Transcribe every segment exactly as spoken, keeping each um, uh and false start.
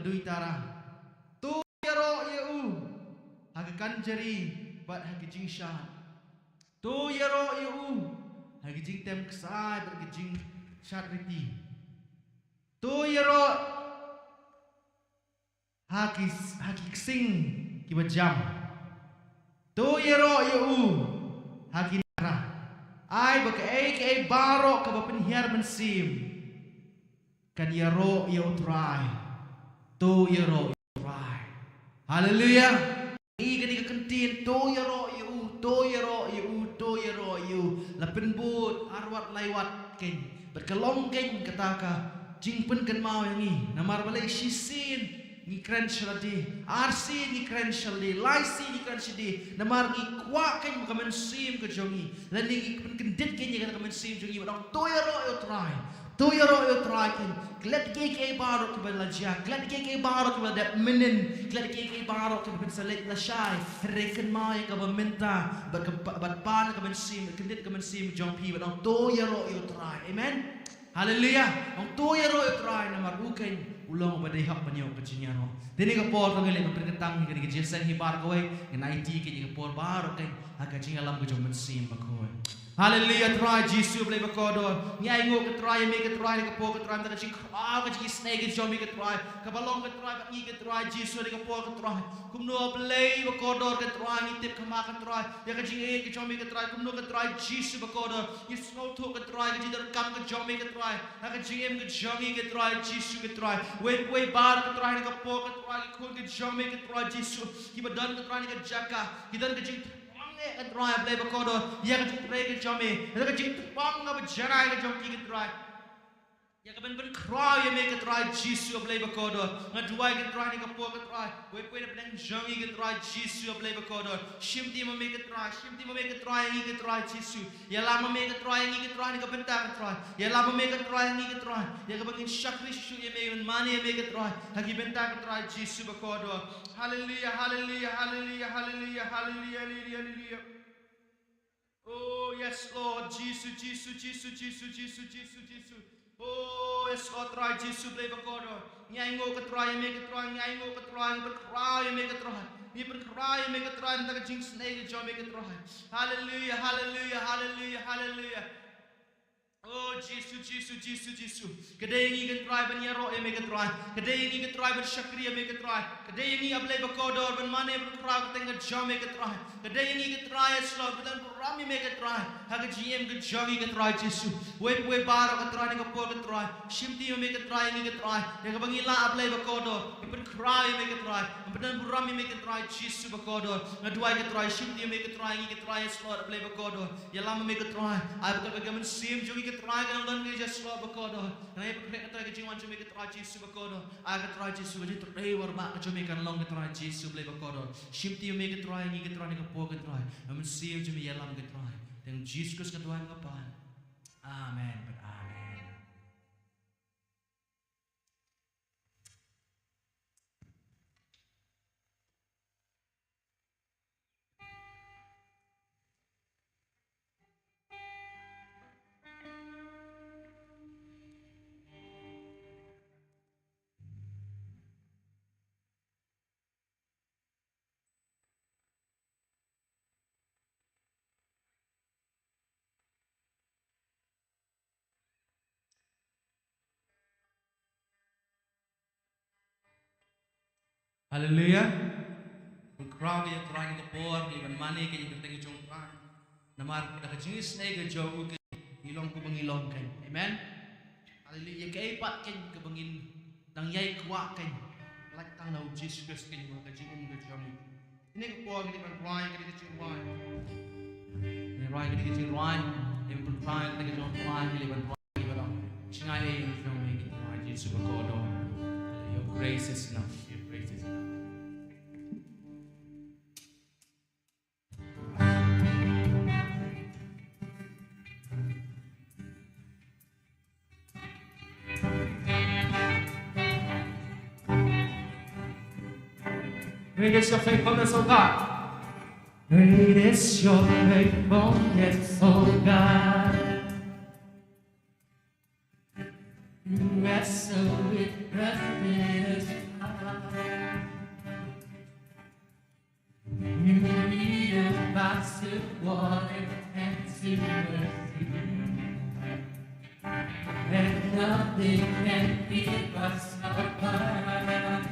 Lui tara. To ïaroh ïa u ha ka kanjari bad ha ka jingshad. To ïaroh ïa u ha ka jingtem ksai bad ka jingshad riti. To ïaroh ha ki, ha ki ksing kiba jam. To ïaroh ïa u ha ki nara. Ai ba kaei kaei baroh kaba pynhiar mynsiem kan ïaroh ïa U Trai. To ïaroh ïa U Trai. Haleluya. Ïa kane ka kyntien, to ïaroh ïa u, to ïaroh ïa u, to ïaroh ïa u. La pynbud arwat laiwat kein. Bad ka long kein kata ka jingpynkynmaw ïa ngi. Namar balei shisien ngi kren sha lade, arsien ngi kren sha lade, laisien ngi kren sha lade. Namar ngi kwah kein ka mynsiem ka jong ngi. Lane ngi pynkyndit kein ïa kata ka mynsiem jong ngi bad ong to ïaroh ïa U Trai. To ïaroh ïa U Trai kein. Klet kiei kiei baroh kiba la jia, klet kiei kiei baroh kiba la dep mynnin, klet kiei kiei baroh kiba pynsalit lashai. Hynrei kynmaw ïa kaba mynta bad ka, bad pan ka mynsiem, kyndit ka mynsiem jong phi bad ong to ïaroh ïa U Trai. Amen. Haleluya. Ong to ïaroh ïa U Trai namar u kein u long uba dei hok ban ïoh ka jingïaroh. Te kane ka por to ngi leit ban pynkyntang ïa kane ka jingïaseng hi baroh kawei, ngan aiti kein ïa ka por baroh kein ha ka jingïalam ka jong U Mynsiem Bakhuid. Haleluya, Trai Jisu Blei bakordor. Ngi ainguh ko Trai ïa me ko Trai ha kane ka por ko Trai, mynta ka jingkhraw ka jingisynei ka jong me ko Trai, kaba long ko Trai bad ngi ko Trai Jisu ha kane ka por ko Trai. Kumno Blei bakordor ko Trai ngi tip khmat ko Trai ïa ka jingïeit ka jong me ko Trai, kumno ko Trai Jisu bakordor ngi sngewthuh ko Trai ka jingdonkam ka jong me ko Trai ha ka jingim ka jong ngi ko Trai Jisu ko Trai. Wei pa wei baroh ko Trai ha kane ka por ko Trai ki khun ka jong me ko Trai Jisu kiba don ko Trai ha kane ka jaka ki don ka jing Ong eh ko Trai Blei bakordor ïa ka jingtrei ka jong me, ïa ka jingtrei kaba janai ka jong ki ko Trai. Ïa ka ban pynkhraw ïa me ko Trai Jisu Blei bakordor. Nga duwai ko Trai ha kane ka por ko Trai, wei pa wei na pdeng jong ngi ko Trai Jisu Blei bakordor. Shimti ma me ko Trai, shimti ma me ko Trai ïa ngi ko Trai Jisu. Ïalam ma me ko Trai ïa ngi ko Trai ha kane ka bynta ko Trai. Ïalam ma me ko Trai ïa ngi ko Trai, ïa kaba ngin shakri shuh shuh ïa me, ban mane ïa me ko Trai ha ki bynta ko Trai Jisu bakordor. Haleluya, haleluya, haleluya, haleluya, haleluya, haleluya, haleluya. Oh, yes, Lord. Jisu, Jisu, Jisu. Oh, yes, Lord, Trai Jisu Blei bakordor. Ngi ainguh ko Trai ïa me ko Trai, ngi ainguh ko Trai, ngi pynkhraw ïa me ko Trai. Ngi pynkhraw ïa me ko Trai, na ka jingisynei ka jong me ko Trai. Haleluya, haleluya, haleluya, haleluya. Oh, Jisu, Jisu, Jisu, Jisu. Ka dei ïa ngi ko Trai ban ïaroh ïa me ko Trai. Ka dei ïa ngi ko Trai ban shakri ïa me ko Trai. Ka dei ïa ngi A Blei bakordor ban mane ban khraw ka kyrteng ka jong me ko Trai. Ka dei ïa ngi ko Trai, yes Lord, ban burom ïa me ko Trai ha ka jingim ka jong ngi ko Trai Jisu. Wei pa wei baroh ko Trai ha kane ka por ko Trai. Shimti ma me ko Trai ïa ngi ko Trai. Ïa kaba ngi lah A Blei bakordor, ngi pynkhraw ïa me ko Trai. Ngi pynburom ïa me ko Trai Jisu bakordor. Nga duwai ko Trai, shimti ma me ko Trai ïa ngi ko Trai, yes Lord, A Blei bakordor. Ïalam ma me ko Trai. Ai ba ka mynsiem jong ngi ko Trai kan long don ka jingïasyllok bakordor. Ngi ai ba ka jingwan jong me ko Trai Jisu bakordor. Ai ko Trai Jisu ka jingtrei warbah ka jong me kan long ko Trai Jisu Blei bakordor. Shimti ma me ko Trai, ngi ko Trai ha kane ka por ko Trai. Ka mynsiem jong me ïalam ko Trai. Tang Jisu Khrist ka duwai nga pan. Amen. Amen. Haleluya. Pynkhraw ïa u Trai ha kane ka por, ngi ban mane ïa ka kyrteng jong u Trai. Namar da ka jingisynei ka jong u ngi long kumba ngi long kein. Amen. Haleluya. Ïa kaei pat kein kaba ngin dang ïai kwah kein, lait tang na u Jisu Khrist kein, ka jingim ka jong ngi. Kane ka por ngi dei ban rwai kane ka jingrwai. Ngi rwai kane ka jingrwai, ngi pynrwai kane ka jingrwai, ngi dei ban rwai, ngi ban rwai. Jngai ïa ngi, Trai Jisu bakordor. Your grace is enough. Your grace is enough. Great is your faithfulness, O God. Great is your faithfulness, O God. You wrestle with the sinners. us to water and to mercy. And nothing can keep us apart.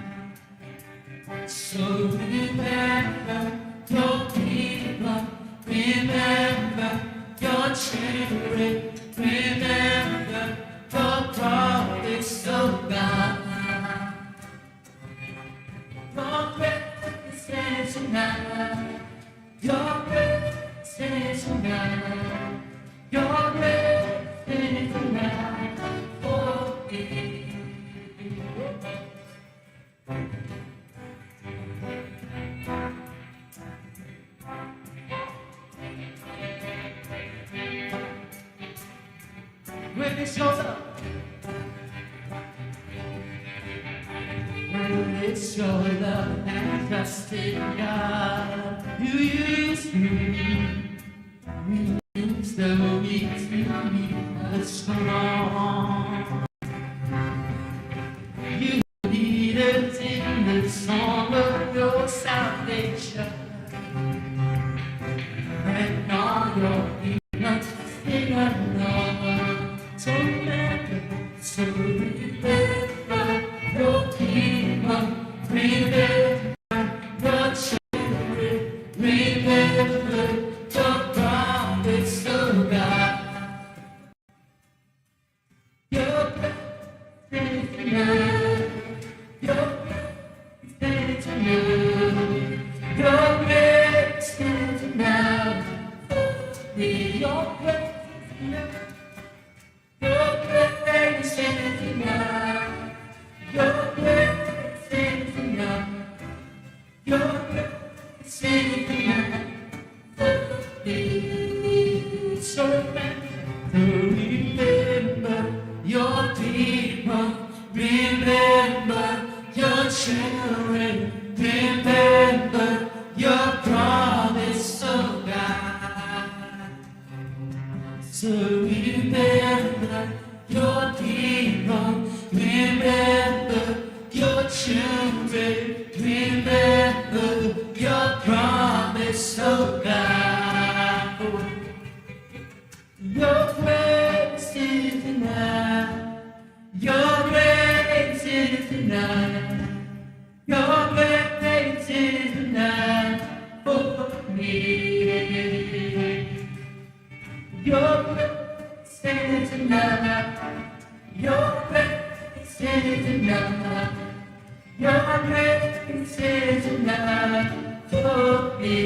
So remember your people, remember your children, remember your prophets, oh God. Your presence is enough. Your presence is enough. Your presence is enough for me. With his shoulder. With his shoulder and trusting God, you use me. You use the weak to be the strong. You lead us in the song of your salvation. And all your demons sing along. So remember, so remember your people. Remember your children. Remember your promise, oh God. Your presence is enough. Your presence is enough. Your presence is enough. Your presence is enough. Your presence is enough. Your presence is enough. Your presence is enough for me. So remember, remember your people. Remember your children. Remember your promise, oh God. So remember your people, remember your children, remember your promise, oh God. Your grace is enough. Your grace is enough. Your grace is enough for me. Your grace is enough. Your grace is enough. Your grace is enough for me.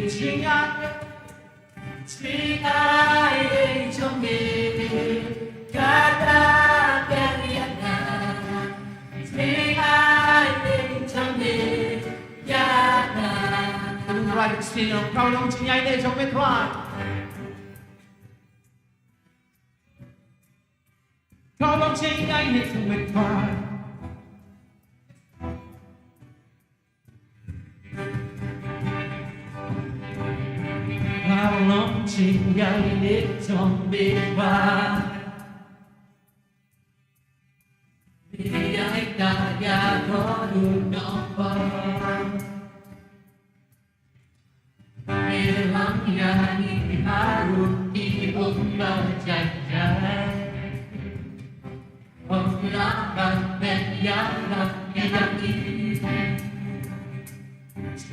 Jingaiei, jingaiei jong me ka dang biang ïa nga. Jingaiei jong me ïa nga. Right, sing, ka long jingaiei jong me, Trai. Ka long jingaiei jong me, Trai. Ka long jingaiei jong me, Trai. Ïa ka ïa ka u nongpop. Bilang ïa ngi harum ki um ba jai jai. Ong la ban ben ïa la ïa ngi.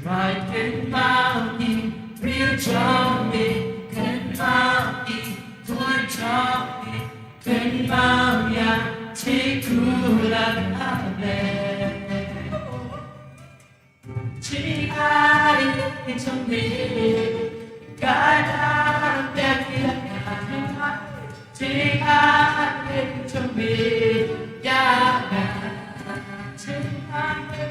Trai kynmaw ngi, briew jong me, kynmaw ngi, khun jong me, kynmaw ïa, te khublei. Jingaiei jong me ka dang biang ïa nga. Jingaiei jong me ïa nga. Jingaiei,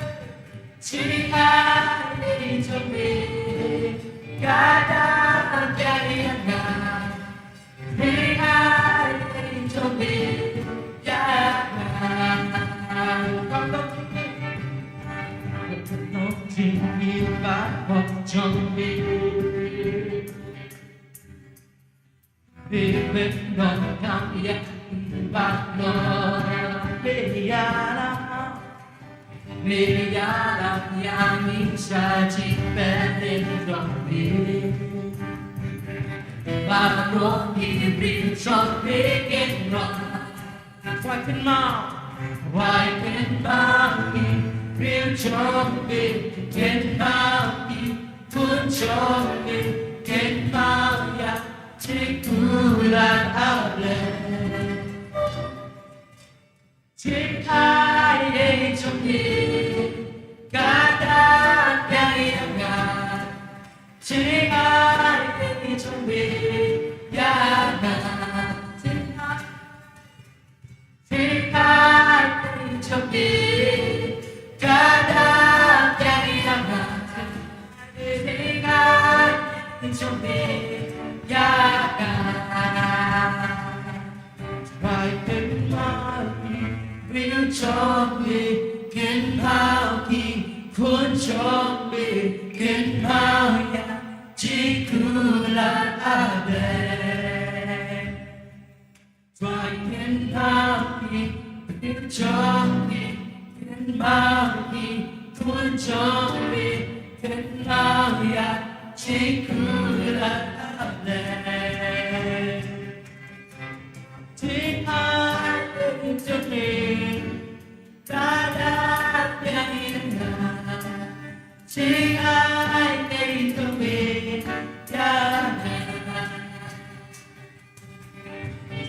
jingaiei jong me ka dang biang ïa nga. Phi ïalam ïa ngi sha jingpynlong jong phi. Baroh ki briew jong phi kin ong. Wai kynmaw, wai kynmaw ki briew jong phi, kynmaw ki khun jong phi, kynmaw ïa ki jingkular, A Blei. Jingaiei jong phi ka dap ïa ngi, ïa nga. Jingaiei jong phi ïa nga. Jingaiei jong phi ka dap ïa ngi, ïa nga. Jingaiei jong phi ïa nga. Wai kynmaw ki briew jong phi, kynmaw ki khun jong phi, kynmaw ïa ki jingkular, A Blei. Wai kynmaw ki briew jong phi, kynmaw ki khun jong phi, kynmaw ïa ki jingkular, A Blei. Jingaiei jong phi ka dap ïa ngi, ïa nga. Jingaiei jong phi ïa nga.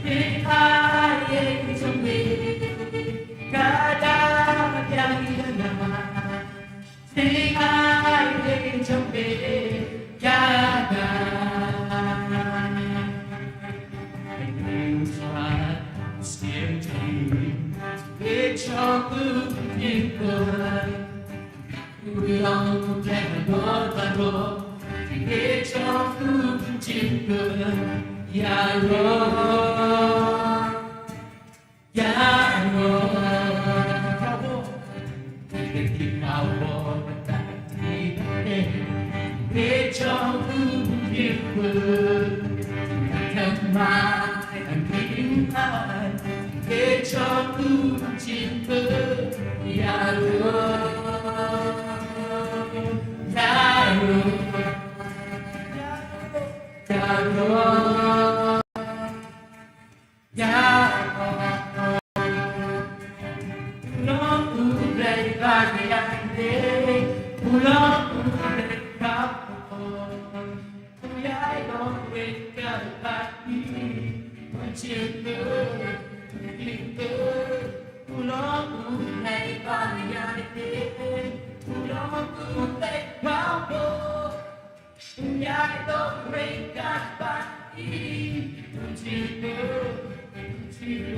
Jingaiei jong phi ka dap ïa ngi, ïa nga. Jingaiei jong phi ïa nga.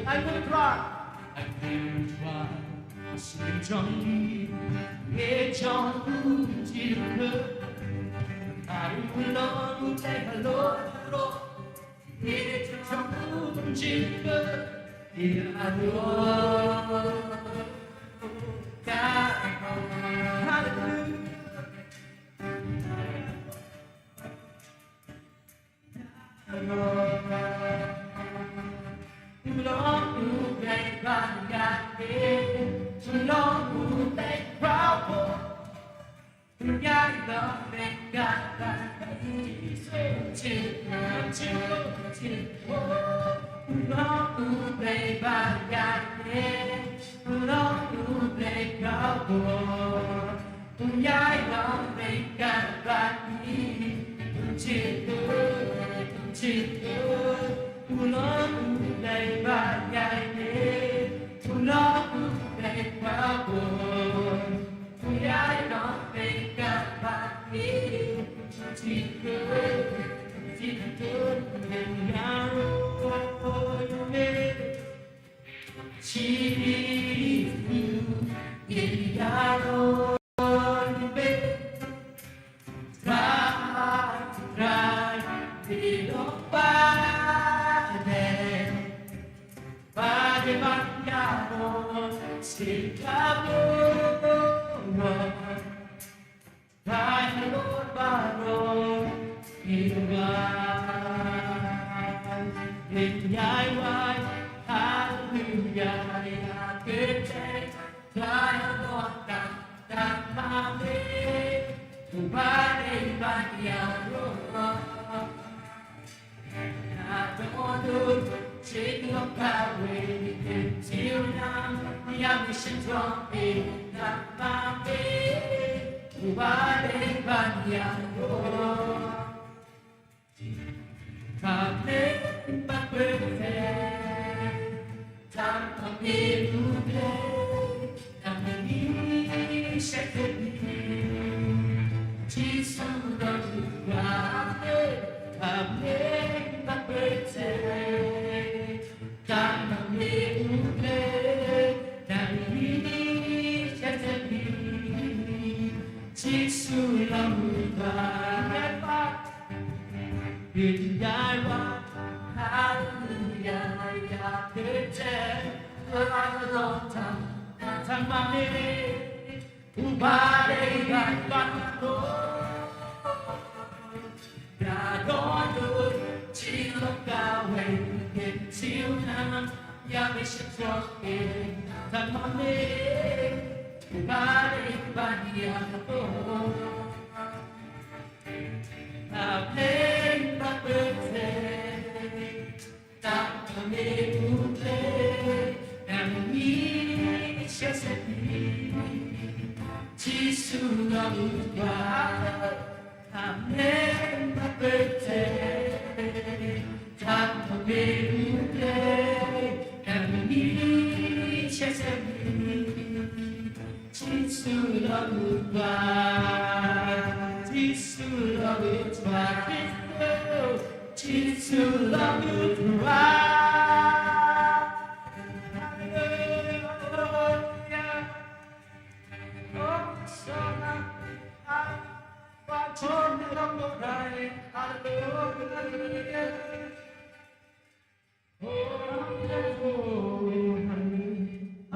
I will cry. I will cry. Hallelujah.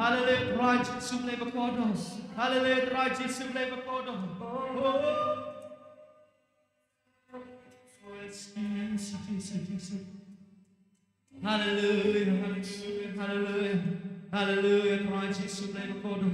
Haleluya, Trai Jisu Blei bakordor. Haleluya, Trai Jisu Blei bakordor. Oh. Haleluya, haleluya, haleluya. Haleluya, Trai Jisu Blei bakordor.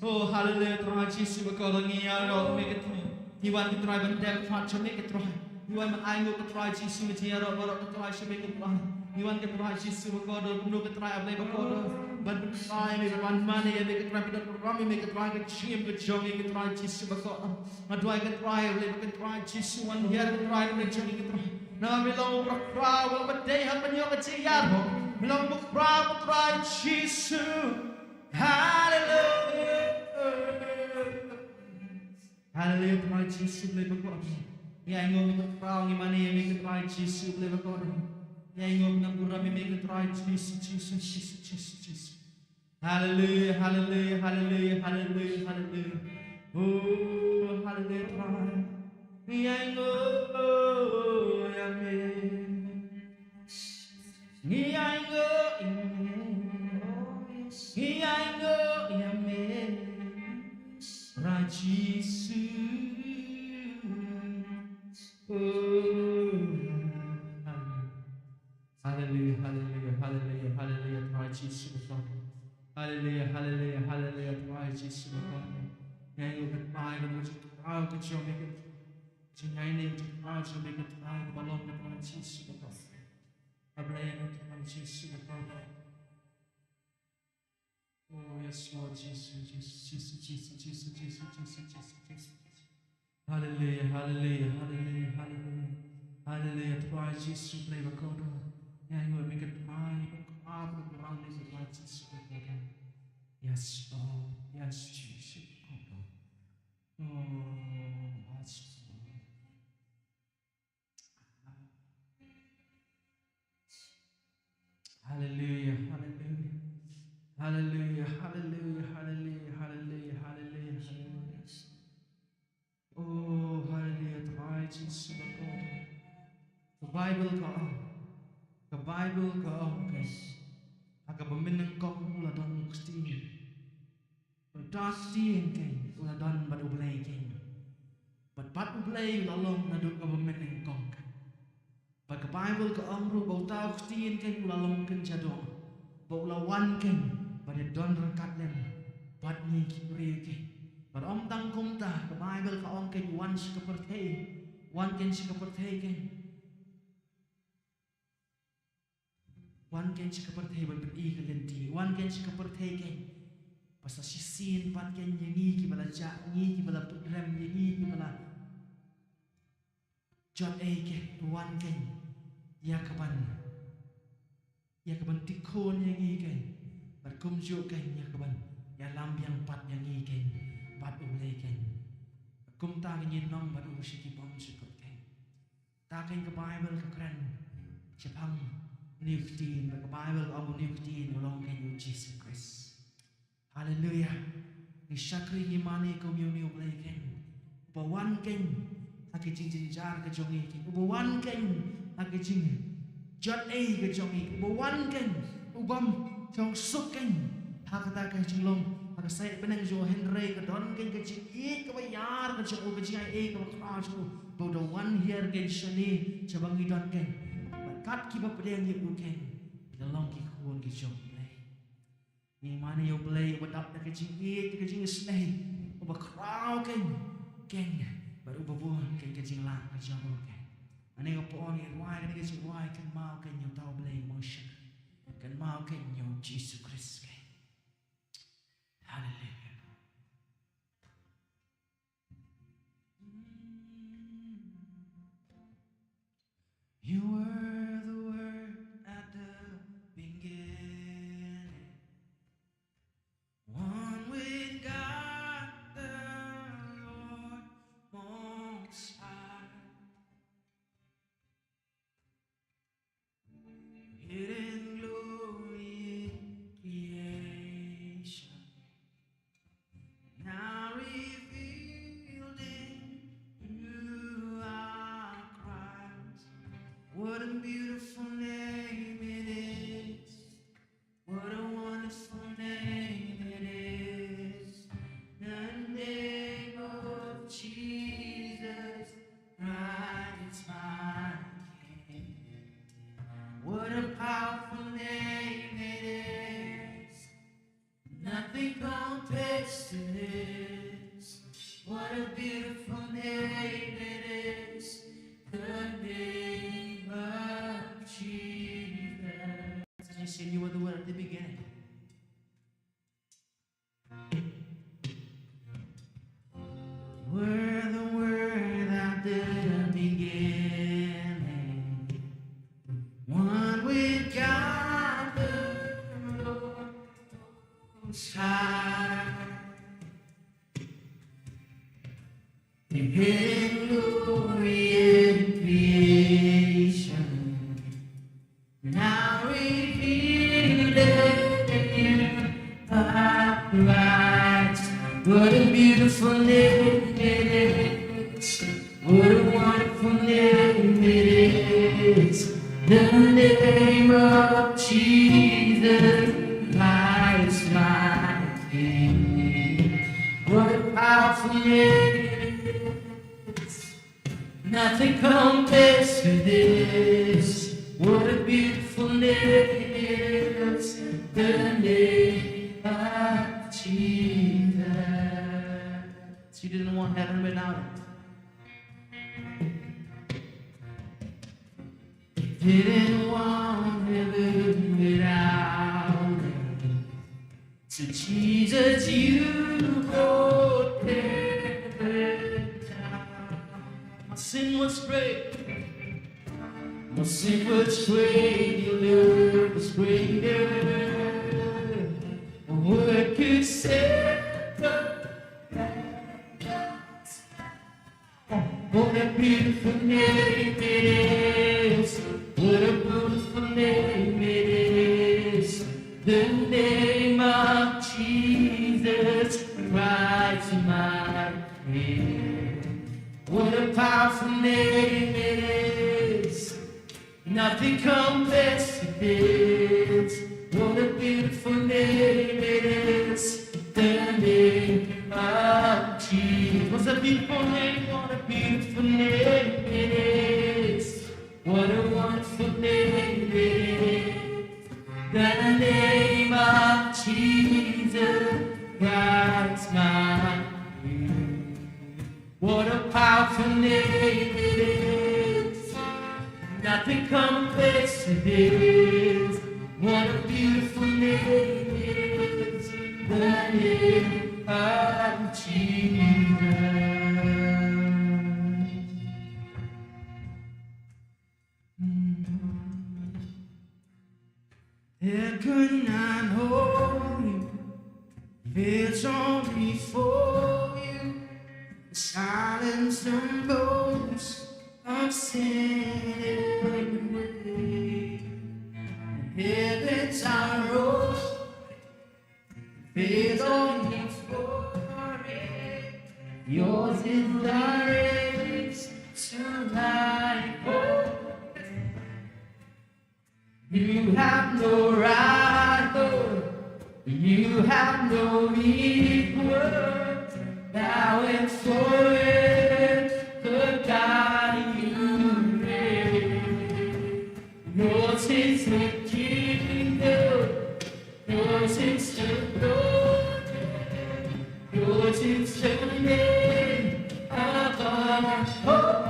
Oh, haleluya, Trai Jisu bakordor, ngi ïaroh me ko Trai. Ngi wan ko Trai ban dep pat sha me ko Trai. Ngi wan ban ainguh ko Trai Jisu, ngi ïaroh baroh ko Trai sha me ko Trai. Ngi wan ko Trai Jisu bakordor, kumno ko Trai A Blei bakordor. Ban pynshai me, ban mane ïa me ko Trai, pyndonkam ïa me ko Trai, ka jingim ka jong ngi ko Trai Jisu bakordor. Nga duwai ko Trai, A Blei ko Trai Jisu, wan hiar ko Trai, ko Trai jong ngi ko Trai. Namar me long u bakhraw, u long ba dei ha ban ïoh ka jingïaroh. Me long u bakhraw ko Trai Jisu. Haleluya. Haleluya, Trai Jisu Blei bakordor. Ngi ainguh me ko Trai, ngi mane ïa me ko Trai Jisu Blei bakordor. Ngi ainguh me, ngi burom ïa me ko Trai Jisu, Jisu, Jisu, Jisu, Jisu. Haleluya, haleluya, haleluya, haleluya, haleluya. Oh, haleluya, Trai. Ngi ainguh ïa me. Ngi ainguh ïa me. Ngi ainguh ïa me. Trai Jisu. Oh. Haleluya, haleluya, haleluya, haleluya, Trai Jisu bakordor. Haleluya, haleluya, haleluya, Trai Jisu bakordor. Ngi ainguh ïa ka Trai, ka jingkhraw ka jong me ka. Jingïaineh jingkhraw jong me ka Trai, kaba long ka Trai Jisu bakordor. A Blei ka Trai Jisu bakordor. Oh, yes, Lord, Jisu, Jisu, Jisu. Haleluya, haleluya, haleluya, haleluya. Haleluya, Trai Jisu Blei bakordor. Ngi ainguh ïa me ko Trai, ba kham ïa me ko Trai Jisu bakordor. Yes, Lord, yes, Jisu bakordor. Oh, yes, Lord. Haleluya, haleluya. Haleluya, haleluya, haleluya, haleluya, haleluya, haleluya. Oh, haleluya, Trai Jisu bakordor. Ka Baibl ka ong. Ka Baibl ka ong, guys. Ha kaba mynnyngkong u la don u Ktien. Bad u Ktien keiñ u la don bad U Blei keiñ. Bad bad U Blei u la long naduh kaba mynnyngkong keiñ. Bad ka Baibl ka ong ruh ba uta u Ktien keiñ u la long keiñ shaduh. Ba u la wan keiñ bad ïadon ryngkat lem bad ngi ki briew keiñ. Bad ym tang kumta, ka Baibl ka ong kein, wan sha ka pyrthei, wan kein sha ka pyrthei kein. Wan kein sha ka pyrthei ban pyni ka lynti, wan kein sha ka pyrthei kein. Ba sa shisien pat kein ïa ngi kiba la jah, ngi kiba la pynrem, ïa ngi kiba la jot ei kein, to wan kein ïa ka ban, ïa ka ban tikhun ïa ngi kein. Bad kumjuh kein ïa ka ban ïalam biang pat ïa ngi kein bad U Blei kein. Kumta ngin ïa nong bad u sha ki bymjukut kein. Ta kein ka Baibl ka kren shaphang une u ktien, bad ka Baibl ka ong une u ktien u long kein U Jisu Khrist. Haleluia. Ngi shakri, ngi mane kum ïa une U Blei kein, uba wan kein ha ka jingjynjar ka jong ngi kein, uba wan kein ha ka jingjot ei ka jong ngi, uba wan kein, u bym shong suk kein ha kata ka jinglong ha ka sait bneng jong u, hynrei ka don kein ka jingïeit kaba ïar ka jong u, ka jingaiei kaba khraw jong u, ba u da wan hiar kein shane sha ba ngi don kein. Bad kat kiba pdiang ïa u kein, ki da long ki khun ki jong U Blei. Ngi mane ïa U Blei uba dap da ka jingïeit, da ka jingisynei, uba khraw kein, kein, bad uba bun kein ka jinglah ka jong u kein. Hangne ka por ngi rwai kane ka jingrwai, kynmaw kein ïa uta U Blei uba shakri, kynmaw kein ïa U Jisu Khrist kein. Haleluia. You were the Word at the beginning, one with God the Lord Most High. Hidden glory in creation, now revealed in you are Christ. What a beautiful name it is. What a wonderful name it is. The name of Jesus Christ, my King. What a powerful name it is. Nothing compares to this. What a beautiful name it is. The name of Jesus. As you sing, you were the Word at the beginning. Were the Word at the beginning, one with God the Most High. Hidden glory in creation, now revealed in you are Christ. What a beautiful name it is. What a wonderful name it is. The name of Jesus Christ, my King. What a powerful name it is. Nothing compares to this. What a beautiful name it is. The name of Jesus. You didn't want heaven without it. Didn't want heaven without it. So Jesus, you brought heaven down. My sin was great. My sin was great. Your love was greater. What could separate us? What a beautiful name it is. What a beautiful name it is. The name of Jesus Christ, my King. What a powerful name it is. Nothing compares to this. What a beautiful name it is. The name of Jesus. What a beautiful name. What a beautiful name it is. What a wonderful name it is. The name of Jesus Christ, my Nothing compares to this. What a beautiful name it is. The name of Jesus. There could not hold you. There's only for you. The silence and boldness of sin and grave. The heavens are open. There's only for it. Yours is the race to life. You have no rival, you have no equal. Thou and forever, God, you reign. Yours is the kingdom, yours is the glory, yours is the name above all.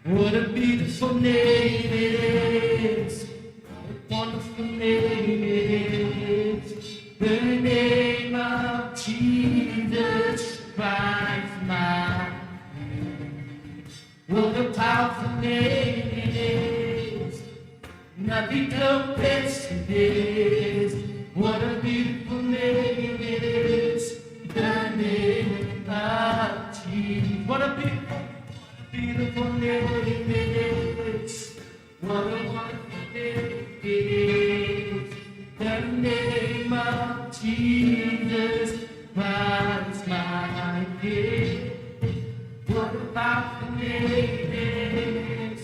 What a beautiful name it is. What a wonderful name it is. The name of Jesus Christ, my Lord. What a powerful name it is. Nothing compares to this. What a beautiful name it is. The name of Jesus. What a beautiful, beautiful name it is. What a wonderful name it is. The name of Jesus Christ, my King. What a powerful name it is.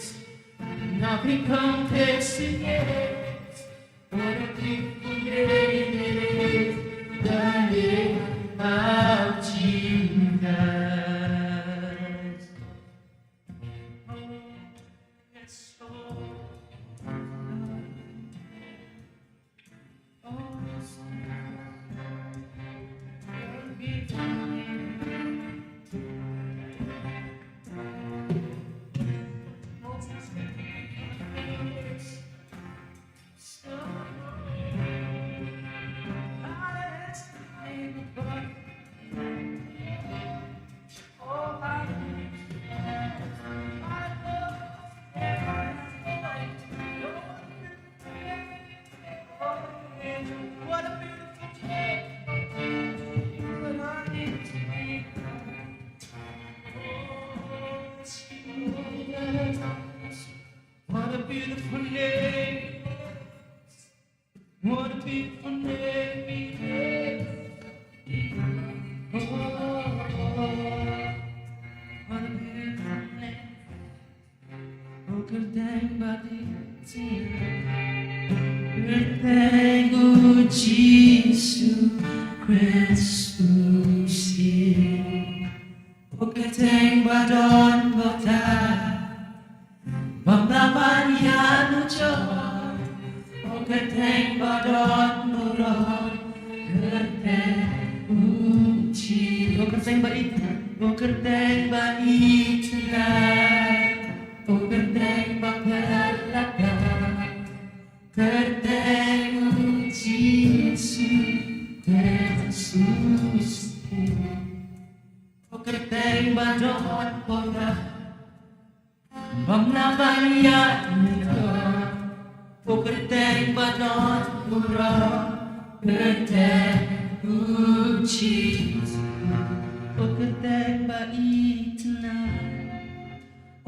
Nothing compares to it. What a beautiful name it is, the name of Jesus. Oh, yes, Lord. Oh, yes, Lord. What a beautiful name. What a beautiful name it is. Oh, what a beautiful name. Oh, kyrteng ba ïeit. Kyrteng U Jisu Khrist u Syiem. Oh, kyrteng ba don bynta. Bym lah ban ïanujor, oh kyrteng ba don burom, kyrteng U Jisu, oh kyrteng ba ïeit, oh kyrteng ba ïeit, oh kyrteng ba phylla tam, kyrteng U Jisu, kyrteng U Jisu, oh kyrteng ba don burom. Bym lah ban ïanujor, oh kyrteng ba don burom, kyrteng U Jisu, oh kyrteng ba ïeit,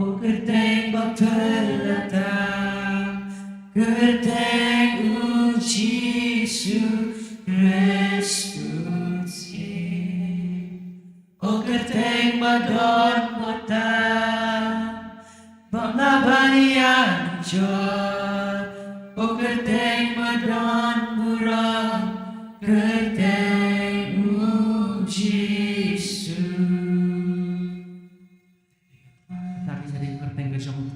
oh kyrteng ba phylla tam, kyrteng U Jisu Khrist u Syiem. Oh kyrteng ba don bynta, bym lah ban ïanujor, oh kyrteng ba don burom, kyrteng U Jisu. Tang ïa kyrteng ka jong u.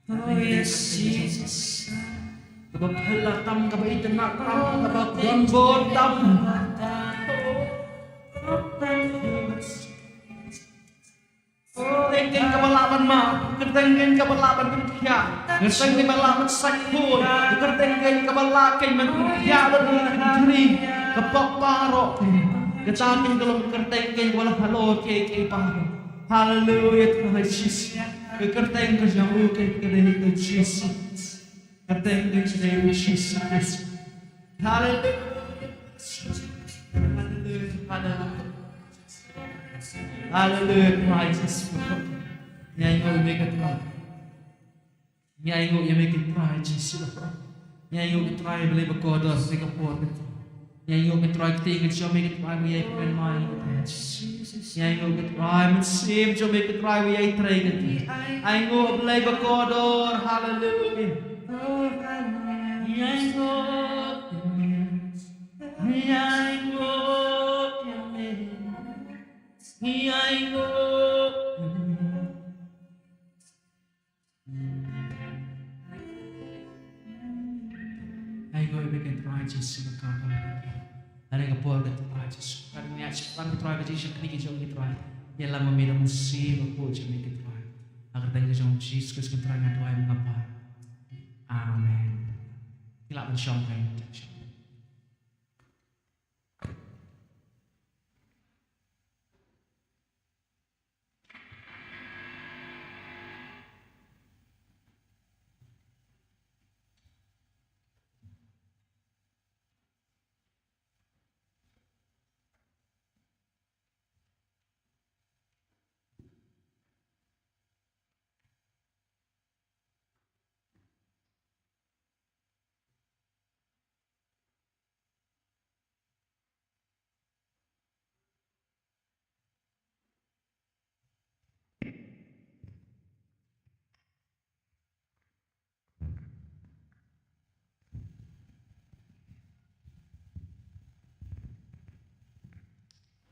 Oh yes, Jesus. Kaba phylla tam, kaba itynnad tam, kaba don bor tam. Oh, thank you. Oh, thank you, kaba lah ban Ka kyrteng keiñ kaba lah ban pynkhiah, ka kyrteng keiñ ba lah ban sait khuid, ka kyrteng keiñ kaba lah keiñ ban pynkhiah bad ban pynkynjri ka pop baroh. Kata keiñ ka long ka kyrteng keiñ kaba lah halor kiei kiei baroh. Haleluia, Trai Jisu. Ka kyrteng ka jong u keiñ ka dei u Jisu. Ka kyrteng keiñ ka dei u Jisu Khrist. Haleluia. Haleluia. Haleluia. Haleluia, Trai Jisu. Ngi ainguh ïa me ko Trai. Ngi ainguh ïa me ko Trai Jisu. Ngi ainguh ko Trai Blei ba kordor, ïa ka por ko Trai. Ngi ainguh ko Trai, ka ktien ka jong me ko Trai ba ïai kmen mai. Ngi ainguh ko Trai Mynsiem jong me ko Trai ba ïai trei ko Trai. Ainguh Blei ba kordor, haleluia. Ngi ainguh ïa me. Ngi ainguh ïa me. Ngi ainguh ïa me. Ai, ko ibe ko Trai Jisu ba kordor. Ha kane ka por ko Trai Jisu. Ka dei ngi ïa shakri ko Trai, ka jingshakri ka jong ngi ko Trai. Ïalam ma me da u Mynsiem Bakhuid jong me ko Trai. Ha ka kyrteng ka jong u Jisu Khrist ko Trai nga duwai, nga pan. Amen. Ki lah ban shong, kan.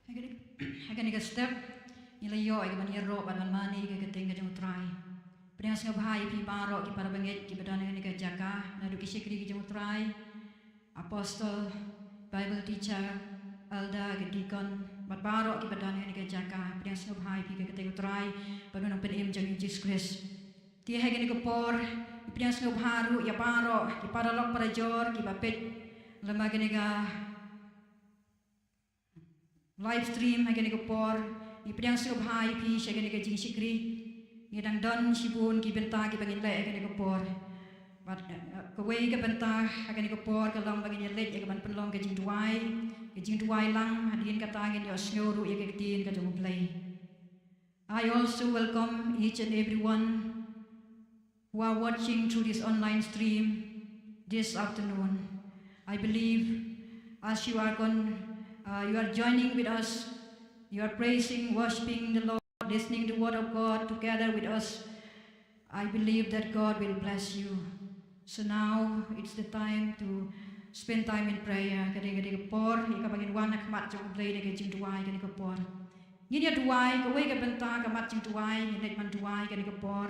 Ha kane, ha kane ka step, ngi la ïoh ïa ka ban ïaroh bad ban mane ïa ka ktien ka jong u Trai. Pdiang sngewbha ïa phi baroh ki para bangeit kiba don ha kane ka jaka, naduh ki shakri ki jong u Trai, apostle, Bible teacher, elder, ki deacon, bad baroh kiba don ha kane ka jaka. Pdiang sngewbha ïa phi ha ka kyrteng u Trai bad u Nongpynim jong ngi u Jisu Khrist. Te ha kane ka por, pdiang sngewbha ruh ïa baroh ki paralok parajor kiba peit lyngba kane ka live stream ha kane ka por. Ngi pdiang sngewbha ïa phi sha kane ka jingshakri. Ngi dang don shibun ki bynta kiba ngin leh ha kane ka por. Bad, eh, kawei ka bynta ha kane ka por ka long ba ngin ïa leit ïa ka ban pynlong ka jingduwai, ka jingduwai lang, hadien kata ngin ïohsngew ruh ïa ka ktien ka jong U Blei. I also welcome each and everyone who are watching through this online stream this afternoon. I believe as you are con-, uh, you are joining with us, you are praising, worshiping the Lord, listening the word of God together with us. I believe that God will bless you. So now it's the time to spend time in prayer. Ka dei, ka dei ka por ïa kaba ngin wan ha khmat jong U Blei da ka jingduwai ha kane ka por. Ngin ïa duwai, kawei ka bynta ka mat jingduwai, ngin leit ban duwai ha kane ka por.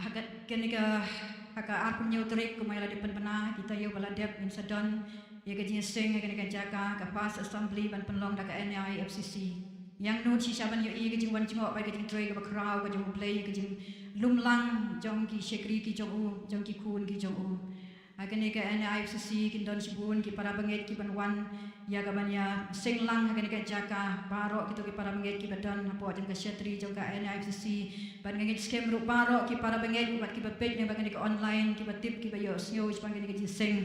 Ha ka, kane ka, ha ka arphew hynñiew tarik, kumba la dep pynbna, kita ïa uba la dep, ngin sa don ïa ka jingïaseng ha kane ka jaka, ka First Assembly ban pynlong da ka N A I F C C. Ïa ngin nud shisha ban ïohi ka jingwan jngoh bad ka jingtrei kaba khraw ka jong U Blei, ka jinglum lang jong ki shakri ki jong u, jong ki khun ki jong u. Ha kane ka N A I F C C kin don shibun ki para bangeit ki ban wan ïa ka ban ïaseng lang ha kane ka jaka. Baroh kito ki para bangeit kiba don hapoh jong ka shatri jong ka N A I F C C. Bad nga ngeit skhem ruh baroh ki para bangeit bad kiba peit lyngba kane ka online, kiba tip, kiba ïohsngew shaphang kane ka jingïaseng.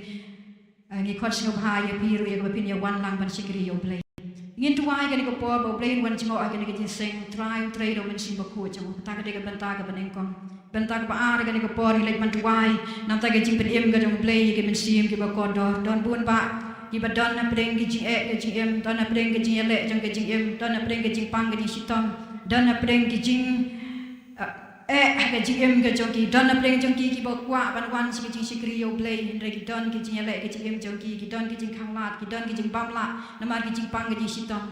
Ah, ngi khot sngewbha ïa phi ruh ïa kaba phin ïa wan lang ban shakri ïa U Blei. Ngin duwai ha kane ka por ba U Blei un wan jngoh ha kane ka jingïaseng, Trai, U Trai, da U Mynsiem Bakhuid jong u. Kata ka dei ka bynta kaba nyngkong. Bynta kaba ar ha kane ka por, ngi leit ban duwai na ka bynta ka jingpynim ka jong U Blei ïa ki mynsiem kiba kordor. Don bun bah kiba don hapdeng ki jingeh ka jingim, don hapdeng ka jingïaleh jong ka jingim, don hapdeng ka jingpang ka jingshitom, don hapdeng ki jing, eh, eh, ka jingim ka jong ki, don hapdeng jong ki kiba kwah ban wan sha ka jingshakri ïa U Blei, hynrei ki don ki jingïaleh ka jingim jong ki, ki don ki jingkhanglad, ki don ki jingbam lah namar ki jingpang ka jingshitom.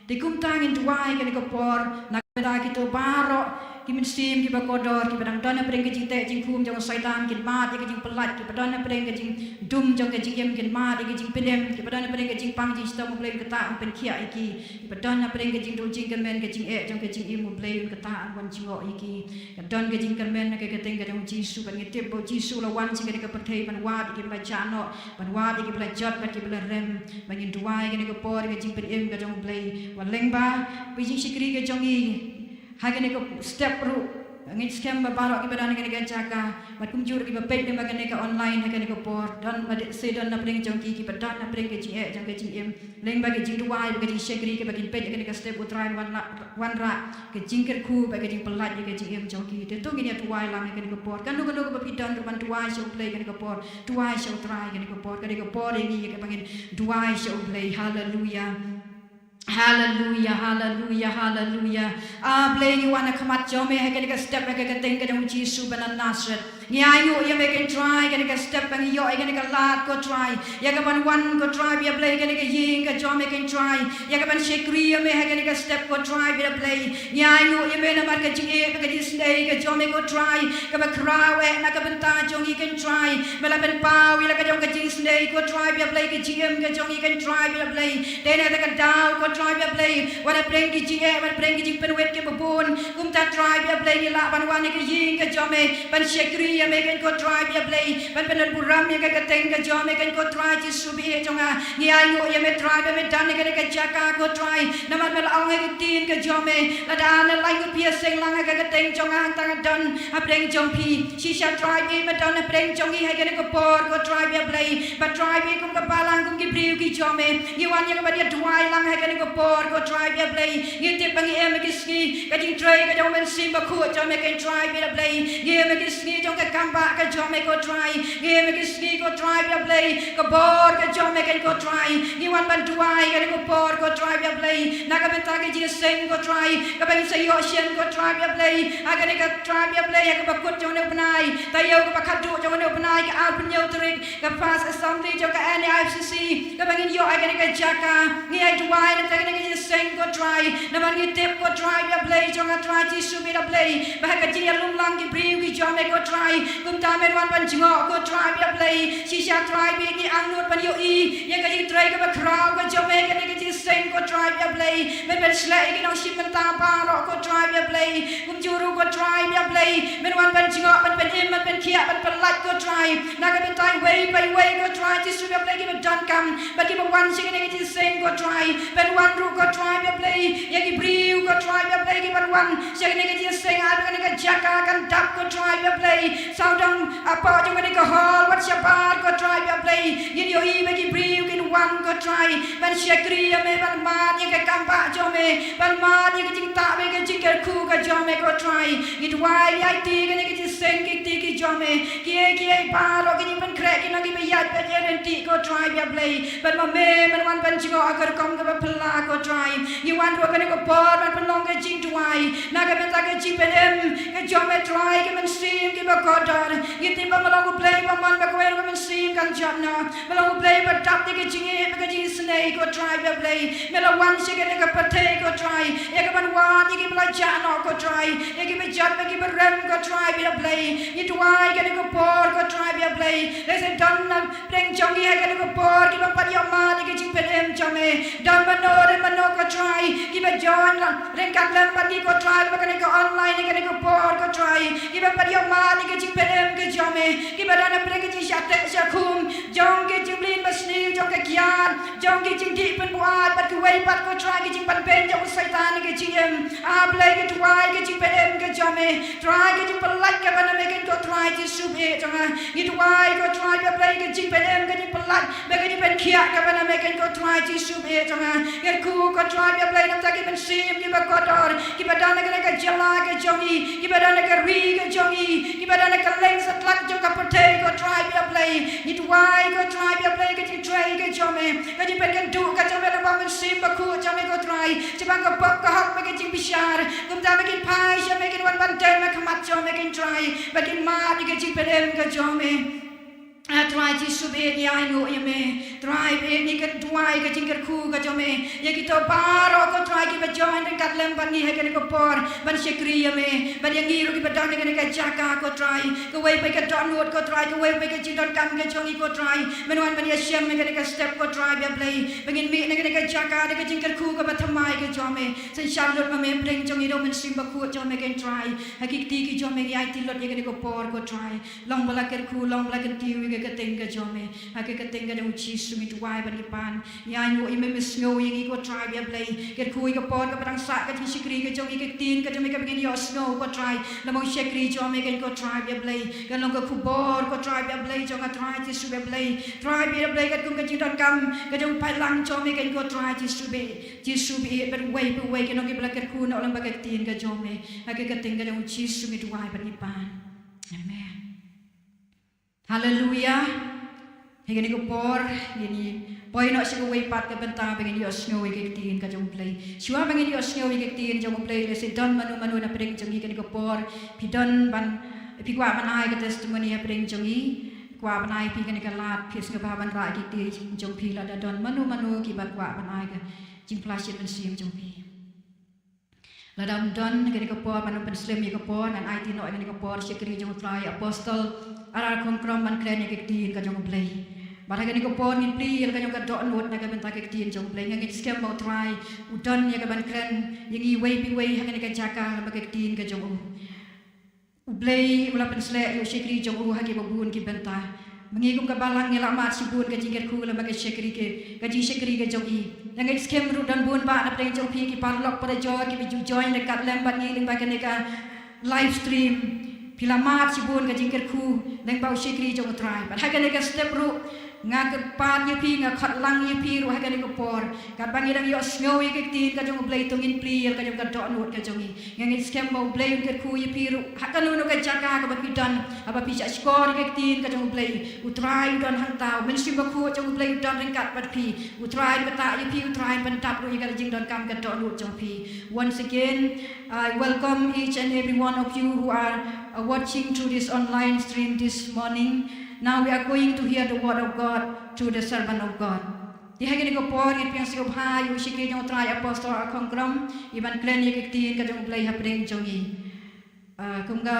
Te kumta ngin duwai ha kane ka por na ka bynta kito baroh Ki mynsiem kiba kordor, kiba dang don hapdeng ka jingteh jingkhum jong u Soitan, kin mad ïa ka jingpyllait, kiba don hapdeng ka jingdum jong ka jingim, kin mad ïa ka jingpynim, kiba don hapdeng ka jingpang jingshitom, U Blei un kata un pynkhiah ïa ki, kiba don hapdeng ka jingduh jingkyrmen, ka jingeh jong ka jingim, U Blei un kata un wan jngoh ïa ki. Ka don ka jingkyrmen ha ka kyrteng ka jong u Jisu, bad ngi tip ba u Jisu u la wan sha kane ka pyrthei ban wad ïa kiba la jah noh, ban wad ïa kiba la jot bad kiba la rem. Ba ngin duwai kane ka por ïa ka jingpynim ka jong U Blei. Wat lyngba ka jingshakri ka jong ngi ha kane ka step ruh, ngin skhem ba baroh kiba don ha kane ka jaka bad kumjuh ruh kiba peit lyngba kane ka online ha kane ka por, don ba dei, sa don napdeng jong ki, kiba don napdeng ka jingeh jong ka jingim. Lyngba ka jingduwai bad ka jingshakri kaba kin peit ha kane ka step, U Trai, wan la, wanrah ka jingkyrkhu bad ka jingpyllait ïa ka jingim jong ki. Te to ngin ïa duwai lang ha kane ka por. Kano kano kaba phi don ruh, ban duwai sha U Blei ha kane ka por. Duwai sha U Trai ha kane ka por. Ka dei ka por ïa ngi ïa kaba ngin duwai sha U Blei. Haleluya. Haleluya, haleluya, haleluya. A Blei, ngi wan ha khmat jong me ha kane ka step ha ka kyrteng ka jong u Jisu ba na Nasareth. Ngi ainguh ïa me, ko Trai, kane ka step ba ngi ïoh ïa kane ka lad, ko Trai, ïa kaban wan, ko Trai, bad ïa Blei, kane ka ïing ka jong me, ko Trai, ïa kaban shakri ïa me ha kane ka step, ko Trai, bad ïa Blei. Ngi ainguh ïa me namar ka jingïeit bad ka jingsnei ka jong me, ko Trai, kaba khraw eh na ka bynta jong ngi, ko Trai. Me la pynpaw ïa la ka jong ka jingsnei, ko Trai, bad ïa Blei, ka jingim ka jong ngi, ko Trai, bad ïa Blei. Te na kata ka daw, ko Trai, bad ïa Blei, wat hapdeng ki jingeh, wat hapdeng ki jingpynwit kiba bun, kumta, Trai, bad ïa Blei, ngi lah ban wan ha ka ïing ka jong me ban shakri ïa me, ko Trai, bad ïa Blei, ban pynburom ïa ka kyrteng ka jong me, ko Trai Jisu ba ïeit jong nga. Ngi ainguh ïa me, Trai, ba me don ha kane ka jaka, ko Trai, namar me la ong ha ka ktien ka jong me, lada nga la ïeng, phi ïaseng lang ha ka kyrteng jong nga, hangta nga don hapdeng jong phi. Shisha, Trai, bad me don hapdeng jong ngi ha kane ka por, ko Trai, bad ïa Blei. Bad Trai, bad kum ka balang, kum ki briew ki jong me, ngi wan ïa kaban ïa duwai lang ha kane ka por, ko Trai, bad ïa Blei. Ngi tip ba ngi im ha ki sngi ka jingtrei ka jong u Mynsiem Bakhuid jong me, ko Trai, bad ïa Blei. Ngi im ha ki sngi jong ka kambah ka jong me, ko Trai. Ngi im ha ki sngi, ko Trai, bad ïa Blei, ka bor ka jong me, ko Trai. Ngi wan ban duwai ha kane ka por, ko Trai, bad ïa Blei, na ka bynta ka jingïaseng, ko Trai, kaba ngin sa ïoh shen, ko Trai, bad ïa Blei, ha kane ka, Trai, bad ïa Blei, ha kaba kut jong une u bnai, taïew kaba khatduh jong une u bnai, ka arphew hynñiew tarik, ka first assembly jong ka N A I F C C, kaba ngin ïoh ha kane ka jaka. Ngi ai duwai na ka bynta kane ka jingïaseng, ko Trai, namar ngi tip, ko Trai, bad ïa Blei jong nga, Trai Jisu bad ïa Blei, ba ha ka jingïalum lang ki briew ki jong me, ko Trai, kumta men wan ban jngoh, ko Trai, bad ïa Blei. Shisha, Trai, bad ngi angnud ban ïohi ïa ka jingtrei kaba khraw ka jong me ha kane ka jingïaseng, ko Trai, bad ïa Blei. Men pynshlur ïa ki nongshim bynta baroh, ko Trai, bad ïa Blei. Kumjuh ruh, ko Trai, bad ïa Blei, men wan ban jngoh, ban pynim, ban pynkhiah, ban pyllait, ko Trai, na ka bynta iwei pa iwei, ko Trai Jisu bad ïa Blei, kiba donkam bad kiba wan sha kane ka jingïaseng, ko Trai. Pynwan ruh, ko Trai, bad ïa Blei, ïa ki briew, ko Trai, bad ïa Blei, kiban wan sha kane ka jingïaseng, ha kane ka jaka kan dap, ko Trai, bad ïa Blei, sawdong hapoh jong kane ka hall, wat shabar, ko Trai, bad ïa Blei. Ngin ïohi ba ki briew kin wan, ko Trai, ban shakri ïa me, ban mad ïa ka kambah jong me, ban mad ïa ka jingtah bad ka jingkyrkhu ka jong me, ko Trai. Ngi duwai, ngi aiti kane ka jingïaseng ha ki kti ki jong me. Kiei kiei baroh ki jingpynkhreh, ki nongïaid bad ïaid ryntih, ko Trai, bad ïa Blei, bad ma me men wan ban jngoh ha ka rukom kaba phylla, ko Trai. Ngi wan ruh ha kane ka por ban pynlong ka jingduwai na ka bynta ka jingpynim ka jong me, Trai, ki mynsiem kiba kordor. Ngi tip ba me long U Blei ba mon, ba kawei ruh ka mynsiem kam jot noh. Me long U Blei ba dap ïa ka jingïeit bad ka jingisynei, ko Trai, bad ïa Blei. Me la wan sha kane ka pyrthei, ko Trai, ïa kaban wad ïa kiba la jah noh, ko Trai, ïa kiba jot bad kiba rem, ko Trai, bad ïa Blei. Ngi duwai ha kane ka por, ko Trai, bad ïa Blei, lehse don na pdeng jong ngi ha kane ka por kiba pat ïoh mad ïa ka jingpynim jong me. Don mano re mano, ko Trai, kiba join la ryngkat lem bad ngi, ko Trai, lyngba kane ka online ha kane ka por, ko Trai, kiba pat ïoh mad ïa ka jingpynim ka jong me, kiba don hapdeng ka jingshah teh shah khum jong ka jingbylli basniew jong ka kiad, jong ka jingdih pynbuaid bad kawei pat, ko Trai, ka jingpynbeiñ jong u Soitan ha ka jingim. A Blei, ngi duwai ka jingpynim ka jong me, Trai, ka jingpyllait kaba na me, ko Trai Jisu bad ïa jong nga. Ngi duwai, ko Trai, bad ïa Blei, ka jingpynim, ka jingpyllait bad ka jingpynkhiah kaba na me, ko Trai Jisu bad ïa jong nga. Kyrkhu, ko Trai, bad ïa Blei, na ka bynta ki mynsiem kiba kordor, kiba don ha kane ka jylla ka jong ngi, kiba don ha ka ri ka jong ngi, kiba don ha kylleng satlak jong ka pyrthei, ko Trai, bad ïa Blei. Ngi duwai, ko Trai, bad ïa Blei, ka jingtrei ka jong me, ka jingpynkynduh ka jong me lyngba u Mynsiem Bakhuid jong me, ko Trai, shaphang ka pop ka hok bad ka jingbishar. Kumta me kin phai sha me, kin wan ban dem ha khmat jong me, ko Trai, bad kin mad ïa ka jingpynim ka jong me. A Trai Jisu, ba ngi ainguh ïa me. Trai, ba ngi kyrduwai ka jingkyrkhu ka jong me ïa kito baroh, ko Trai, kiba join ryngkat lem bad ngi ha kane ka por ban shakri ïa me, bad ïa ngi ruh kiba don ha kane ka jaka, ko Trai. Kawei pat ka dohnud, ko Trai, kawei pat ka jingdonkam ka jong ngi, ko Trai, men wan ban ïashem ha kane ka step, ko Trai, ba ïa Blei, ba ngin mih na kane ka jaka da ka jingkyrkhu kaba thymmai ka jong me. Synshar lut ma me, pdeng jong ngi da u Mynsiem Bakhuid jong me, ko Trai. Ha ki kti ki jong me ngi aiti lut ïa kane ka por, ko Trai. Long ba la kyrkhu, long ba la kyntiew ïa ka kyrteng ka jong me. Ha ka kyrteng ka jong u Jisu ngi duwai bad ngi pan. Ngi ainguh ïa me, me sngew ïa ngi, ko Trai, ba ïa Blei. Kyrkhu ïa ka por kaba dang sah ka jingshakri ka jong ngi, ka ktien ka jong me kaba ngin ïohsngew, ko Trai. Lem bad u shakri jong me, ko Trai, ba ïa Blei. Kan long ka khubor, ko Trai, ba ïa Blei, jong nga Trai Jisu, ba ïa Blei. Trai, ba ïa Blei, katkum ka jingdonkam ka jong u paidlang jong me, ko Trai Jisu, ba Jisu, ba ïa bad uwei pa uwei, kan long kiba la kyrkhu na u lem bad ka ktien ka jong me. Ha ka kyrteng ka jong u Jisu ngi duwai bad ngi pan. Amen. Haleluia. Ha kane ka por ngin ïa poi noh sha kawei pat ka bynta ba ngin ïohsngew ïa ka ktien ka jong u Blei. Shuwa ba ngin ïohsngew ïa ka ktien jong u Blei, lehse don mano mano na pdeng jong ngi kane ka por, phi don ban, phi kwah ban ai ka testimony ha pdeng jong ngi. Kwah ban ai phi kane ka lad, phi sngewbha ban rah ïa ka ktien jong phi. Lada don mano mano kiba kwah ban ai ka jingphla shimet mynsiem jong phi. Lada ym don, kane ka por ban pynslem ïa ka por, ngan aiti noh ïa kane ka por shakri jong u Trai, Apostle R R Khongkrom ban kren ïa ka ktien ka jong u Blei. Bad ha kane ka por ngin plie ïa la ka jong ka dohnud na ka bynta ka ktien jong u Blei. Nga ngeit skhem ba u Trai u don ïa ka ban kren ïa ngi uwei pa uwei ha kane ka jaka lem bad ka ktien ka jong u. U Blei u la pynsleh ïa u shakri jong u ha kiba bun ki bynta. Ma ngi kum ka balang ngi la mad shibun ka jingkyrkhu lem bad ka shakri ka, ka jingshakri ka jong i. Nga ngeit skhem ruh don bun bah na pdeng jong phi ki paralok parajor kiba ju join ryngkat lem bad ngi lyngba kane ka live stream. Phi la mad shibun ka jingkyrkhu lyngba u shakri jong u Trai. Bad ha kane ka step ruh nga kyrpad ïa phi, nga khot lang ïa phi ruh ha kane ka por. Katba ngi dang ïohsngew ïa ka ktien ka jong u Blei, to ngin plie ïa la ka jong ka dohnud ka jong ngi. Nga ngeit skhem ba u Blei un kyrkhu ïa phi ruh ha kano kano ka jaka kaba phi don, haba phi shah shkor ïa ka ktien ka jong u Blei. U Trai u don hangta, u Mynsiem Bakhuid jong u Blei u don ryngkat bad phi. U Trai un ktah ïa phi, u Trai un pyndap ruh ïa ka jingdonkam ka dohnud jong phi. Once again, I welcome each and every one of you who are, uh, watching through this online stream this morning. Now we are going to hear the word of God through the servant of God. Te ha kane ka por ngin pdiang sngewbha ïa u shakri jong u Trai, Apostle R R Khongkrom, i ban kren ïa ka ktien ka jong u Blei ha pdeng jong ngi. Ah, kum ka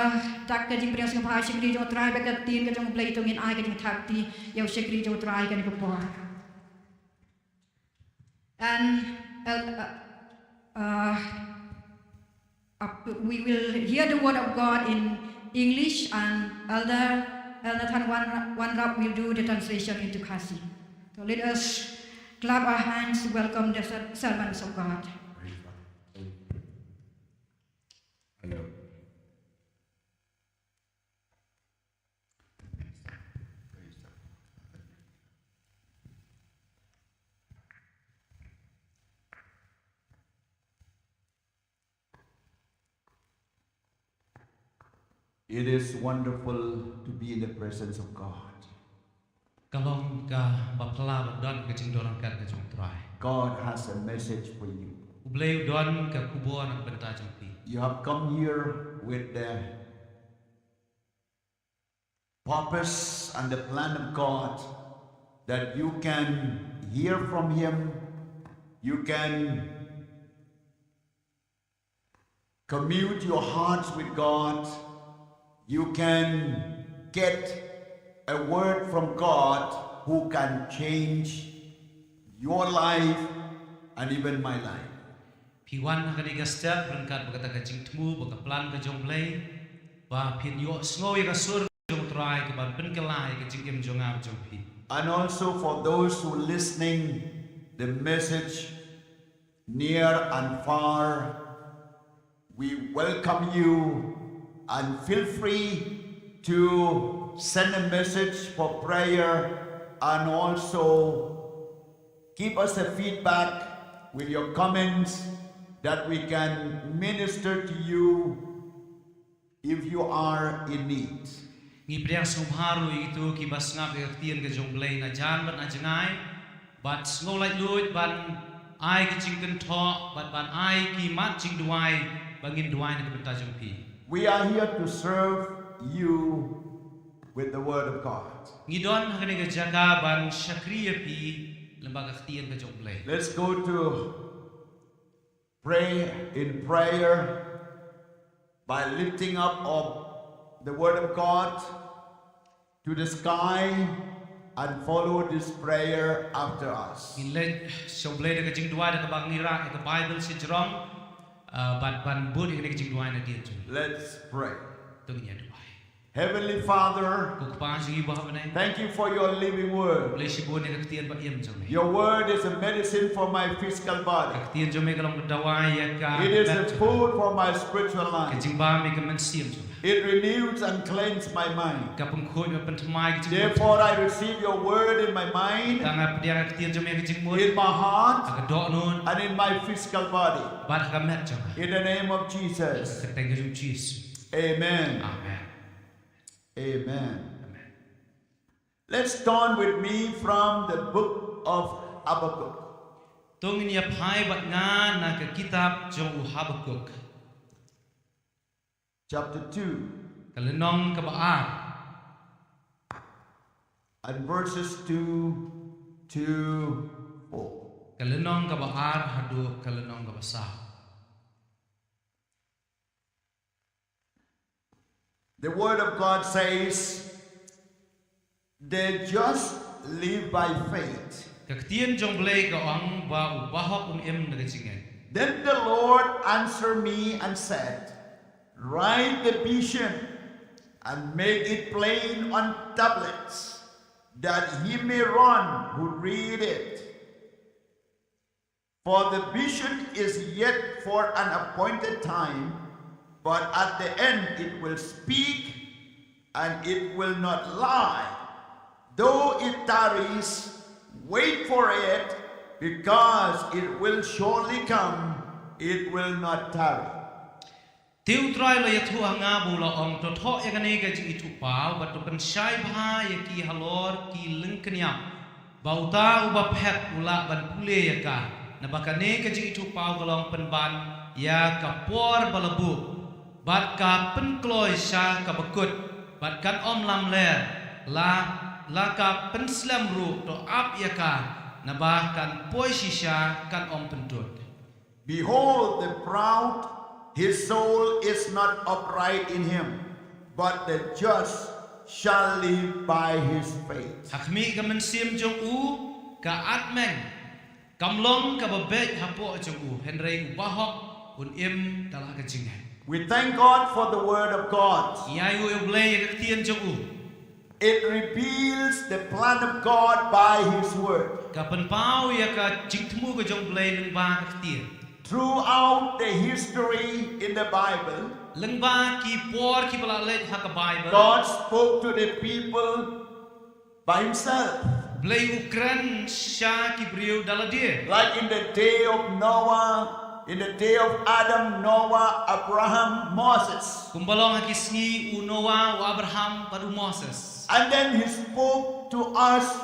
dak ka jingpdiang sngewbha ïa u shakri jong u Trai bad ka ktien ka jong u Blei, to ngin ai ka jingthap kti ïa u shakri jong u Trai kane ka por. And, uh, uh, uh, we will hear the word of God in English, and Elder, Elder Nathan Wan-, Wanrap will do the translation into Khasi. So let us clap our hands to welcome the ser-, servants of God. Praise God. Hello. It is wonderful to be in the presence of God. Ka long kaba phylla ba don ha ka jingdon ryngkat ka jong u Trai. God has a message for you. U Blei u don ka khubor na ka bynta jong phi. You have come here with the purpose and the plan of God, that you can hear from Him, you can commute your hearts with God, you can get a word from God who can change your life and even my life. Phi wan ha kane ka step ryngkat bad kata ka jingthmu ba ka plan ka jong u Blei, ba phin ïohsngew ïa ka sur ka jong u Trai kaban pynkylla ïa ka jingim jong nga bad jong phi. And also for those who listening the message near and far, we welcome you and feel free to send a message for prayer and also give us a feedback with your comments that we can minister to you if you are in need. Ngi pdiang sngewbha ruh ïa kito kiba sngap ïa ka ktien ka jong u Blei na jan bad na jngai, bad sngewlait luid ban ai ka jingkynthoh bad ban ai ki mat jingduwai ba ngin duwai na ka bynta jong phi. We are here to serve you with the word of God. Ngi don ha kane ka jaka ban shakri ïa phi lyngba ka ktien ka jong U Blei. Let's go to pray in prayer by lifting up of the word of God to the sky and follow this prayer after us. Ngin leit sha U Blei da ka jingduwai da kaba ngi rah ïa ka Baibl shajrong, ah, bad ban bud ïa kane ka jingduwai na dien jong. Let's pray. To ngin ïa duwai. Heavenly Father, Ko Kpa jong ngi ba ha bneng. Thank you for your living word. Khublei shibun ïa ka ktien ba im jong me. Your word is a medicine for my physical body. Ka ktien jong me ka long ka dawai ïa ka met jong nga. It is a food for my spiritual life. Ka jingbam ïa ka mynsiem jong nga. It renews and cleanses my mind. Ka pynkhuid bad pynthymmai ka jingmut. Therefore I receive your word in my mind. Te nga pdiang ïa ka ktien jong me ha ka jingmut. In my heart. Ha ka dohnud. And in my physical body. Bad ha ka met jong nga. In the name of Jesus. Ha ka kyrteng ka jong U Jisu. Amen. Amen. Amen. Let's turn with me from the book of Habakkuk. To ngin ïa phai bad nga na ka kitab jong u Habakkuk. Chapter two. Ka lynnong kaba ar. And verses two to four. Ka lynnong kaba ar haduh ka lynnong kaba saw. The word of God says, "The just live by faith." Ka ktien jong U Blei ka ong ba u bahok un im na ka jingngeit. Then the Lord answered me and said, "Write the vision and make it plain on tablets, that he may run who read it." For the vision is yet for an appointed time, but at the end it will speak and it will not lie. Though it tarries, wait for it, because it will surely come, it will not tarry. Te U Trai u la ïathuh ha nga bad u la ong, to thoh ïa kane ka jingithuhpaw bad to pynshai bha ïa ki halor ki lyngkniap, ba uta uba phet u lah ban pule ïa ka. Naba kane ka jingithuhpaw ka long pynban ïa ka por ba la buh, bad ka pynkloi sha kaba kut, bad kan ym lamler. La, la ka pynslem ruh, to ap ïa ka, naba kan poi shisha, kan ym pyntud. Behold, the proud, his soul is not upright in him, but the just shall live by his faith. Ha khmih ka mynsiem jong u ka atmeng, kam long kaba beit hapoh jong u, hynrei u bahok un im da la ka jingngeit. We thank God for the word of God. Ngi ai nguh ïa U Blei ïa ka ktien jong u. It reveals the plan of God by His Word. Ka pynpaw ïa ka jingthmu ka jong U Blei lyngba ka ktien. Throughout the history in the Bible, lyngba ki por kiba la leit ha ka Baibl, God spoke to the people by Himself. U Blei u kren sha ki briew da lade. Like in the day of Noah, in the day of Adam, Noah, Abraham, Moses. Kumba long ha ki sngi u Noah, u Abraham, bad u Moses. And then he spoke to us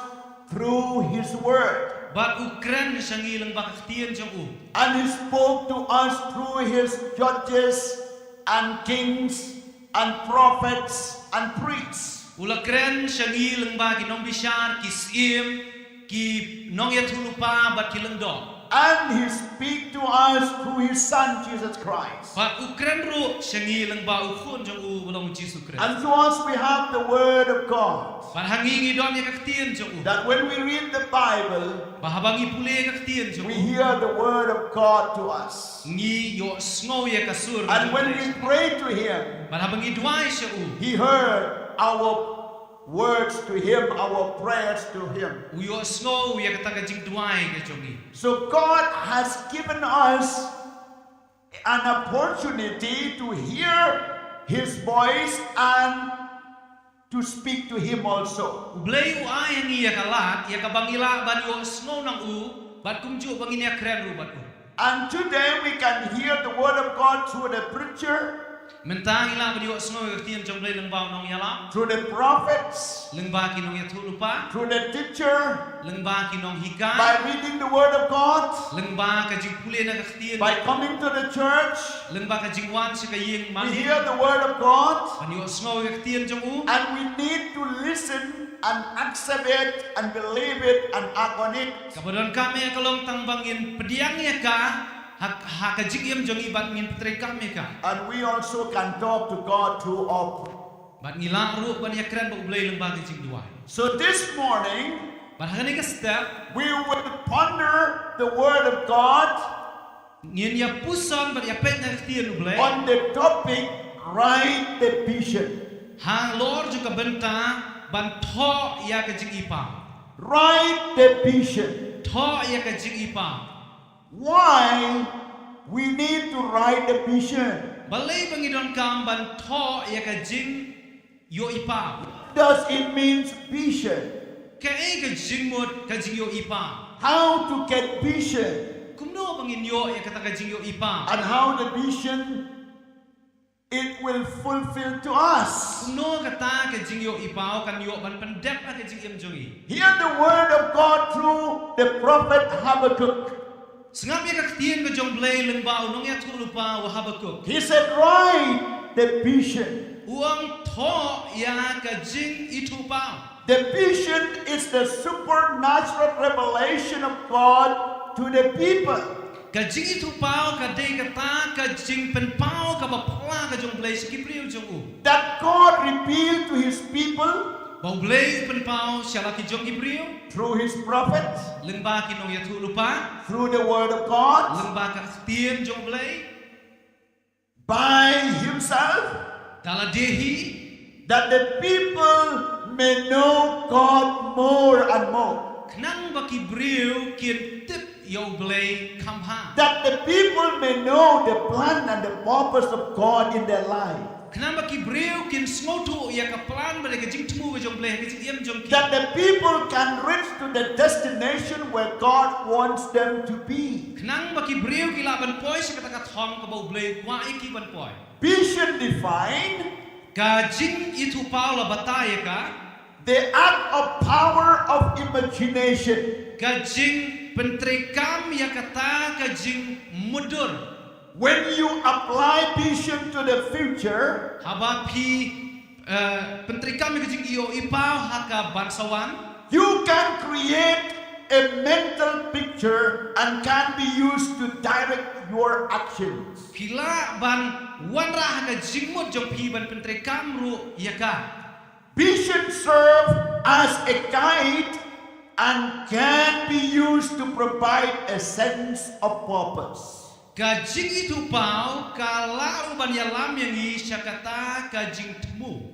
through his word. Bad u kren sha ngi lyngba ka ktien jong u. And he spoke to us through his judges and kings and prophets and priests. U la kren sha ngi lyngba ki nongbishar, ki syiem, ki nongïathuhlypa bad ki lyngdoh. And he speak to us through his son Jesus Christ. Bad u kren ruh sha ngi lyngba u khun jong u ba long u Jisu Khrist. And so as we have the word of God, bad ha ngi ngi don ïa ka ktien jong u, that when we read the Bible, ba haba ngi pule ïa ka ktien jong u, we hear the word of God to us. Ngi ïohsngew ïa ka sur. And when we pray to him, bad haba ngi duwai sha u, he heard our words to him, our prayers to him. U ïohsngew ïa kata ka jingduwai ka jong ngi. So God has given us an opportunity to hear his voice and to speak to him also. U Blei u ai ha ngi ïa ka lad ïa kaba ngi lah ban ïohsngew na u bad kumjuh ba ngin ïakren ruh bad u. And today we can hear the word of God through the preacher. Mynta ngi lah ban ïohsngew ïa ka ktien jong U Blei lyngba u nongïalam. Through the prophets. Lyngba ki nongïathuhlypa. Through the teacher. Lyngba ki nonghikai. By reading the word of God. Lyngba ka jingpule na ka ktien. By coming to the church. Lyngba ka jingwan sha ka ïing mane. We hear the word of God. Ban ïohsngew ïa ka ktien jong u. And we need to listen and accept it and believe it and act on it. Kaba donkam ïa ka long tang ba ngin pdiang ïa ka ha, ha ka jingim jong ngi bad ngin pyntreikam ïa ka. And we also can talk to God through our. Bad ngi lah ruh ban ïakren bad U Blei lyngba ka jingduwai. So this morning, bad ha kane ka step, we will ponder the word of God. Ngin ïa puson bad ïa peit na ka ktien U Blei. On the topic, write the vision. Halor jong ka bynta ban thoh ïa ka jingipaw. Write the vision. Thoh ïa ka jingipaw. Why we need to write the vision? Balei ba ngi donkam ban thoh ïa ka jingïohipaw? Does it mean vision? Kaei ka jingmut ka jingïohipaw? How to get vision? Kumno ba ngin ïoh ïa kata ka jingïohipaw? And how the vision it will fulfill to us. Kumno kata ka jingïohipaw kan ïoh ban pyndep ha ka jingim jong ngi. Hear the word of God through the prophet Habakkuk. Sngap ïa ka ktien ka jong U Blei lyngba u nongïathuhlypa u Habakkuk. He said, write the vision. U ong thoh ïa ka jingithuhpaw. The vision is the supernatural revelation of God to the people. Ka jingithuhpaw ka dei kata ka jingpynpaw kaba phylla ka jong U Blei sha ki briew jong u. That God revealed to his people. Ba U Blei u pynpaw sha la ki jong ki briew. Through his prophet. Lyngba ki nongïathuhlypa. Through the word of God. Lyngba ka ktien jong U Blei. By himself. Da lade hi. That the people may know God more and more. Khnang ba ki briew kin tip ïa U Blei kham bha. That the people may know the plan and the purpose of God in their life. Khnang ba ki briew kin sngewthuh ïa ka plan bad ïa ka jingthmu ka jong U Blei ha ka jingim jong ki. That the people can reach to the destination where God wants them to be. Khnang ba ki briew ki lah ban poi sha kata ka thong kaba U Blei u kwah ïa ki ban poi. Vision define. Ka jingithuhpaw la batai ïa ka. The act of power of imagination. Ka jingpyntreikam ïa kata ka jingmutdur. When you apply vision to the future, haba phi, eh, pyntreikam ïa ka jingïohipaw ha ka ban sa wan, you can create a mental picture and can be used to direct your actions. Phi lah ban wanrah ha ka jingmut jong phi ban pyntreikam ruh ïa ka. Vision serve as a guide and can be used to provide a sense of purpose. Ka jingithuhpaw ka lah ruh ban ïalam ïa ngi sha kata ka jingthmu.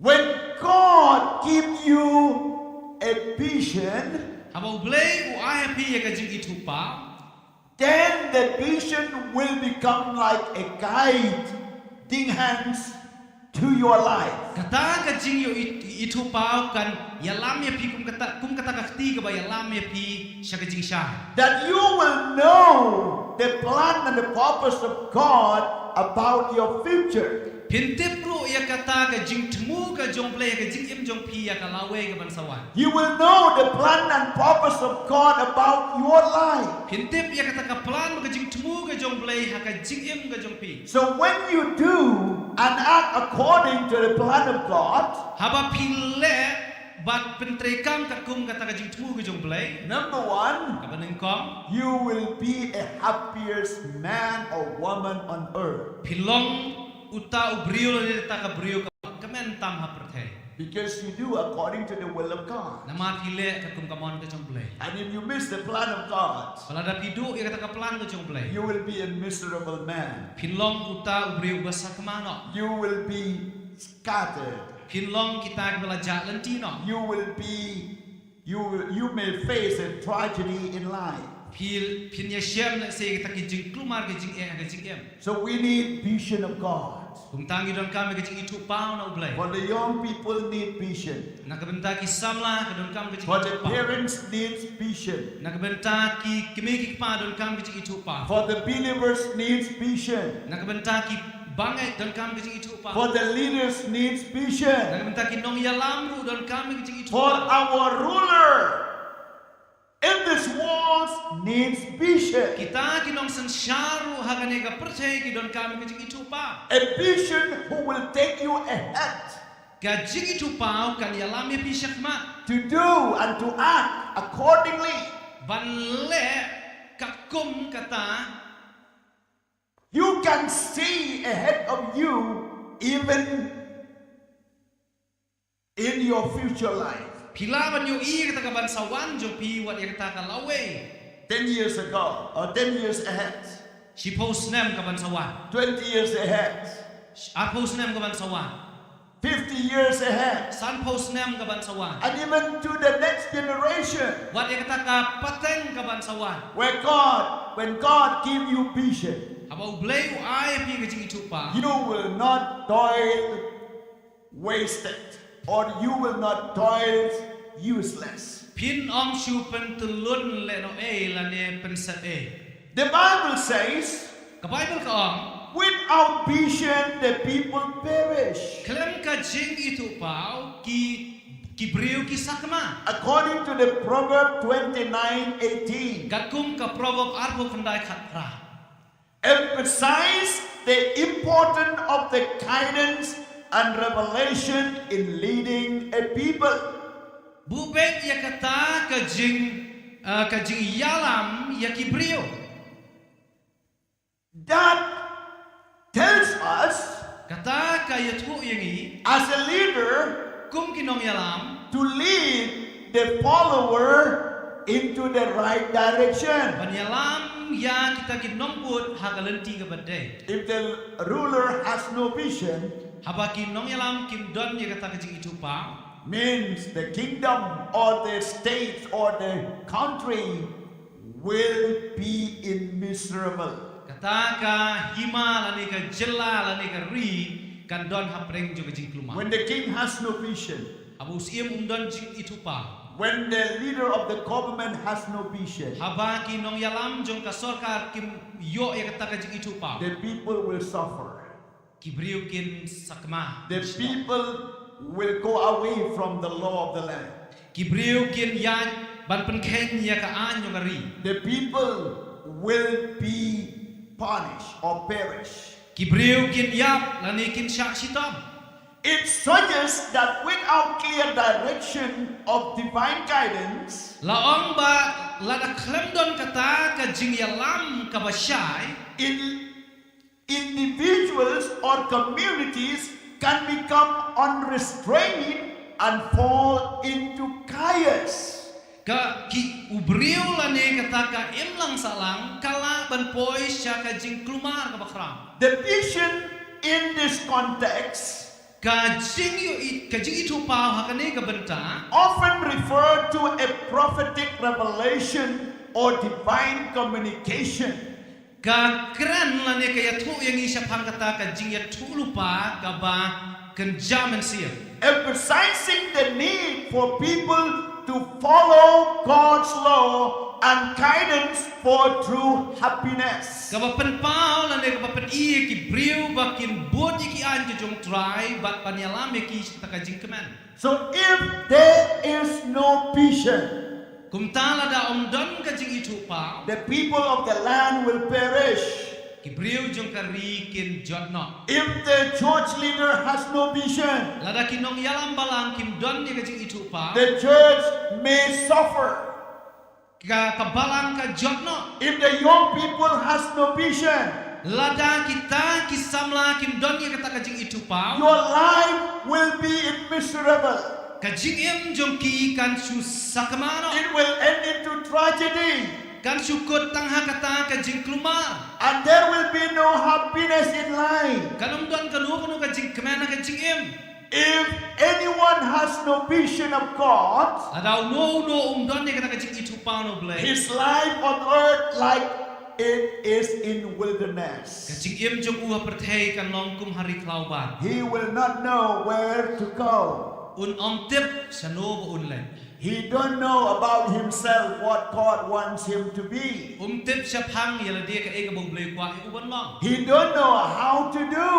When God give you a vision, haba U Blei u ai ha phi ïa ka jingithuhpaw, then the vision will become like a guiding hands to your life. Kata ka jingïohi-, ithuhpaw kan ïalam ïa phi kum kata, kum kata ka kti kaba ïalam ïa phi sha ka jingshai. That you will know the plan and the purpose of God about your future. Phin tip ruh ïa kata ka jingthmu ka jong U Blei ïa ka jingim jong phi ïa ka lawei ka ban sa wan. You will know the plan and purpose of God about your life. Phin tip ïa kata ka plan bad ka jingthmu ka jong U Blei ha ka jingim ka jong phi. So when you do and act according to the plan of God, haba phi leh bad pyntreikam katkum kata ka jingthmu ka jong U Blei, number one, kaba nyngkong, you will be a happiest man or woman on earth. Phin long uta u briew lane uta ka briew kaba kmen tam ha pyrthei. Because you do according to the will of God. Namar phi leh katkum ka mon ka jong U Blei. And if you miss the plan of God, lada phi duh ïa kata ka plan ka jong U Blei, you will be a miserable man. Phin long uta u briew uba sakma noh. You will be scattered. Phin long kita kiba la jah lynti noh. You will be, you will, you may face a tragedy in life. Phi, phin ïashem lehse kita ki jingkulmar ki jingeh ha ka jingim. So we need vision of God. Kumta ngi donkam ïa ka jingithuhpaw na U Blei. For the young people need vision. Na ka bynta ki samla ka donkam ka jingithuhpaw. For the parents needs vision. Na ka bynta ki kmie ki kpa donkam ka jingithuhpaw. For the believers needs vision. Na ka bynta ki bangeit donkam ka jingithuhpaw. For the leaders needs vision. Na ka bynta ki nongïalam ruh donkam ka jingithuhpaw. For our ruler in this world needs vision. Kita ki nongsynshar ruh ha kane ka pyrthei ki donkam ka jingithuhpaw. A vision who will take you ahead. Ka jingithuhpaw kan ïalam ïa phi shakhmat. To do and to act accordingly. Ban leh katkum kata. You can see ahead of you even in your future life. Phi lah ban ïohi kata ka ban sa wan jong phi wat ïa kata ka lawei. Ten years ago, or ten years ahead, Shiphew snem ka ban sa wan. Twenty years ahead, Arphew snem ka ban sa wan. Fifty years ahead, Sanphew snem ka ban sa wan. And even to the next generation. Wat ïa kata ka pateng ka ban sa wan. Where God, when God give you vision, Haba U Blei u ai phi ka jingithuhpaw. You will not toil wasted, or you will not toil useless. Phin ym shu pyntyllun lehnoh ei lane pynset ei. The Bible says, Ka Baibl ka ong, without vision, the people perish. Khlem ka jingithuhpaw ki ki briew ki sakma. According to the Proverb twenty-nine eighteen, Katkum ka Proverb arphew khyndai khatphra. Emphasize the importance of the guidance and revelation in leading a people. Buh beit ïa kata ka jing uh, ka jingïalam ïa ki briew. That tells us, kata ka ïathuh ïa ngi, as a leader, kum ki nongïalam, to lead the follower into the right direction. Ban ïalam ïa kita ki nongbud ha ka lynti kaba dei. If the ruler has no vision, haba ki nongïalam kim don ïa kata ka jingithuhpaw, means the kingdom or the state or the country will be in miserable. Kata ka hima lane ka jylla lane ka ri kan don hapdeng jong ka jingkulmar. When the king has no vision, haba u syiem um don jingithuhpaw, when the leader of the government has no vision, haba ki nongïalam jong ka sorkar kim ïoh ïa kata ka jingithuhpaw, the people will suffer. Ki briew kin sakma. The people will go away from the law of the land. Ki briew kin ïaid ban pynkheiñ ïa ka aiñ jong ka ri. The people will be punished or perish. Ki briew kin ïap lane kin shah shitom. It suggests that without clear direction of divine guidance, La ong ba lada khlem don kata ka jingïalam kaba shai, in individuals or communities can become unrestrained and fall into chaos. Ka ki u briew lane kata ka imlang sahlang ka lah ban poi sha ka jingkulmar kaba khraw. The vision in this context Ka jingïohi, ka jingithuhpaw ha kane ka bynta often referred to a prophetic revelation or divine communication. Ka kren lane ka ïathuh ïa ngi shaphang kata ka jingïathuhlypa kaba kynja mynsiem, emphasizing the need for people to follow God's law and guidance for true happiness. Kaba pynpaw lane kaba pyni ïa ki briew ba kin bud ïa ki aiñ ki jong U Trai bad ban ïalam ïa ki sha kata ka jingkmen. So if there is no vision, Kumta lada ym don ka jingithuhpaw, the people of the land will perish. Ki briew jong ka ri kin jot noh. If the church leader has no vision, lada ki nongïalam balang kim don ïa ka jingithuhpaw, the church may suffer. Ka, ka balang ka jot noh. If the young people has no vision, lada kita ki samla kim don ïa kata ka jingithuhpaw, your life will be in miserable. Ka jingim jong ki kan shu sakma noh. It will end into tragedy. Kan shu kut tang ha kata ka jingkulmar. And there will be no happiness in life. Kan ym don kano kano ka jingkmen ha ka jingim. If anyone has no vision of God, lada uno uno um don ïa kata ka jingithuhpaw na U Blei, his life on earth like it is in wilderness. Ka jingim jong u ha pyrthei kan long kum ha ri khlaw bar. He will not know where to go. Un ym tip shano ba un leit. He don't know about himself what God wants him to be. Um tip shaphang ïa lade kaei kaba U Blei u kwah ïa u ban long. He don't know how to do.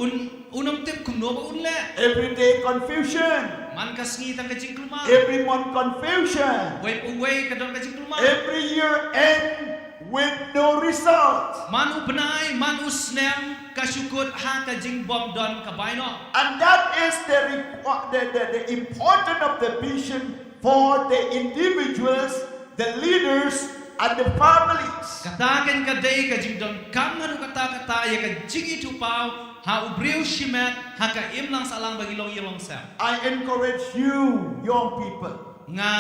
Un un ym tip kumno ba un leh. Every day confusion. Man ka sngi tang ka jingkulmar. Every month confusion. Wei pa wei ka don ka jingkulmar. Every year end with no result. Man u bnai, man u snem, ka shu kut ha ka jingbym don ka bai noh. And that is the, requ- the, the, the importance of the vision for the individuals, the leaders, and the families. Kata kan ka dei ka jingdonkam haduh katta katta ïa ka jingithuhpaw ha u briew shimet ha ka imlang sahlang ba ngi long ïa long sem. I encourage you, young people, Nga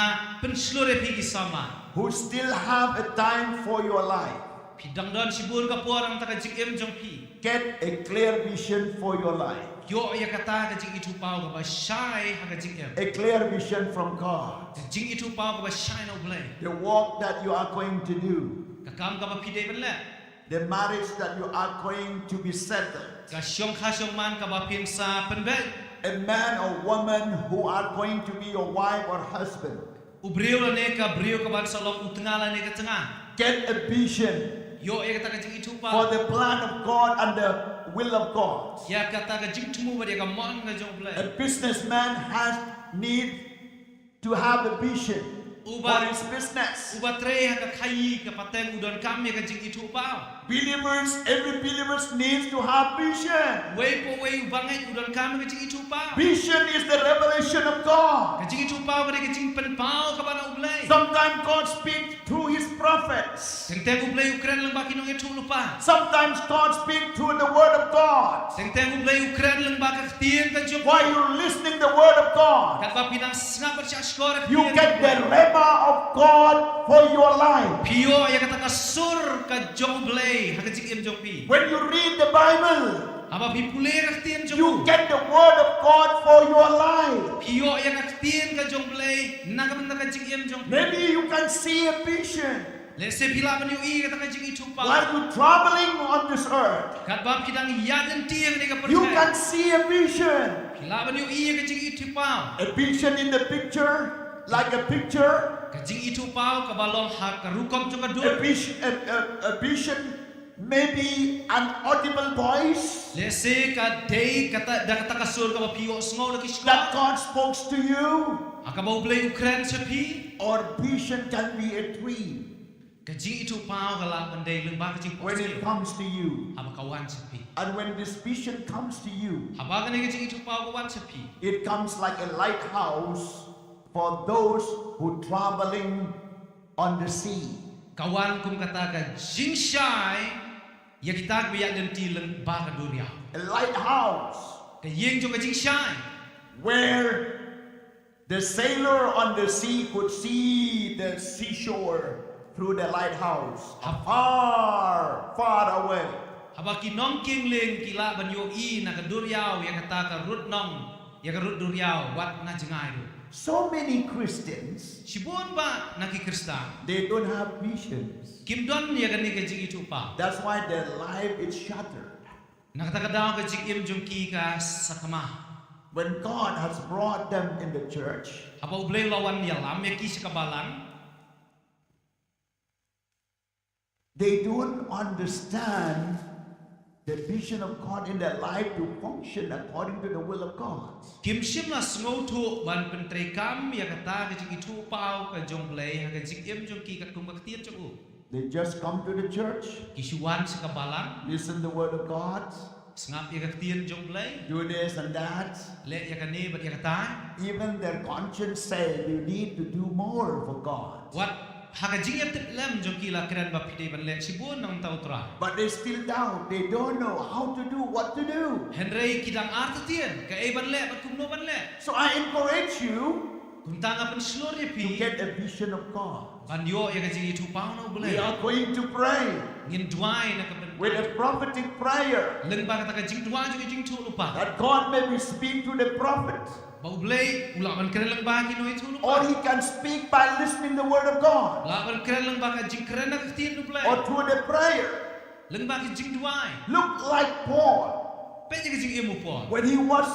pynshlur ïa phi ki samla who still have a time for your life. Phi dang don shibun ka por na ka bynta ka jingim jong phi. Get a clear vision for your life. Ïoh ïa kata ka jingithuhpaw kaba shai ha ka jingim. A clear vision from God. Ka jingithuhpaw kaba shai na U Blei. The work that you are going to do. Ka kam kaba phi dei ban leh. The marriage that you are going to be settled. Ka shongkha shongman kaba phin sa pynbeit. A man or woman who are going to be your wife or husband. U briew lane ka briew kaban sa long u tnga lane ka tnga. Get a vision Ïoh ïa kata ka jingithuhpaw. for the plan of God and the will of God. Ïa kata ka jingthmu bad ïa ka mon ka jong U Blei. A businessman has need to have a vision U for ba- his business. U ba trei ha ka khaii ka pateng u donkam ïa ka jingithuhpaw. Believers, every believers needs to have vision. Wei pa wei u bangeit u donkam ïa ka jingithuhpaw. Vision is the revelation of God. Ka jingithuhpaw ka dei ka jingpynpaw kaba na U Blei. Sometimes God speaks through his prophets. Teng teng U Blei u kren lyngba ki nongïathuhlypa. Sometimes God speaks through the word of God. Teng teng U Blei u kren lyngba ka ktien ka jong. While you're listening the word of God, Katba phi nang sngap bad shahshkor ïa ka you ktien get ka the jong. rhema of God for your life. Phi ïoh ïa kata ka sur ka jong U Blei ha ka jingim jong phi. When you read the Bible, Haba phi pule ïa ka ktien jong. you get the word of God for your life. Phi ïoh ïa ka ktien ka jong U Blei na ka bynta ka jingim jong phi. Maybe you can see a vision. Lehse phi lah ban ïohi ïa kata ka jingithuhpaw. While you're traveling on this earth, Katba phi dang ïaid lynti ha kane ka pyrthei. you can see a vision. Phi lah ban ïohi ïa ka jingithuhpaw. A vision in the picture, like a picture. Ka jingithuhpaw kaba long ha ka rukom jong ka A dur. vision, a, a, a vision, maybe an audible voice Lehse ka dei kata da kata ka sur kaba phi ïohsngew da ki shkor. that God spoke to you, Ha kaba U Blei u kren sha phi. or vision can be a dream Ka jingithuhpaw ka lah ban dei lyngba ka when it jingphohsniew. Comes to you. Haba ka wan sha phi. And when this vision comes to you, Haba kane ka jingithuhpaw ka wan sha phi. It comes like a lighthouse for those who traveling on the sea. Ka wan kum kata ka jingshai ïa kita kiba ïaid lynti lyngba ka duriaw. A lighthouse Ka ïing jong ka jingshai. Where the sailor on the sea could see the seashore through the lighthouse, far, far away. Haba ki nongkieng lieng ki lah ban ïohi na ka duriaw ïa kata ka rud nong, ïa ka rud duriaw wat na jngai ruh. So many Christians, Shibun bah na ki Khristan they don't have visions. Kim don ïa kane ka jingithuhpaw. That's why their life is shattered. Na kata ka daw ka jingim jong ki ka sakma. When God has brought them in the church, Haba U Blei u la wan ïalam ïa ki sha ka balang, they don't understand the vision of God in their life to function according to the will of God. Kim shym la sngewthuh ban pyntreikam ïa kata ka jingithuhpaw ka jong U Blei ha ka jingim jong ki katkum ka ktien jong u. They just come to the church, Ki shu wan sha ka balang, listen the word of God, sngap ïa ka ktien jong U Blei, do this and that. leh ïa kane bad ïa katai. Even their conscience says you need to do more for God. Wat ha ka jingïatiplem jong ki la kren ba phi dei ban leh shibun na ka bynta U Trai. But they still doubt. They don't know how to do, what to do. Hynrei ki dang artatien kaei ban leh bad kumno ban leh. So I encourage you Kumta nga pynshlur ïa phi to get a vision of God. ban ïoh ïa ka jingithuhpaw na U Blei. We are going to pray Ngin duwai na ka bynta with a prophetic prayer lyngba kata ka jingduwai jong ka jingithuhlypa. That God may be speak to the prophet. Ba U Blei u lah ban kren lyngba ki nongïathuhlypa. Or he can speak by listening the word of God. Lah ban kren lyngba ka jingkren na ka ktien U Blei. Or through the prayer. Lyngba ka jingduwai. Look like Paul. Peit ïa ka jingim u Paul. When he was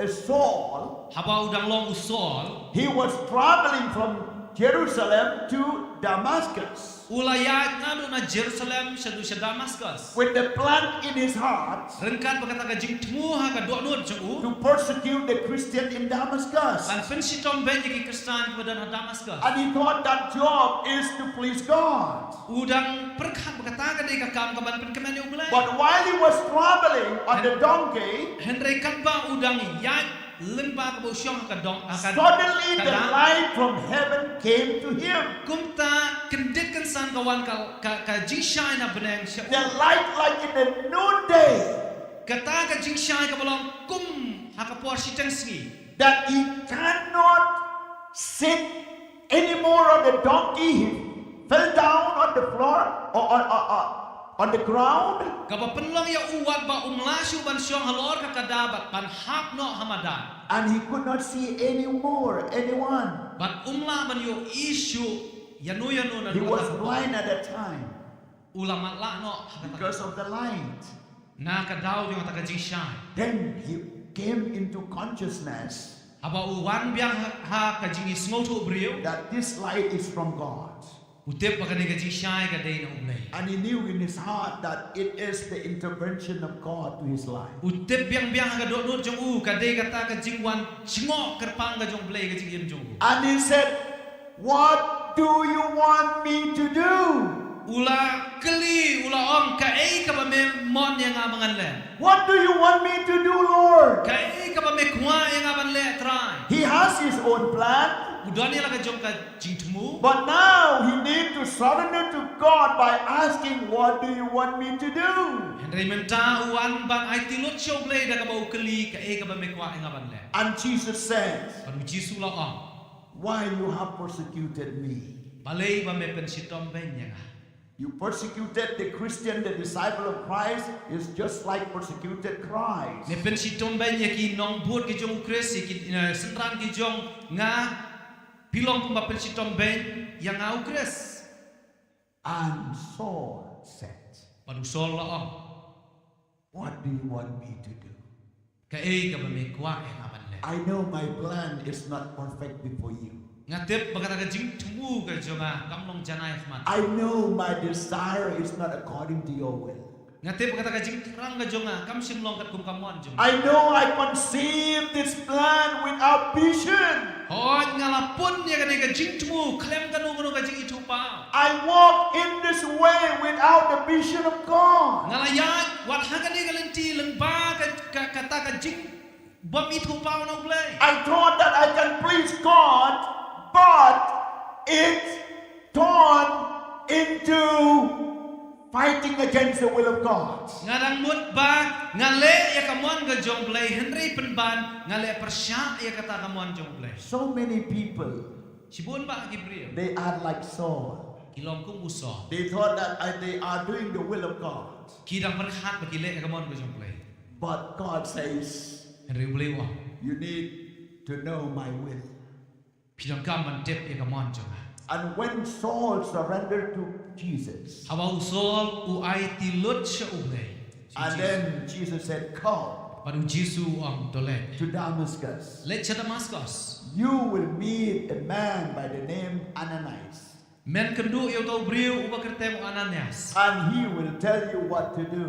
Saul, Haba u dang long u Saul, he was traveling from Jerusalem to Damascus. U la ïaid naduh na Jerusalem shaduh sha Damascus. With the plan in his heart Ryngkat bad kata ka jingthmu ha ka dohnud jong u. To persecute the Christian in Damascus. Ban pynshitom beiñ ïa ki Khristan kiba don ha Damascus. And he thought that job is to please God. U dang pyrkhat ba kata ka dei ka kam kaban pynkmen ïa U Blei. But while he was traveling on the donkey, Hynrei katba u dang ïaid lyngba kaba u shong ha ka dong ha ka suddenly the ka dang. Light from heaven came to him. Kumta kyndit kynsan ka wan ka, ka, ka jingshai na bneng sha u. The light like in the noonday. Kata ka jingshai kaba long kum ha ka por shiteng sngi. That he cannot sit anymore on the donkey. He fell down on the floor or on, on, on, on the ground. Kaba pynlong ïa u wat ba um lah shuh ban shong halor ka kada bad ban hap noh ha madan. And he could not see anymore anyone. Bad um lah ban ïohi shuh ïano ïano na He kata was ka por. Blind at that time U la matlah noh ha kata. Because of the light. Na ka daw jong kata ka jingshai. Then he came into consciousness. Haba u wan biang ha, ha ka jingisngewthuh briew. That this light is from God. U tip ba kane ka jingshai ka dei na U Blei. And he knew in his heart that it is the intervention of God to his life. U tip biang biang ha ka dohnud jong u ka dei kata ka jingwan jngoh kyrpang ka jong U Blei ka jingim jong u. And he said, "What do you want me to do?" U la kylli, u la ong, kaei kaba me mon ïa nga ba ngan leh? "What do you want me to do, Lord?" Kaei kaba me kwah ïa nga ban leh, Trai? He has his own plan. U don ïa la ka jong ka jingthmu. But now he need to surrender to God by asking, "What do you want me to do?" Hynrei mynta u wan ban aiti lut sha U Blei da kaba u kylli, kaei kaba me kwah ïa nga ban leh? And Jesus said, Bad u Jisu u la ong, "Why you have persecuted me?" Balei ba me pynshitom beiñ ïa nga? You persecuted the Christian, the disciple of Christ, is just like persecuted Christ. Me pynshitom beiñ ïa ki nongbud ki jong U Khrist, ïa ki, eh, synran ki jong nga, phi long kumba pynshitom beiñ ïa nga U Khrist. And Saul said, Bad u Saul u la ong, "What do you want me to do?" Kaei kaba me kwah ïa nga ban leh? "I know my plan is not perfect before you. Nga tip ba kata ka jingthmu ka jong nga kam long janai ha khmat. I know my desire is not according to your will. Nga tip ba kata ka jingthrang ka jong nga kam shym long katkum ka mon jong nga. I know I conceived this plan without vision." Hooid, nga la pun ïa kane ka jingthmu khlem kano kano ka jingithuhpaw. "I walk in this way without the vision of God." Nga la ïaid wat ha kane ka lynti lyngba ka, ka, kata ka jingbym ithuhpaw na U Blei. "I thought that I can please God, but it turned into fighting against the will of God." Nga dang mut ba nga leh ïa ka mon ka jong U Blei, hynrei pynban nga leh pyrshah ïa kata ka mon jong U Blei. So many people, Shibun bah ki briew, they are like Saul. Ki long kum u Saul. They thought that, uh, they are doing the will of God. Ki dang pyrkhat ba ki leh ïa ka mon ka jong U Blei. But God says, Hynrei U Blei u ong, "You need to know my will." Phi donkam ban tip ïa ka mon jong nga. And when Saul surrendered to Jesus, Haba u Saul u aiti lut sha U Blei, and then Jesus said, "Come bad u Jisu u ong, to leit, to Damascus. leit sha Damascus. You will meet a man by the name Ananias. Men kynduh ïa uta u briew uba kyrteng u Ananias. And he will tell you what to do."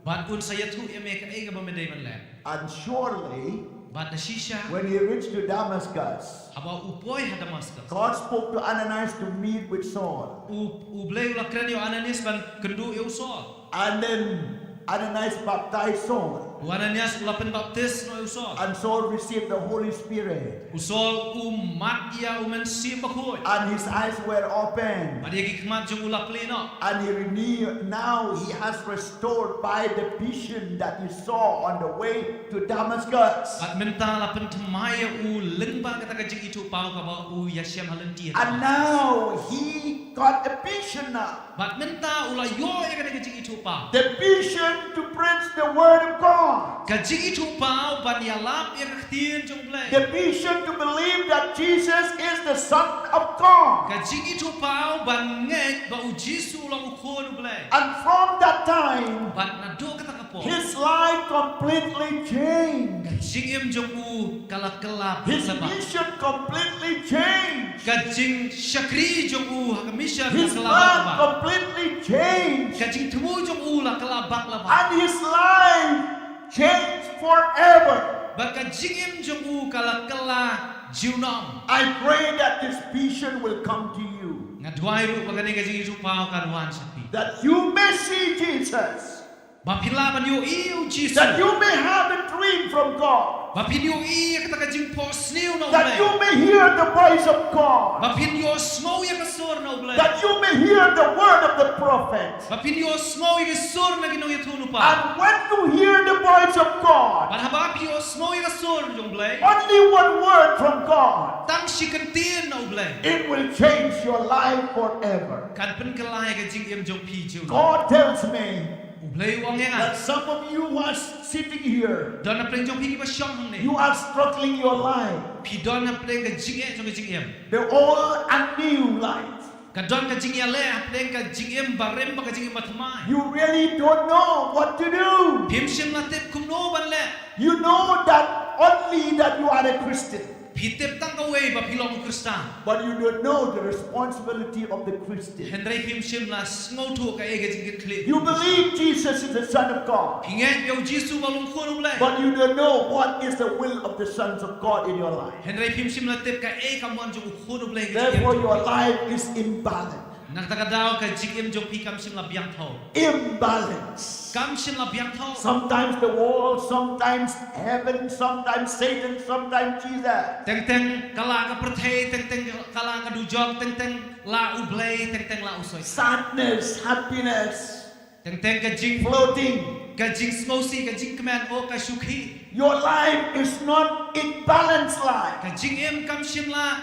Bad un sa ïathuh ïa me kaei kaba me dei ban leh. And surely, Bad da shisha, when he reached to Damascus, haba u poi ha Damascus, God spoke to Ananias to meet with Saul. U, U Blei u la kren ïa u Ananias ban kynduh ïa u Saul. And then Ananias baptized Saul. U Ananias u la pynbaptis noh ïa u Saul. And Saul received the Holy Spirit. U Saul u mad ïa U Mynsiem Bakhuid. And his eyes were opened. Bad ïa ki khmat jong u la plie noh. And he renewed, now he has restored by the vision that he saw on the way to Damascus. Bad mynta la pynthymmai ïa u lyngba kata ka jingithuhpaw kaba u ïashem ha lynti. And now he got a vision now. Bad mynta u la ïoh ïa kane ka jingithuhpaw. The vision to preach the word of God. Ka jingithuhpaw ban ïalap ïa ka ktien jong U Blei. The vision to believe that Jesus is the Son of God. Ka jingithuhpaw ban ngeit ba u Jisu u long u Khun U Blei. And from that time, Bad naduh kata ka His life completely changed. Ka jingim jong u ka la kylla bak His la bak. Mission completely changed. Ka jingshakri jong u ha ka mission ka His kylla bak la plan bak. Completely changed. Ka jingthmu jong u la kylla bak la bak. And his life changed forever. Bad ka jingim jong u ka la kylla junom. I pray that this vision will come to you. Nga duwai ruh ba kane ka jingithuhpaw kan wan sha phi. That you may see Jesus. Ba phin lah ban ïohi ïa u Jisu. That you may have a dream from God. Ba phin ïohi ïa kata ka jingphohsniew na u That you Blei. May hear the voice of God. Ba phin ïohsngew ïa ka sur na u Blei. That you may hear the word of the prophet. Ba phin ïohsngew ïa ka sur na ki nongïathuhlypa. And when you hear the voice of God, Bad haba phi ïohsngew ïa ka sur jong u Blei. Only one word from God. Tang shi kyntien na u Blei. It will change your life forever. Kan pynkylla ïa ka jingim jong phi junom. God tells me U Blei u ong ïa nga. That some of you who are sitting here, Don na pdeng jong phi kiba shong hangne. You are struggling your life. Phi don na pdeng ka jingeh jong ka jingim. The old and new life. Ka don ka jingïaleh ha pdeng ka jingim barim bad ka jingim bathymmai. You really don't know what to do. Phim shym la tip kumno ban leh. You know that only that you are a Christian. Phi tip tang kawei ba phi long u Khristan. But you don't know the responsibility of the Christian. Hynrei phim shym la sngewthuh kaei ka jingkitkhlieh. You believe Jesus is the Son of God. Phi ngeit ïa u Jisu ba long Khun u Blei. But you don't know what is the will of the sons of God in your life. Hynrei phim shym la tip kaei ka mon jong u Khun u Blei. Therefore your life is imbalanced. Na kata ka daw ka jingim jong phi kam shym la biang thaw. Imbalance. Kam shym la biang thaw. Sometimes the world, sometimes heaven, sometimes Satan, sometimes Jesus. Teng teng ka la ka pyrthei, teng teng ka la ka dujok, teng teng la u Blei, teng teng la u Soitan. Sadness, happiness. Teng teng ka jing Floating. Ka jingsngewsih, ka jingkmen, oh ka suki. Your life is not in balanced life. Ka jingim kam shym la,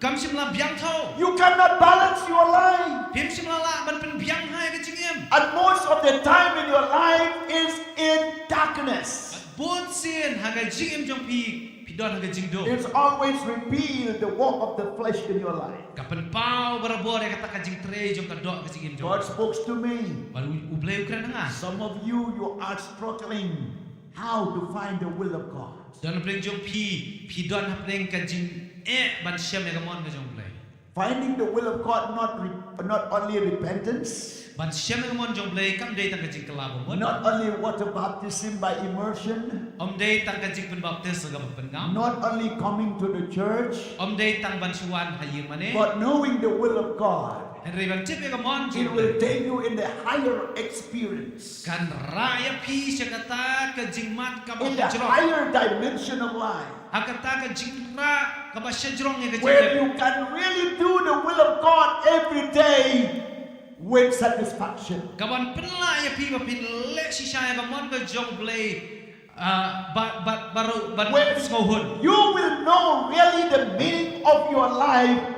kam shym la biang thaw. You cannot balance your life. Phim shym la lah ban pynbiang ha ka jingim. And most of the time in your life is in darkness. Bun sien ha ka jingim jong phi, phi don ha ka jingduh. It's always revealed the work of the flesh in your life. Ka pynpaw barabor ïa kata ka jingtrei jong ka doh ka jingim jong. God spoke to me. Bad u, u Blei u kren ha nga. Some of you, you are struggling how to find the will of God. Don ha pdeng jong phi, phi don ha pdeng ka jingeh ban shem ïa ka mon ka jong u Blei. Finding the will of God not re- not only repentance. Ban shem ïa ka mon jong u Blei kam dei tang ka jingkylla ba mut. Not only water baptism by immersion. Ym dei tang ka jingpynbaptis ha kaba pynngam. Not only coming to the church. Ym dei tang ban shu wan ha ïingmane. But knowing the will of God. Hynrei ban tip ïa ka mon jong u Blei. It will take you in the higher experience. Kan rah ïa phi sha kata ka jingmad kaba hajrong. In the higher dimension of life. Ha kata ka jingrah kaba shajrong ïa ka jingim. Where you can really do the will of God every day with satisfaction. Kaban pynlah ïa phi ba phin leh shisha ïa ka mon ka jong u Blei, ah, ba, ba, baroh, ban sngewhun. You will know really the meaning of your life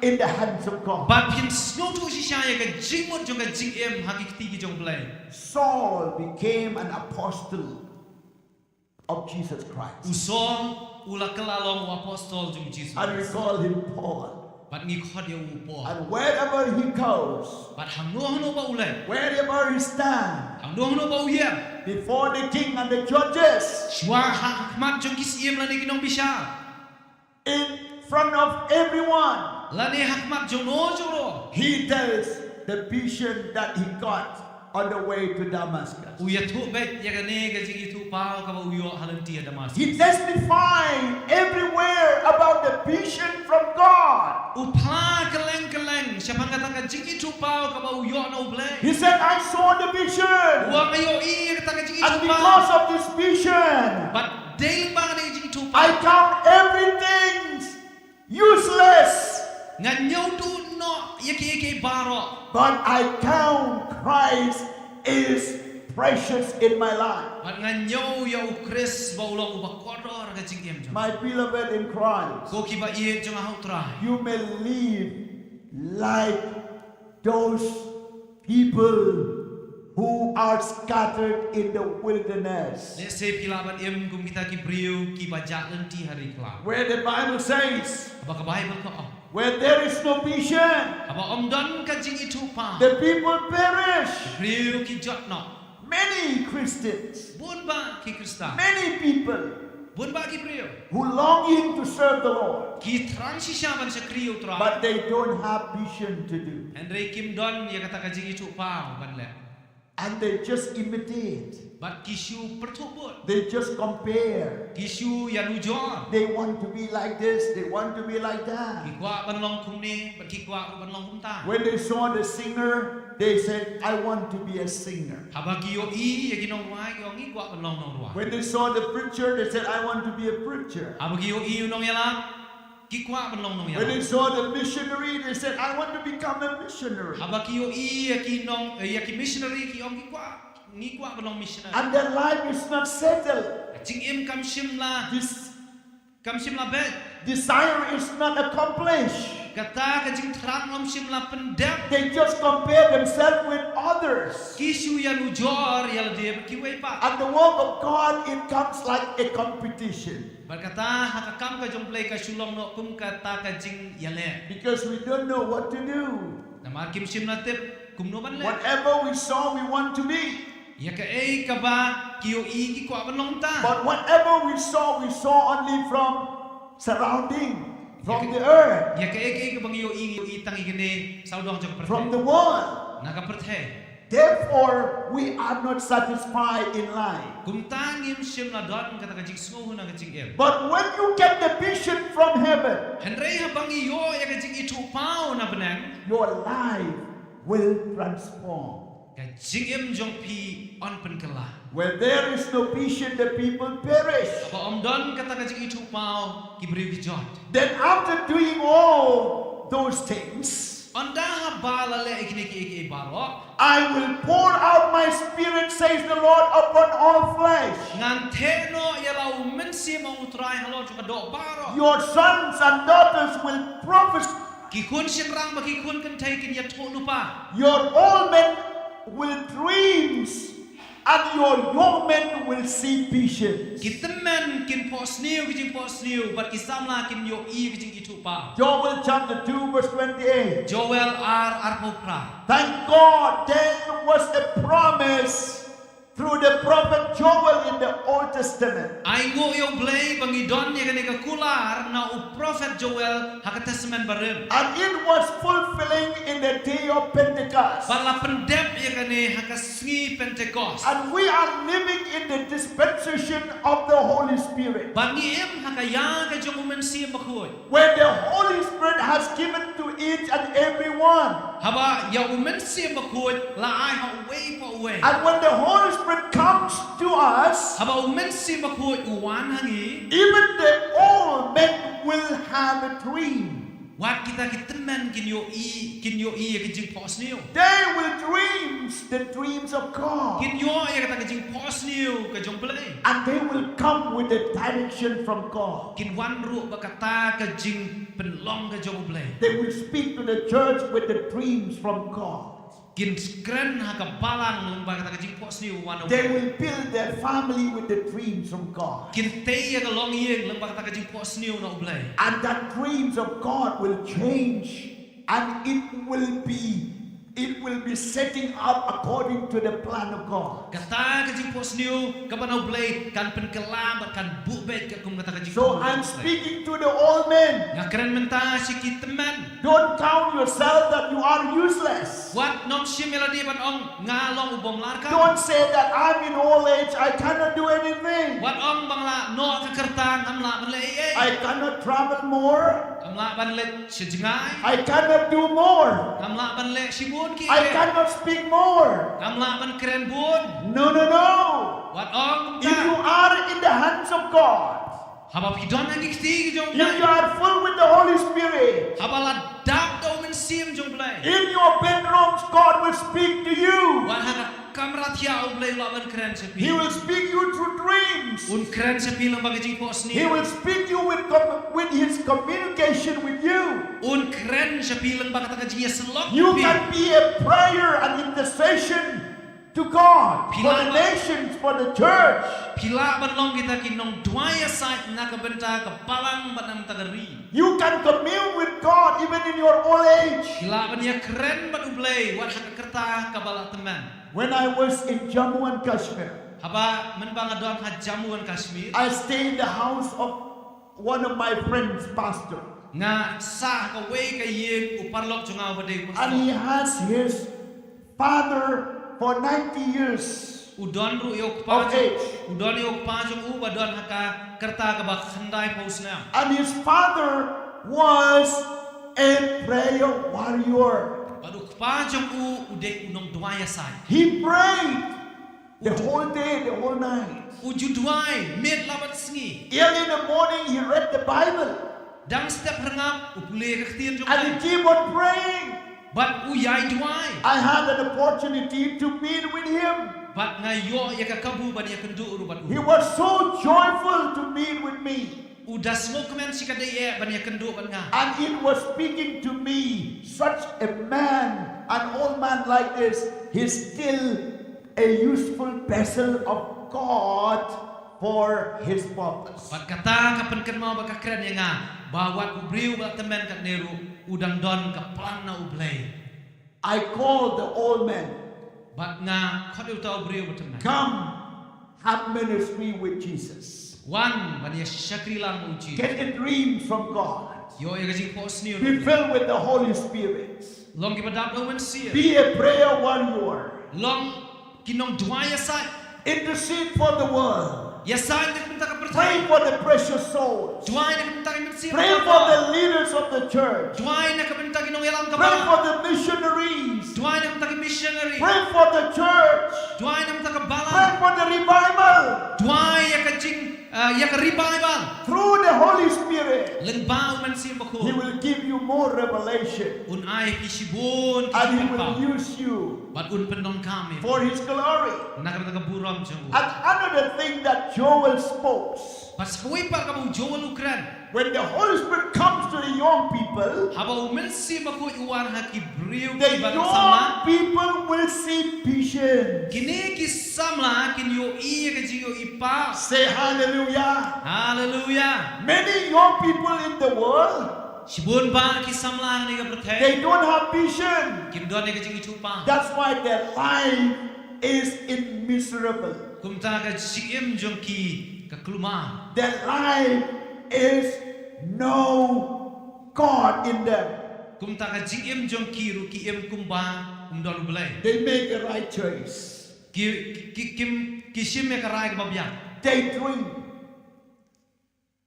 in the hands of God. Ba phin sngewthuh shisha ïa ka jingmut jong ka jingim ha ki kti ki jong u Blei. Saul became an apostle of Jesus Christ. U Saul u la kylla long u apostol jong u Jisu. And we call him Paul. Bad ngi khot ïa u Paul. And wherever he goes, bad hangno hangno ba u leit, wherever he stands, hangno hangno ba u ïeng, before the king and the judges, shuwa ha khmat jong ki syiem lane ki nongbishar, in front of everyone, lane ha khmat jong no jong no, he tells the vision that he got on the way to Damascus. U ïathuh beit ïa kane ka jingithuhpaw kaba u ïoh ha lynti ha Damascus. He testified everywhere about the vision from God. U phla kylleng kylleng shaphang kata ka jingithuhpaw kaba u ïoh na u Blei. He said, I saw the vision. U ong nga ïohi ïa kata ka jingithuhpaw. And because of this vision, bad dei lyngba kane ka jingithuhpaw, I count everything useless. Nga ñiewduh noh ïa kiei kiei baroh. But I count Christ is precious in my life. Bad nga ñiew ïa u Khrist ba u long uba kordor ha ka jingim jong. My beloved in Christ, ko kiba ïeit jong nga ha u Trai, you may live like those people who are scattered in the wilderness. Lehse phi lah ban im kum kita ki briew kiba jah lynti ha ri khlaw. Where the Bible says, haba ka Baibl ka ong, where there is no vision, haba ym don ka jingithuhpaw, the people perish. Briew ki jot noh. Many Christians, Bun bah ki Khristan. Many people Bun bah ki briew. Who longing to serve the Lord, Ki thrang shisha ban shakri ïa u Trai. But they don't have vision to do. Hynrei kim don ïa kata ka jingithuhpaw ban leh. And they just imitate. Bad ki shu pyrthuh bud. They just compare. Ki shu ïanujor. They want to be like this, they want to be like that. Ki kwah ban long kumne, bad ki kwah ban long kumta. When they saw the singer, they said, I want to be a singer. Haba ki ïohi ïa ki nongrwai, ki ong ngi kwah ban long nongrwai. When they saw the preacher, they said, I want to be a preacher. Haba ki ïohi ïa u nongïalam, ki kwah ban long nongïalam. When they saw the missionary, they said, I want to become a missionary. Haba ki ïohi ïa ki nong, eh, ïa ki missionary, ki ong ki kwah, ngi kwah ban long missionary. And their life is not settled. Jingim kam shym la This Kam shym la beit. Desire is not accomplished. Kata ka jingthrang kam shym la pyndep. They just compare themselves with others. Ki shu ïanujor ïa lade bad kiwei pat. And the work of God, it comes like a competition. Bad kata ha ka kam ka jong U Blei ka shu long noh kum kata ka jingïaleh. Because we don't know what to do. Namar kim shym la tip kumno ban leh. Whatever we saw, we want to be. Ïa kaei kaba ki ïohi ki kwah ban long ta. But whatever we saw, we saw only from surrounding, from the earth, Ïa kaei kaei kaba ngi ïohi, ngi ïohi tang ïa kine sawdong jong ka pyrthei. From the world. Na ka pyrthei. Therefore, we are not satisfied in life. Kumta ngim shym la don kata ka jingsngewhun ha ka jingim. But when you get the vision from heaven, Hynrei haba ngi ïoh ïa ka jingithuhpaw na bneng, your life will transform. Ka jingim jong phi yn pynkylla. Where there is no vision, the people perish. Haba ym don kata ka jingithuhpaw, ki briew ki jot. Then after doing all those things, Ynda haba la leh ïa kine kiei kiei baroh, I will pour out my spirit, says the Lord, upon all flesh. Ngan theh noh ïa la u Mynsiem u Trai halor jong ka doh baroh. Your sons and daughters will prophesy. Ki khun shynrang bad ki khun kynthei kin ïathuh lypa. Your old men will dreams, and your young men will see visions. Ki tymmen kin phohsniew ki jingphohsniew bad ki samla kin ïohi ki jingithuhpaw. Joel chapter two, verse twenty-eight. Joel ar, arphew phra. Thank God there was a promise through the prophet Joel in the Old Testament. Ai nguh ïa U Blei ba ngi don ïa kane ka kular na u prophet Joel ha ka Testament Barim. And it was fulfilling in the day of Pentecost. Bad la pyndep ïa kane ha ka sngi Pentecost. And we are living in the dispensation of the Holy Spirit. Bad ngi im ha ka ïa ka jong u Mynsiem Bakhuid. Where the Holy Spirit has given to each and every one. Haba ïa u Mynsiem Bakhuid la ai ha uwei pa uwei. And when the Holy Spirit comes to us, Haba u Mynsiem Bakhuid u wan ha ngi. Even the old men will have a dream. Wat kita ki tymmen kin ïohi, kin ïohi ïa ka jingphohsniew. They will dreams the dreams of God. Kin ïoh ïa kata ka jingphohsniew ka jong U Blei. And they will come with a direction from God. Kin wan ruh bad kata ka jingpynlong ka jong U Blei. They will speak to the church with the dreams from God. Kin kren ha ka balang lyngba kata ka jingphohsniew wan na U Blei. They will build their family with the dreams from God. Kin tei ïa ka longïing lyngba kata ka jingphohsniew na U Blei. And that dreams of God will change, and it will be, it will be setting up according to the plan of God. Kata ka jingphohsniew kaba na U Blei kan pynkylla bad kan buh beit katkum kata ka jingphohsniew. So I'm speaking to the old men. Nga kren mynta sha ki tymmen. Don't count yourself that you are useless. Wat nym shim ïa lade ban ong nga long u bym larkam. Don't say that I'm in old age, I cannot do anything. Wat ong ba nga la noh ka kyrtang, ngam lah ban leh ei ei. I cannot travel more. Ngam lah ban leit sha jngai. I cannot do more. Ngam lah ban leh shibun ki. I cannot speak more. Ngam lah ban kren bun. No, no, no. Wat ong. If you are in the hands of God, Haba phi don ha ki kti ki jong U If you Blei. Are full with the Holy Spirit, Haba la dap da u Mynsiem jong U Blei. In your bedrooms, God will speak to you. Wat ha ka kamra thiah U Blei u lah ban kren sha phi. He will speak you through dreams. Un kren sha phi lyngba ka jingphohsniew. He will speak you with, com- with his communication with you. Un kren sha phi lyngba kata ka jingïasyllok. You can be a prayer and intercession to God, for the nations, for the church. Phi lah ban long kita ki nongduwai ïasaid na ka bynta ka balang bad na ka bynta ka ri. You can commune with God even in your old age. Phi lah ban ïakren bad U Blei wat ha ka kyrta kaba la tymmen. When I was in Jammu and Kashmir, haba mynba nga don ha Jammu and Kashmir, I stayed in the house of one of my friends, pastor. Nga sah ha kawei ka ïing u paralok jong nga uba dei u pastor. And he has his father for ninety years. U don ruh ïa u kpa of jong, age. U don ïa u kpa jong u ba don ha ka rta kaba khyndai phew snem. And his father was a prayer warrior. Bad u kpa jong u u dei u nongduwai ïasaid. He prayed the whole day, the whole night. U ju duwai miet la bad sngi. Early in the morning, he read the Bible. Dang step rngap u pule ka ktien jong u. And he keep on praying. Bad u ïai duwai. I had an opportunity to meet with him. Bad nga ïoh ïa ka kabu ban ïakynduh ruh bad u. He was so joyful to meet with me. U da sngewkmen shikatdei eh ban ïakynduh bad nga. And it was speaking to me, such a man, an old man like this, he's still a useful vessel of God for his purpose. Bad kata ka pynkynmaw bad ka kren ïa nga ba wat u briew ba tymmen katne ruh u dang don ka plan na U Blei. I called the old man. Bad nga khot ïa uta u briew ba tymmen. Come, have ministry with Jesus. Wan ban ïa shakri lang bad u Jisu. Get a dream from God. Ïoh ïa ka jingphohsniew. Be filled with the Holy Spirit. Long kiba dap da u Mynsiem. Be a prayer warrior. Long ki nongduwai ïasaid. Intercede for the world. Ïasaid na ka bynta ka pyrthei. Pray for the precious souls. Duwai na ka bynta ki mynsiem. Pray for the leaders of the church. Duwai na ka bynta ki nongïalam ka balang. Pray for the missionaries. Duwai na ka bynta ki missionary. Pray for the church. Duwai na ka bynta ka balang. Pray for the revival. Duwai ïa ka jing, uh, ïa ka revival. Through the Holy Spirit, lyngba u Mynsiem Bakhuid, He will give you more revelation. Un ai phi shibun ki jingpynpaw. And He will use you. Bad un pyndonkam ïa phi. For His glory. Na ka bynta ka burom jong u. And another thing that Joel spoke. Bad sa kawei pat kaba u Joel u kren. When the Holy Spirit comes to the young people, haba u Mynsiem Bakhuid u wan ha ki briew kiba samla, the young people will see visions. Kine ki samla kin ïohi ïa ka jingïohi paw. Say hallelujah. Hallelujah. Many young people in the world, shibun bah ki samla ha kane ka pyrthei, they don't have vision. Kim don ïa ka jingithuhpaw. That's why their life is in miserable. Kumta ka jingim jong ki ka kulmar. Their life is no God in them. Kumta ka jingim jong ki ruh ki im kumba um don U Blei. They make a right choice. Ki, ki, ki, kim, ki shim ïa ka rai kaba biang. They drink.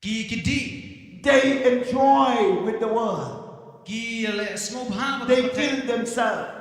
Ki, ki dih. They enjoy with the world. Ki leh sngewbha bad ka pyrthei. They kill themselves.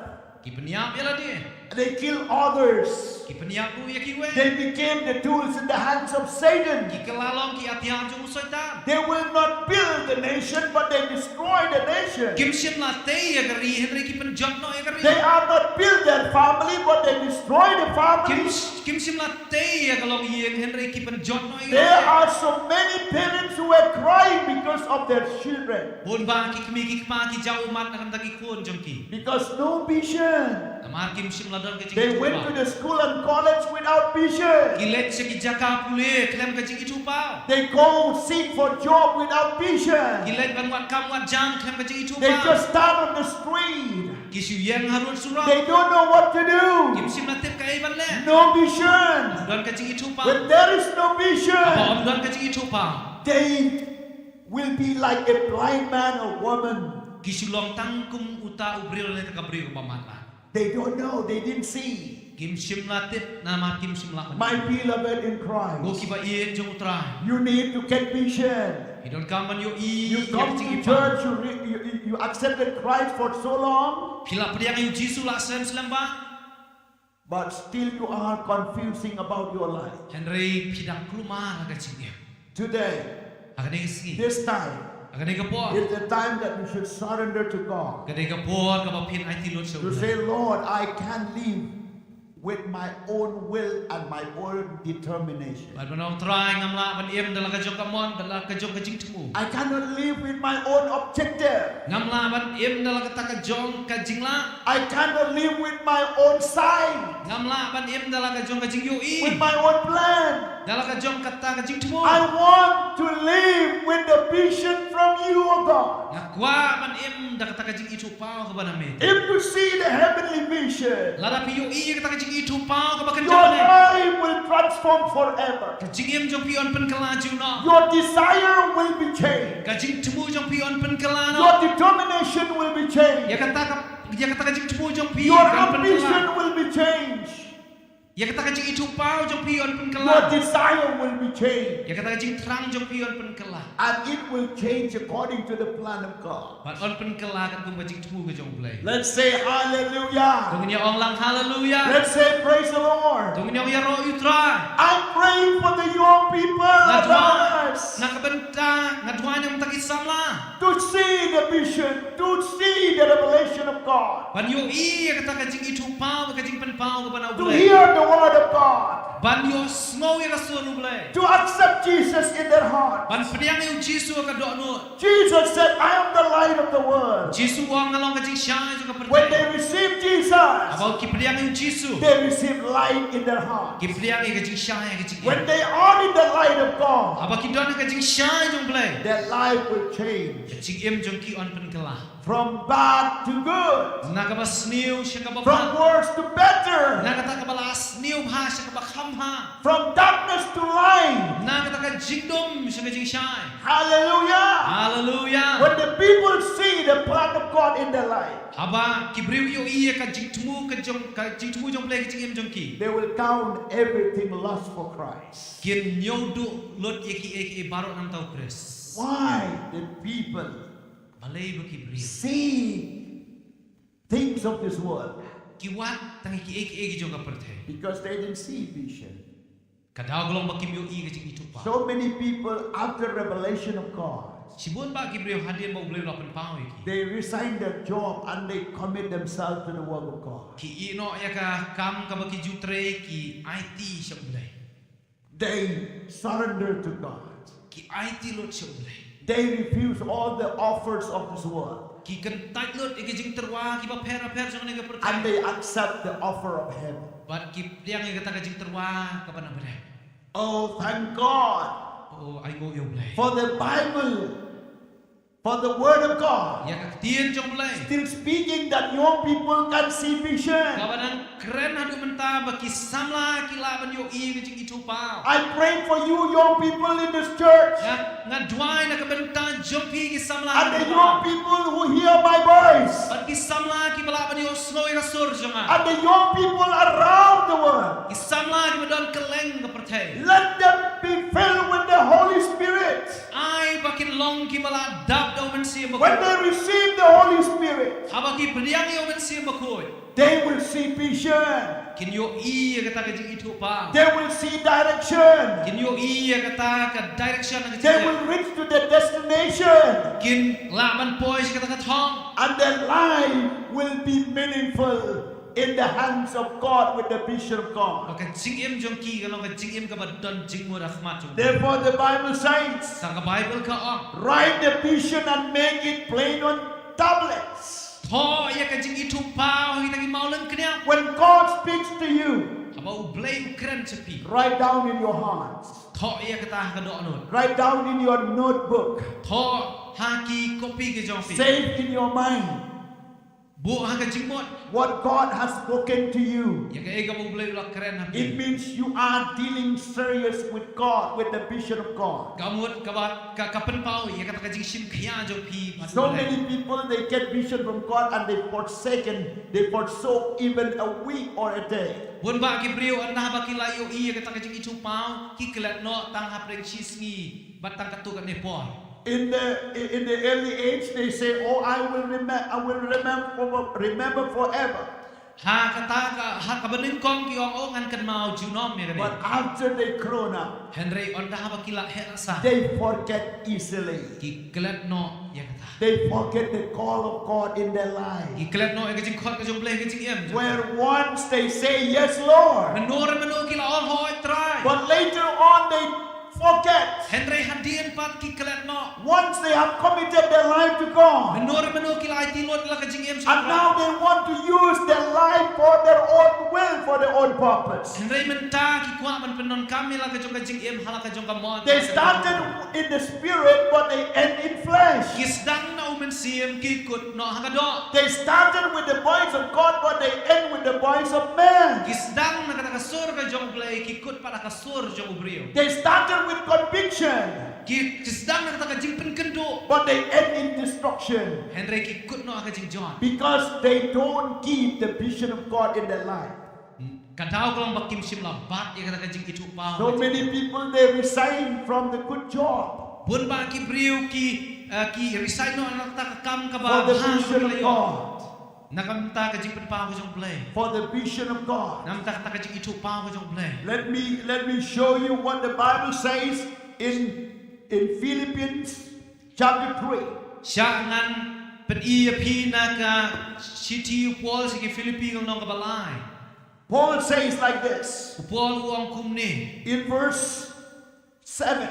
Ki pynïap ïa lade. They kill others. Ki pynïap ruh ïa kiwei. They became the tools in the hands of Satan. Ki kylla long ki atiar jong u Soitan. They will not build the nation, but they destroy the nation. Kim shym la tei ïa ka ri hynrei ki pynjot noh ïa ka ri. They are not build their family, but they destroy the family. Kim, kim shym la tei ïa ka longïing hynrei ki pynjot noh ïa ka longïing. There are so many parents who are crying because of their children. Bun bah ki kmie ki kpa ki jaw ummat na ka bynta ki khun jong ki. Because no vision. Namar kim shym la don ka jingithuhpaw. They went to the school and college without vision. Ki leit sha ki jaka pule khlem ka jingithuhpaw. They go seek for job without vision. Ki leit ban wad kam wad jam khlem ka jingithuhpaw. They just stand on the street. Ki shu ïeng harud surok. They don't know what to do. Kim shym la tip kaei ban leh. No vision. Ym don ka jingithuhpaw. When there is no vision, haba ym don ka jingithuhpaw, they will be like a blind man or woman. Ki shu long tang kum uta u briew lane uta ka briew kaba matlah. They don't know, they didn't see. Kim shym la tip namar kim shym la peit. My beloved in Christ, ko kiba ïeit jong U Trai, you need to get vision. Ki donkam ban ïohi ïa ka jingim. You come to church, you, re- you, you, you accepted Christ for so long. Phi la pdiang ïa U Jisu la slem slem bah. But still you are confusing about your life. Hynrei phi dang kulmar ha ka jingim. Today, ha kane ka sngi, this time, ha kane ka por, is the time that you should surrender to God. Ka dei ka por kaba phin aiti lut sha U Blei. To say, Lord, I can't live with my own will and my own determination. Bad ban ong, Trai, ngam lah ban im da la ka jong ka mon, da la ka jong ka jingthmu. I cannot live with my own objective. Ngam lah ban im da la kata ka jong ka jinglah. I cannot live with my own sight. Ngam lah ban im da la ka jong ka jingïohi. With my own plan. Da la ka jong kata ka jingthmu. I want to live with the vision from you, O God. Nga kwah ban im da kata ka jingithuhpaw kaba na me. If you see the heavenly vision, lada phi ïohi ïa kata ka jingithuhpaw kaba kynja lane, your life will transform forever. Ka jingim jong phi yn pynkylla junom. Your desire will be changed. Ka jingthmu jong phi yn pynkylla noh. Your determination will be changed. Ïa kata ka, ïa kata ka jingthmu jong phi yn pynkylla. Your ambition will be changed. Ïa kata ka jingithuhpaw jong phi yn pynkylla. Your desire will be changed. Ïa kata ka jingthrang jong phi yn pynkylla. And it will change according to the plan of God. Bad yn pynkylla katkum ka jingthmu ka jong U Blei. Let's say hallelujah. To ngin ïa ong lang haleluya. Let's say praise the Lord. To ngin ïa ong ïaroh ïa U Trai. I'm praying for the young people around us. Nga duwai na ka bynta, nga duwai na ka bynta ki samla. To see the vision, to see the revelation of God. Ban ïohi ïa kata ka jingithuhpaw, ka jingpynpaw kaba na U Blei. To hear the word of God. Ban ïohsngew ïa ka sur U Blei. To accept Jesus in their heart. Ban pdiang ïa U Jisu ha ka dohnud. Jesus said, "I am the light of the world." Jisu u ong, nga long ka jingshai jong ka pyrthei. When they receive Jesus, haba ki pdiang ïa U Jisu, they receive light in their heart. Ki pdiang ïa ka jingshai ha ka jingim. When they are in the light of God, haba ki don ha ka jingshai jong U Blei, their life will change. Ka jingim jong ki yn pynkylla. From bad to good. Na kaba sniew sha kaba bha. From worse to better. Na kata kaba la sniew bha sha kaba kham bha. From darkness to light. Na kata ka jingdum sha ka jingshai. Hallelujah. Hallelujah. When the people see the plan of God in their life, haba ki briew ki ïohi ïa ka jingthmu ka jong, ka jingthmu jong U Blei ha ka jingim jong ki, they will count everything lost for Christ. Kin ñiewduh lut ïa kiei kiei baroh na ka bynta U Khrist. Why the people, balei ba ki briew, see things of this world? Ki wad tang ïa kiei kiei ki jong ka pyrthei. Because they didn't see vision. Ka daw ka long ba kim ïohi ka jingithuhpaw. So many people, after revelation of God, shibun bah ki briew hadien ba U Blei u la pynpaw ïa ki, they resign their job and they commit themselves to the work of God. Ki ïeh noh ïa ka kam kaba ki ju trei, ki aiti sha U Blei. They surrender to God. Ki aiti lut sha U Blei. They refuse all the offers of this world. Ki kyntait lut ïa ki jingtyrwa kiba pher bapher jong kane ka pyrthei. And they accept the offer of heaven. Bad ki pdiang ïa kata ka jingtyrwa kaba na bneng. Oh, thank God. Oh, ai nguh ïa U Blei. For the Bible, for the word of God, ïa ka ktien jong U Blei, still speaking that young people can see vision. Kaba nang kren haduh mynta ba ki samla ki lah ban ïohi ka jingithuhpaw. I pray for you, young people in this church. Nga, nga duwai na ka bynta jong phi ki samla. And the young people who hear my voice. Bad ki samla kiba lah ban ïohsngew ïa ka sur jong nga. And the young people around the world. Ki samla kiba don kylleng ka pyrthei. Let them be filled with the Holy Spirit. Ai ba kin long kiba la dap da U Mynsiem Bakhuid. When they receive the Holy Spirit, haba ki pdiang ïa U Mynsiem Bakhuid, they will see vision. Kin ïohi ïa kata ka jingithuhpaw. They will see direction. Kin ïohi ïa kata ka direction, ka jingim. They will reach to the destination. Kin lah ban poi sha kata ka thong. And their life will be meaningful in the hands of God with the vision of God. Ba ka jingim jong ki kan long ka jingim kaba don jingmut ha khmat jong U Blei. Therefore, the Bible says, tang ka Baibl ka ong, "Write the vision and make it plain on tablets." Thoh ïa ka jingithuhpaw ha kita ki mawlyngkniap. When God speaks to you, haba U Blei u kren sha phi, write down in your heart. Thoh ïa kata ha ka dohnud. Write down in your notebook. Thoh ha ki kopi ki jong phi. Save in your mind. Buh ha ka jingmut. What God has spoken to you. Ïa kaei kaba U Blei u la kren ha phi. It means you are dealing serious with God, with the vision of God. Ka mut kaba, ka, ka pynpaw ïa kata ka jingshim khia jong phi bad U Blei. So many people, they get vision from God and they forsaken, they forsook even a week or a day. Bun bah ki briew ynda haba ki la ïohi ïa kata ka jingithuhpaw, ki klet noh tang hapdeng shi sngi bad tang katto katne por. In the, in the early age, they say, "Oh, I will remem-, I will remember, remember forever." Ha kata ka, ha kaba nyngkong ki ong, "Oh, ngan kynmaw junom ïa kane." But after they grown up, hynrei ynda haba ki la heh la sah, they forget easily. Ki klet noh ïa kata. They forget the call of God in their life. Ki klet noh ïa ka jingkhot ka jong U Blei ha ka jingim jong ki. Where once they say, "Yes, Lord." Mynno re mynno ki la ong, "Hooid Trai." But later on they forget. Hynrei hadien pat ki klet noh. Once they have committed their life to God, Mynno re mynno ki la aiti lut la ka jingim sha and U Trai. Now they want to use their life for their own will, for their own purpose. Hynrei mynta ki kwah ban pyndonkam ïa la ka jong ka jingim ha la ka jong ka mon. They started in the spirit, but they end in flesh. Ki sdang na u mynsiem, ki kut noh ha ka doh. They started with the voice of God, but they end with the voice of man. Ki sdang na kata ka sur ka jong U Blei, ki kut pat ha ka sur jong u briew. They started with conviction, Ki, ki sdang na kata ka jingpynkynduh. But they end in destruction. Hynrei ki kut noh ha ka jingjot. Because they don't keep the vision of God in their life. Ka daw ka long ba kim shym la bat ïa kata ka jingithuhpaw. So many people, they resign from the good job Bun bah ki briew ki, eh, ki resign noh na kata ka kam kaba for the bha vision ka of la ïoh. God. Na ka bynta ka jingpynpaw ka jong U Blei. For the vision of God. Na ka bynta ka jingithuhpaw ka jong U Blei. Let me let me show you what the Bible says in in Philippians chapter three. Shah ngan pyni ïa phi na ka shithi u Paul sha ki Philippi ka lynnong kaba lai. Paul says like this U Paul u ong kumne. In verse seven.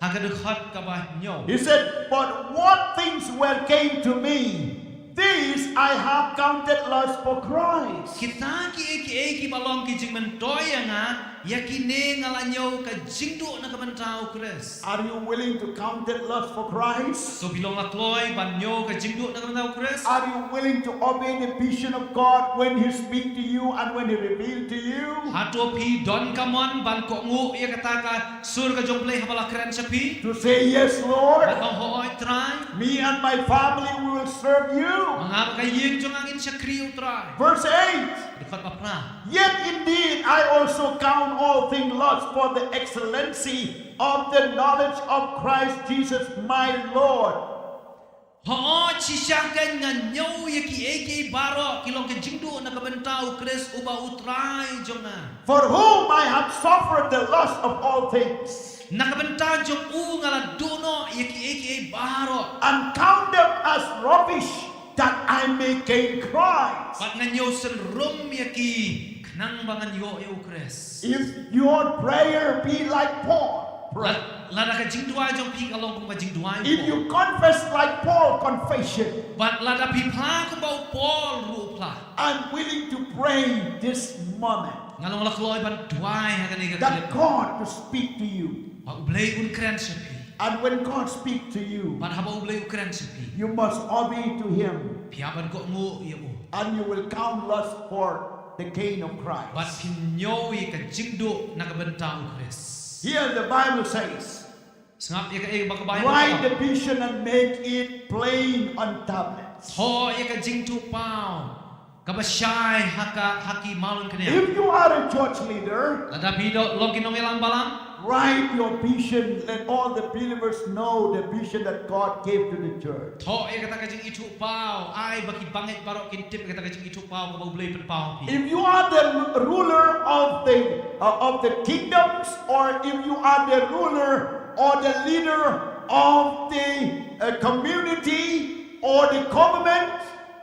Ha ka dkhot kaba hynñiew. He said, "But what things were gain to me, this I have counted loss for Christ." Kita kiei kiei kiba long ki jingmyntoi ïa nga, ïa kine nga la ñiew ka jingduh na ka bynta u Khrist. Are you willing to count it loss for Christ? To phi long la kloi ban ñiew ka jingduh na ka bynta u Khrist? Are you willing to obey the vision of God when He speak to you and when He reveal to you? Hato phi don ka mon ban kohnguh ïa kata ka sur ka jong U Blei haba la kren sha phi? To say, "Yes, Lord, Ban ong, hooid Trai. Me and my family, we will serve you." Ma nga bad ka ïing jong nga ngin shakri ïa u Trai. Verse eight. Dkhot ba phra. "Yet indeed I also count all things lost for the excellency of the knowledge of Christ Jesus my Lord." Hooid shisha kein nga ñiew ïa kiei kiei baroh ki long ka jingduh na ka bynta u Khrist uba u Trai jong nga. "For whom I have suffered the loss of all things, Na ka bynta jong u nga la duh noh ïa kiei kiei baroh. And count them as rubbish, that I may gain Christ." Bad nga ñiew synrum ïa ki khnang ba ngan ïoh ïa u Khrist. If your prayer be like Paul, pray. Lada ka jingduwai jong phi ka long kum ka jingduwai u If Paul. You confess like Paul, confession. Bad lada phi phla kumba u Paul ruh u phla. I'm willing to pray this moment. Nga long la kloi ban duwai ha kane ka That clip. God to speak to you. Ba u Blei un kren sha phi. And when God speak to you, Bad haba u Blei u kren sha phi. You must obey to him. Phi hap ban kohnguh ïa u. And you will count loss for the gain of Christ. Bad phin ñiew ïa ka jingduh na ka bynta u Khrist. Here the Bible says, Sngap ïa kaei ba ka Baibl "Write ka. The vision and make it plain on tablets." Thoh ïa ka jingthuhpaw kaba shai ha ka, ha ki mawlyng kñia. If you are a church leader, Lada phi dei long ki nongïalam balang. Write your vision. Let all the believers know the vision that God gave to the church. Thoh ïa kata ka jingithuhpaw, ai ba ki bangeit baroh kin tip ïa kata ka jingithuhpaw kaba u Blei u pynpaw ha phi. If you are the ruler of the uh, of the kingdoms, or if you are the ruler or the leader of the uh, community or the government,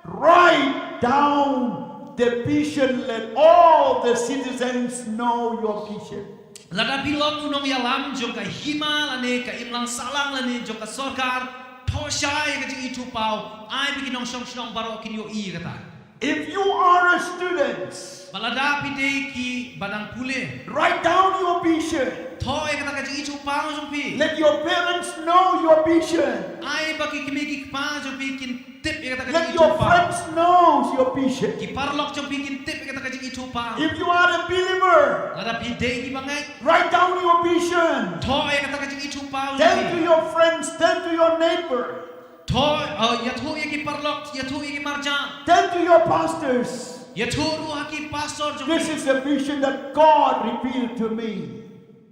write down the vision. Let all the citizens know your vision. Lada phi long u nongïalam jong ka hima lane ka imlang sahlang lane jong ka sorkar, thoh shai ïa ka jingithuhpaw, ai ba ki nongshong shnong baroh kin ïohi ïa kata. If you are a student, Bad lada phi dei kiba dang pule. Write down your vision. Thoh ïa kata ka jingithuhpaw jong phi. Let your parents know your vision. Ai ba ki kmie ki kpa jong phi kin tip ïa kata ka jingithuhpaw. Let your friends know your vision. Ki paralok jong phi kin tip ïa kata ka jingithuhpaw. If you are a believer, Lada phi dei ki bangeit. Write down your vision. Thoh ïa kata ka jingithuhpaw jong phi. Tell to your friends, tell to your neighbor. Thoh, uh, ïathuh ïa ki paralok, ïathuh ïa ki marjan. Tell to your pastors. Ïathuh ruh ha ki pastor jong phi. This is a vision that God revealed to me.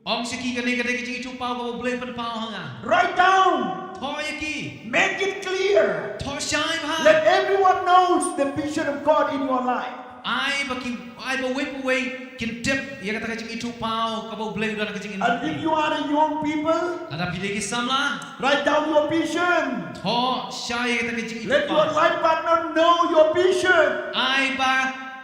Ong sha ki kane ka dei ka jingithuhpaw kaba u Blei u pynpaw ha nga. Write down. Thoh ïa ki. Make it clear. Thoh shai bha. Let everyone knows the vision of God in your life. Ai ba ki, ai ba uwei pa uwei kin tip ïa kata ka jingithuhpaw kaba u Blei u don ha ka jingim. And if you are a young people, Lada phi dei ki samla. Write down your vision. Thoh shai ïa kata ka jingithuhpaw. Let your life partner know your vision. Ai ba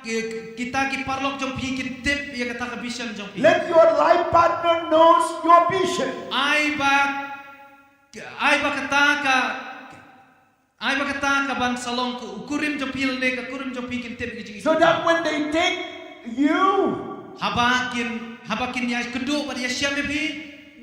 ki, kita ki paralok jong phi kin tip ïa kata ka vision jong phi. Let your life partner knows your vision. Ai ba, ai ba kata ka, ai ba kata ka ban sa long u kurim jong phi lane ka kurim jong phi kin tip ïa ka jingithuh. So that when they take you, Haba kin, haba kin ïa kynduh bad ïa shem ïa phi,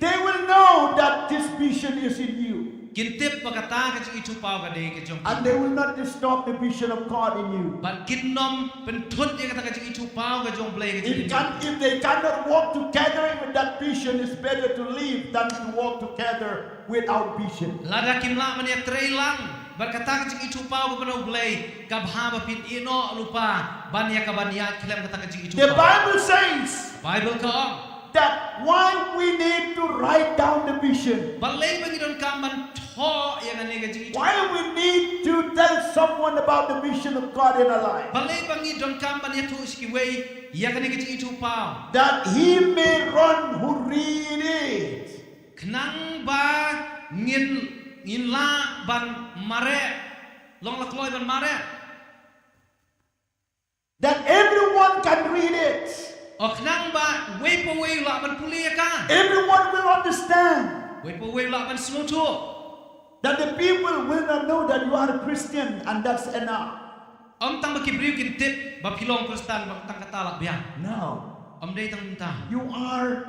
they will know that this vision is in you. Kin tip ba kata ka jingithuhpaw ka dei ka jong phi. And they will not disturb the vision of God in you. Bad kin nym pynthut ïa kata ka jingithuhpaw ka jong U Blei ka jong phi. If they cannot walk together with that vision, it's better to leave than to walk together without vision. Lada kim lah ban ïatrei lang bad kata ka jingithuhpaw ka ban U Blei, ka bha ba phin ïehnoh lypa ban ïa ka ban ïaid khlem kata ka jingithuhpaw. The Bible says Bible ka ong that why we need to write down the vision. Balei ba ngi donkam ban thoh ïa kane ka jingithuhpaw. Why we need to tell someone about the vision of God in our life. Balei ba ngi donkam ban ïathuh sha kiwei ïa kane ka jingithuhpaw. That he may run who read it. Khnang ba ngin, ngin lah ban mareh, long la kloi ban mareh. That everyone can read it. O khnang ba wei pa wei u lah ban pule ïa ka. Everyone will understand. Wei pa wei u lah ban sngewthuh. That the people will not know that you are a Christian and that's enough. Ym tang ba ki briew kin tip ba phi long Khristan ba tang kata la biang. No. Ym dei tang mynta. You are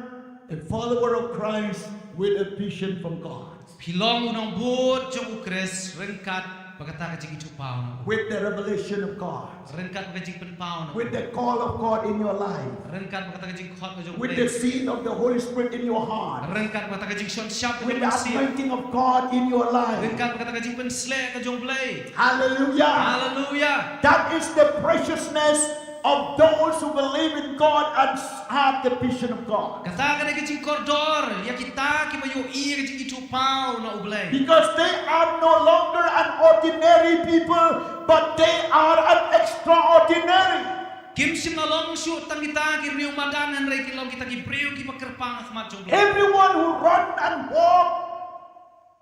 a follower of Christ with a vision from God. Phi long u nongbud jong u Khrist ryngkat ba kata ka jingithuhpaw na u. With the revelation of God. Ryngkat ba ka jingpynpaw na u. With the call of God in your life. Ryngkat ba kata ka jingkhot ka jong u. With the seal of the Holy Spirit in your heart. Ryngkat ba kata ka jingshon shap ka With jong u the Mynsiem. Anointing of God in your life. Ryngkat ba kata ka jingpynsleh ka jong u Blei. Hallelujah. Haleluya. That is the preciousness of those who believe in God and have the vision of God. Kata ka dei ka jingkordor ïa kita kiba ïohi ïa ka jingithuhpaw na u Blei. Because they are no longer an ordinary people, but they are an extraordinary. Kim shym la long shuh tang kita ki riew madan, hynrei ki long kita ki briew kiba kyrpang ha khmat jong u Blei. Everyone who run and walk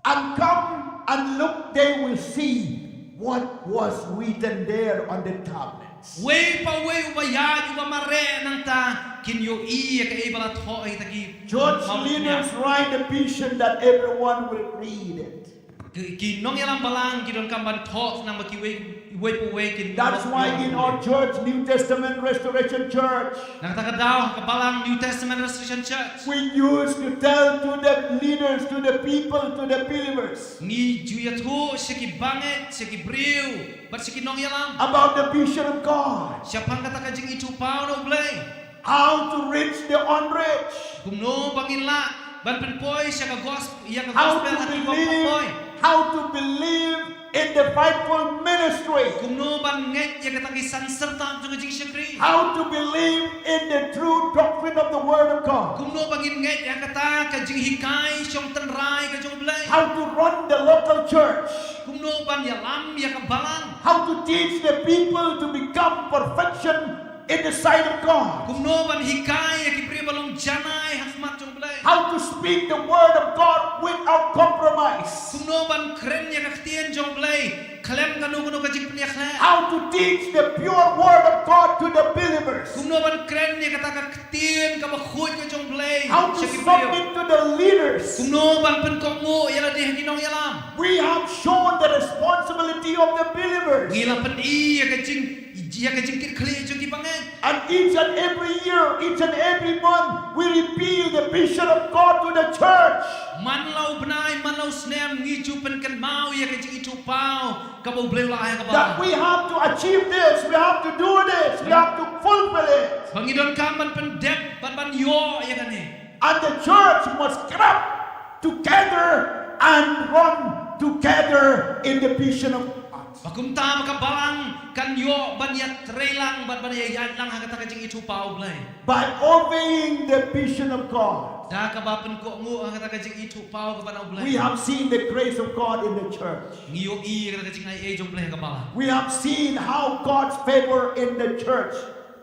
and come and look, they will see what was written there on the tablets. Wei pa wei uba ïaid uba mareh nangta kin ïohi ïa kaei ba la thoh ha kita ki Church mawbynmiat. Leaders write a vision that everyone will read it. Ki, ki nongïalam balang ki donkam ban thoh nang ba kiwei, wei pa wei kin. That's why in our church, New Testament Restoration Church, Na kata ka daw ha ka balang New Testament Restoration Church, we used to tell to the leaders, to the people, to the believers ngi ju ïathuh sha ki bangeit, sha ki briew bad sha ki nongïalam about the vision of God, shaphang kata ka jingithuhpaw na u Blei. How to reach the unreached, Kumno ba ngin lah ban pynpoi sha ka gospel, ïa ka how gospel to ha ki bym pat believe, poi. How to believe in the fivefold ministry, Kumno ban ngeit ïa kata ki san syrtap jong ka jingshakri. How to believe in the true doctrine of the Word of God. Kumno ba ngin ngeit ïa kata ka jinghikai shong tynrai ka jong u Blei. How to run the local church. Kumno ban ïalam ïa ka balang. How to teach the people to become perfection in the sight of God. Kumno ban hikai ïa ki briew ba long janai ha khmat jong u Blei. How to speak the Word of God without compromise. Kumno ban kren ïa ka ktien jong u Blei khlem kano kano ka jingpynïakhleh. How to teach the pure Word of God to the believers. Kumno ban kren ïa kata ka ktien kaba khuid ka jong u Blei. How to Sha ki briew. Submit to the leaders. Kumno ban pynkohnguh ïa lade ha ki nongïalam. We have shown the responsibility of the believers. Ngi la pyni ïa ka jing, ïa ka jingkitkhlieh jong ki bangeit. And each and every year, each and every month, we reveal the vision of God to the church. Man la u bnai, man la u snem, ngi ju pynkynmaw ïa ka jingithuhpaw kaba u Blei u la ai ha ka balang. That we have to achieve this, we have to do this, we have to fulfill it. Ba ngi donkam ban pyndep bad ban ïoh ïa kane. And the church must grab together and run together in the vision of God. Ba kumta ba ka balang kan ïoh ban ïatrei lang bad ban ïaid lang ha kata ka jingithuhpaw u Blei. By obeying the vision of God, Da kaba pynkohnguh ha kata ka jingithuhpaw kaba na u Blei. We have seen the grace of God in the church. Ngi ïohi ïa kata ka jingaiei jong u Blei ha ka balang. We have seen how God's favor in the church.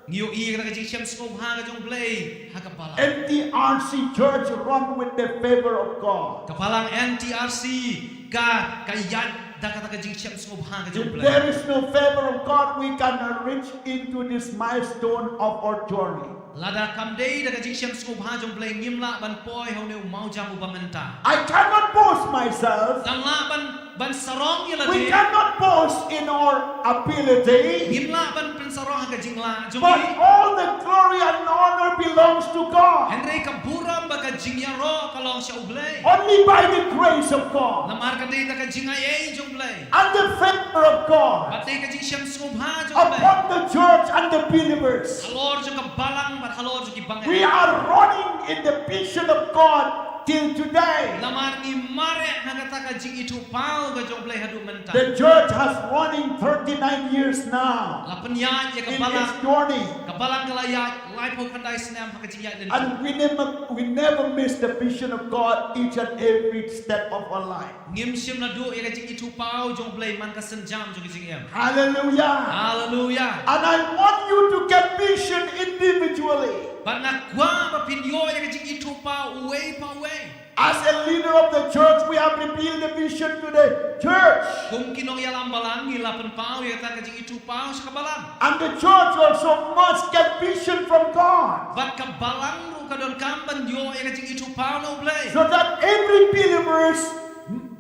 Ngi ïohi ïa kata ka jingshem sngewbha ka jong u Blei ha ka balang. N T R C church run with the favor of God. Ka balang N T R C ka ka ïaid da kata ka jingshem sngewbha ka jong U Blei. If there is no favor of God, we cannot reach into this milestone of our journey. Lada kam dei da ka jingshem sngewbha jong U Blei ngim lah ban poi ha une u mawjam uba mynta. I cannot boast myself. Ngam lah ban ban sarong ïa lade. We cannot boast in our ability. Ngim lah ban pynsarong ha ka jinglah jong ngi. But all the glory and honor belongs to God. Hynrei ka burom bad ka jingïaroh ka long sha U Blei. Only by the grace of God. Namar ka dei da ka jingai ei jong U Blei. And the favor of God. Bad dei ka jingshem sngewbha jong U Blei. Upon the church and the believers. Halor jong ka balang bad halor jong ki bangeit. We are running in the vision of God till today. Namar ngi mareh ha kata ka jingithuhpaw ka jong U Blei haduh mynta. The church has running thirty-nine years now. La pynïaid ïa ka balang. In its journey. Ka balang ka la ïaid laiphew khyndai snem ha ka jingïaid lynti. And we never, we never miss the vision of God each and every step of our life. Ngim shym la duh ïa ka jingithuhpaw jong U Blei man ka sienjam jong ka jingim. Hallelujah. Hallelujah. And I want you to get vision individually. Bad nga kwah ba phin ïoh ïa ka jingithuhpaw uwei pa uwei. As a leader of the church, we have revealed the vision to the church. Kum ki nongïalam balang ngi la pynpaw ïa kata ka jingithuhpaw sha ka balang. And the church also must get vision from God. Bad ka balang ruh ka donkam ban ïoh ïa ka jingithuhpaw na U Blei. So that every believer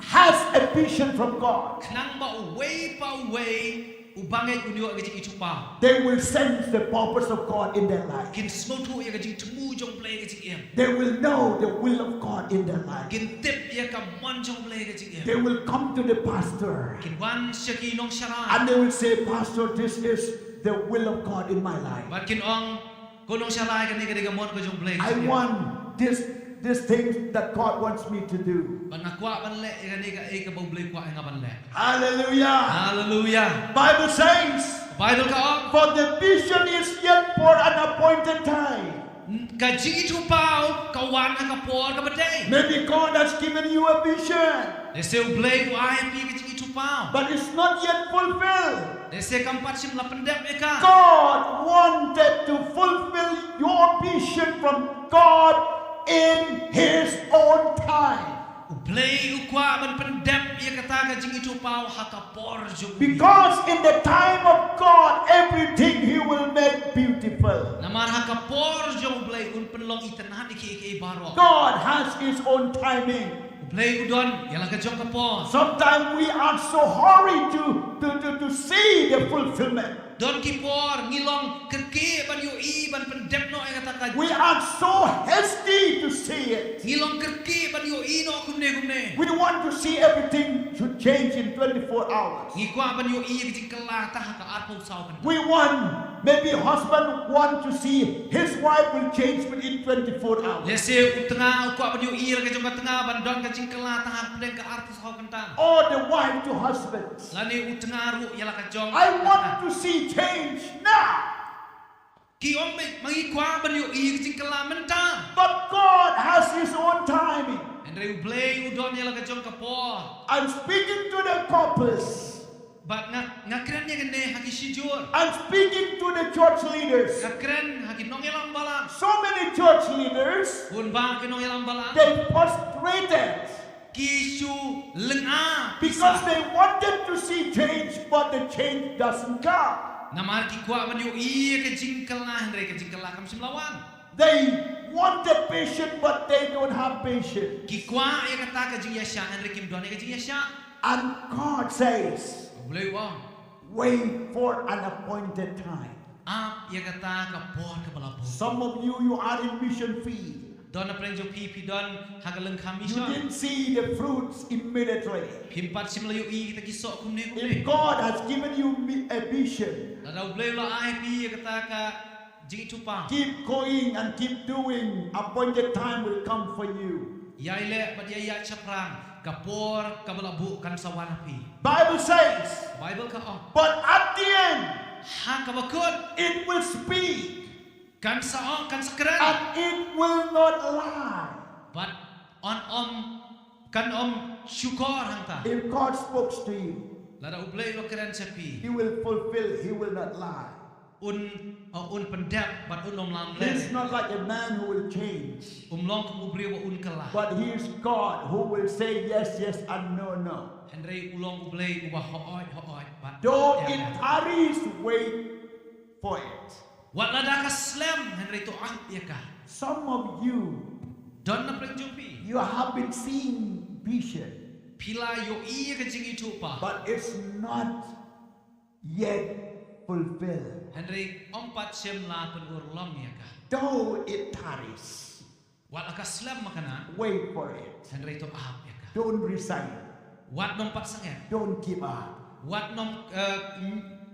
has a vision from God. Khnang ba uwei pa uwei u bangeit un ïoh ïa ka jingithuhpaw. They will sense the purpose of God in their life. Kin sngewthuh ïa ka jingthmu jong U Blei ïa ka jingim. They will know the will of God in their life. Kin tip ïa ka mon jong U Blei ïa ka jingim. They will come to the pastor. Kin wan sha ki nongsharai. And they will say, "Pastor, this is the will of God in my life." Bad kin ong, "Ko nongsharai, kane ka dei ka mon ka jong U Blei ïa ka jingim. I want this, this thing that God wants me to do." Bad nga kwah ban leh ïa kane kaei kaba U Blei kwah ïa nga ban leh. Hallelujah. Hallelujah. Bible says, Bible ka ong, "For the vision is yet for an appointed time." Ka jingithuhpaw ka wan ha ka por kaba dei. Maybe God has given you a vision. Lehse U Blei u ai ïa phi ka jingithuhpaw. But it's not yet fulfilled. Lehse kam pat shym la pyndep ïa ka. God wanted to fulfill your vision from God in His own time. U Blei u kwah ban pyndep ïa kata ka jingithuhpaw ha ka por jong U Blei. Because in the time of God, everything He will make beautiful. Namar ha ka por jong U Blei un pynlong itynnad ïa kiei kiei baroh. God has His own timing. U Blei u don ïa la ka jong ka por. Sometimes we are so hurried to, to, to, to see the fulfillment. Don ki por ngi long kyrkieh ban ïohi ban pyndep noh ïa kata ka. We are so hasty to see it. Ngi long kyrkieh ban ïohi noh kumne kumne. We want to see everything should change in twenty-four hours. Ngi kwah ban ïohi ïa ka jingkylla tang ha ka arphew saw kynta. We want, maybe husband want to see his wife will change within twenty-four hours. Lehse u tnga u kwah ban ïohi ïa la ka jong ka tnga ban don ka jingkylla tang ha pdeng ka arphew saw kynta. Or the wife to husband. Lane u tnga ruh ïa la ka jong. I want to see change now. Ki ong, "Ma ngi kwah ban ïohi ka jingkylla mynta." But God has His own timing. Hynrei U Blei u don ïa la ka jong ka por. I'm speaking to the couples. Bad nga, nga kren ïa kane ha ki shijur. I'm speaking to the church leaders. Nga kren ha ki nongïalam balang. So many church leaders, bun ba ki nongïalam balang, they frustrated. Ki shu lynga. Because they wanted to see change, but the change doesn't come. Namar ki kwah ban ïohi ïa ka jingkylla hynrei ka jingkylla kam shym la wan. They wanted vision, but they don't have vision. Ki kwah ïa kata ka jingïaishah hynrei kim don ïa ka jingïaishah. And God says, U Blei u ong, "Wait for an appointed time." Ap ïa kata ka por kaba la buh. Some of you, you are in mission field. Don na pdeng jong phi, phi don ha ka lyngkha mission. You didn't see the fruits immediately. Phim pat shym la ïohi kita ki soh kumne kumne. If God has given you mi-, a vision, lada U Blei u la ai phi ïa kata ka jingithuhpaw, keep going and keep doing. Appointed time will come for you. Ïai leh bad ïai ïaid shaphrang, ka por kaba la buh kan sa wan ha phi. Bible says, Bible ka ong, "But at the end, ha kaba kut, it will speak. Kan sa ong, kan sa kren. And it will not lie." Bad yn ym, kan ym shukor hangta. If God spoke to you, lada U Blei u la kren sha phi, He will fulfill, He will not lie. Un, uh, un pyndep bad un ym lam leh. He's not like a man who will change. Um long kum u briew ba un kylla. But he is God who will say yes, yes, and no, no. Hynrei u long u Blei uba hooid hooid bad. Though it tarries, wait for it. Wat lada ka slem hynrei to ap ïa ka. Some of you, don na pdeng jong phi, you have been seeing vision. Phi la ïohi ïa ka jingithuhpaw. But it's not yet fulfilled. Hynrei ym pat shym la pynurlong ïa ka. Though it tarries. Wat la ka slem ma ka na. Wait for it. Hynrei to ap ïa ka. Don't resign. Wat nym pat sangeh. Don't give up. Wat nym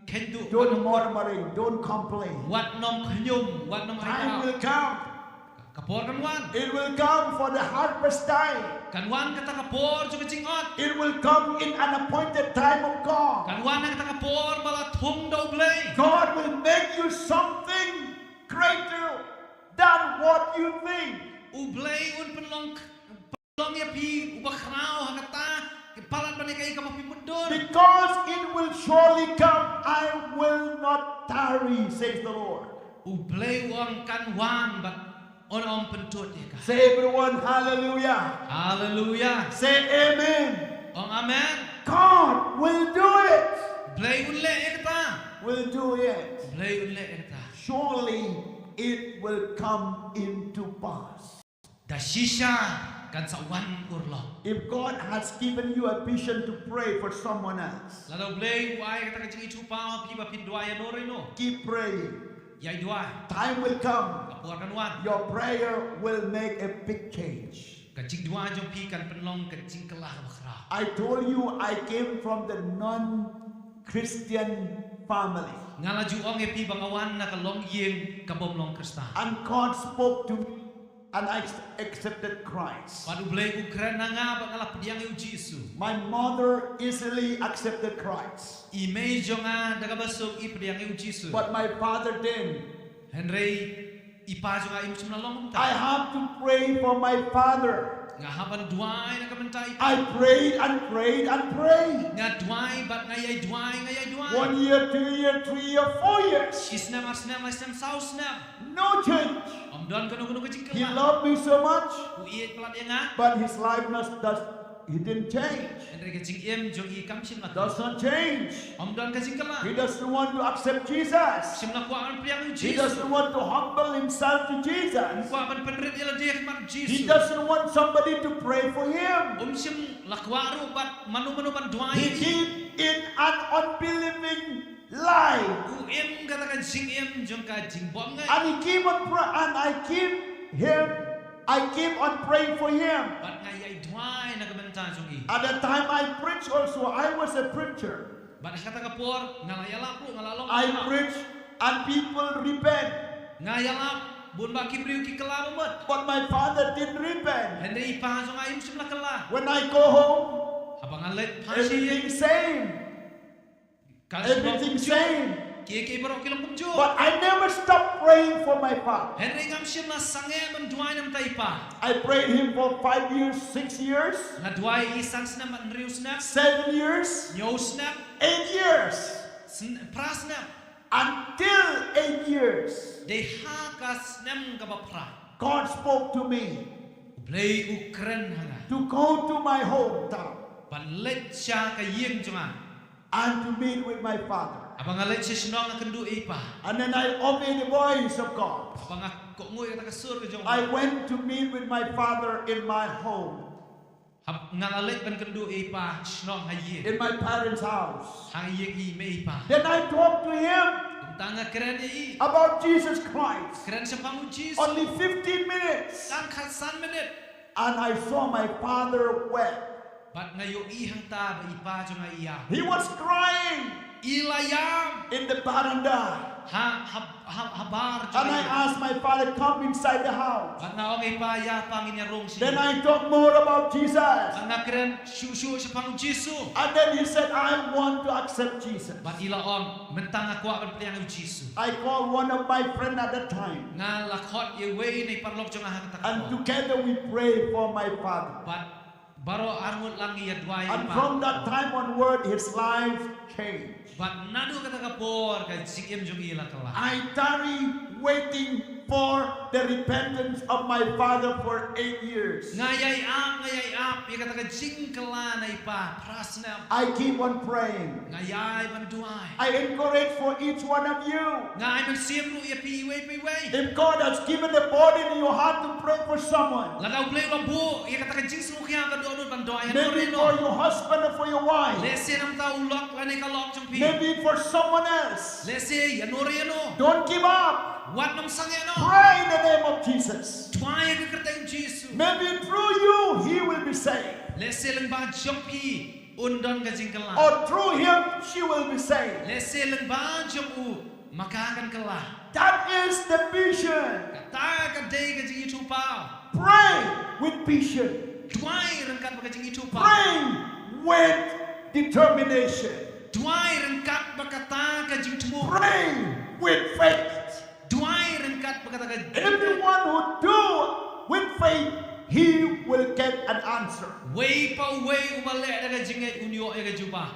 kheiñ duh. Don't murmuring, don't complain. Wat nym khñium, wat nym ai daw. Time will come. Ka por kan wan. It will come for the harvest time. Kan wan kata ka por jong ka jingot. It will come in an appointed time of God. Kan wan kata ka por ba la thung da U Blei. God will make you something greater than what you think. U Blei un pynlong pynlong ïa phi uba khraw ha kata ki palat ban ïa kaei kaba phi mutdur. Because it will surely come, I will not tarry, says the Lord. U Blei u ong kan wan bad un ym pyntud ïa ka. Say everyone hallelujah. Hallelujah. Say amen. Ong amen. God will do it. Blei un leh ïa kata. Will do it. Blei un leh ïa kata. Surely it will come into pass. Da shisha kan sa wan urlong. If God has given you a vision to pray for someone else, lada U Blei u ai kata ka jingithuhpaw ha phi ba phin duwai ïa no re no, keep praying. Ïai duwai. Time will come. Ka por kan wan. Your prayer will make a big change. Ka jingduwai jong phi kan pynlong ka jingkylla kaba khraw. I told you I came from the non-Christian family. Nga la ju ong ïa phi ba nga wan na ka longïing ka bym long Khristan. And God spoke to me and I accepted Christ. Bad U Blei u kren ha nga bad nga la pdiang ïa U Jisu. My mother easily accepted Christ. I mei jong nga da kaba suk i pdiang ïa U Jisu. But my father didn't. Hynrei i pa jong nga im shym la long kumta. I have to pray for my father. Nga hap ban duwai na ka bynta i pa. I prayed and prayed and prayed. Nga duwai bad nga ïai duwai, nga ïai duwai. One year, two year, three year, four years. Shi snem, ar snem, lai snem, saw snem. No change. Ym don kano kano ka jingkylla. He loved me so much. U ïeit palat ïa nga. But his life not that he didn't change. Hynrei ka jingim jong i kam shym la. Does not change. Ym don ka jingkylla. He doesn't want to accept Jesus. Shym la kwah ban pdiang ïa U Jisu. He doesn't want to humble himself to Jesus. Ym kwah ban pynrit ïa lade ha khmat U Jisu. He doesn't want somebody to pray for him. Um shym la kwah ruh bad mano mano ban duwai ïa i. He did in an unbelieving life. U im kata ka jingim jong ka jingbymngai. And he keep on pray and I keep him I keep on praying for him. Bad nga ïai duwai na ka bynta jong i. At the time I preach also, I was a preacher. Bad ha kata ka por nga la ïalap ruh, nga la long. I preach and people repent. Nga ïalap bun ba ki briew ki kylla ba mut. But my father didn't repent. Hynrei i pa jong nga im shym la kylla. When I go home, haba nga leit phai sha ïing, everything same. Everything same. Kiei kiei baroh ki long kumjuh. But I never stop praying for my father. Hynrei ngam shym la sangeh ban duwai na ka bynta i pa. I prayed him for five years, six years. Nga duwai ïa i san snem bad hynriew snem. Seven years. Hynñiew snem. Eight years. Phra snem. Until eight years. Dei ha ka snem kaba phra. God spoke to me. U Blei u kren ha nga. To go to my hometown. Ban leit sha ka ïing jong nga. And to meet with my father. Haba nga leit sha shnong nga kynduh ïa i pa. And then I obey the voice of God. Haba nga kohnguh ïa kata ka sur ka jong u Blei. I went to meet with my father in my home. Haba nga la leit ban kynduh ïa i pa shnong ha ïing. In my parents' house. Ha ïing i mei i pa. Then I talked to him. Kumta nga kren ïa i. About Jesus Christ. Kren shaphang u Jisu. Only fifteen minutes. Tang khatsan minit. And I saw my father wept. Bad nga ïohi hangta ba i pa jong nga i ïam. He was crying. I la ïam. In the veranda. Ha ha ha ha bar jong nga. And I asked my father, come inside the house. Bad nga ong ïa i pa, ïa pa ngin ïa rung sha ïing. Then I talk more about Jesus. Bad nga kren shuh shuh shaphang u Jisu. And then he said, I want to accept Jesus. Bad i la ong, mynta nga kwah ban pdiang ïa u Jisu. I called one of my friend at that time. Nga la khot ïa iwei na i paralok jong nga ha kata ka por. And together we pray for my father. Bad Baroh arngut lang ïa duwai. And from that time onward, his life changed. Bad naduh kata ka por ka jingim jong i la kylla. I tarry waiting for the repentance of my father for eight years. Nga ïai ap, nga ïai ap ïa kata ka jingkylla na i pa phra snem. I keep on praying. Nga ïai ban duwai. I encourage for each one of you. Nga ai mynsiem ruh ïa phi iwei pa iwei. If God has given a burden in your heart to pray for someone, Lada U Blei u la buh ïa kata ka jingsngewkhia ha ka dohnud ban duwai ïa no re maybe no. For your husband or for your wife, Lehse namar u lok lane ka lok jong phi. Maybe for someone else, Lehse ïa no re no. Don't give up. Wat nym sangeh noh. Pray in the name of Jesus. Duwai ha ka kyrteng Jisu. Maybe through you, he will be saved. Lehse lyngba jong phi un don ka jingkylla. Or through him, she will be saved. Lehse lyngba jong u ma ka kan kylla. That is the vision. Kata ka dei ka jingithuhpaw. Pray with vision. Duwai ryngkat bad ka jingithuhpaw. Pray with determination. Duwai ryngkat bad kata ka jingthmu. Pray with faith. Duwai ryngkat bad kata ka. Everyone who do with faith, he will get an answer. Uwei pa uwei uba leh da ka jingngeit un ïoh ïa ka jubab.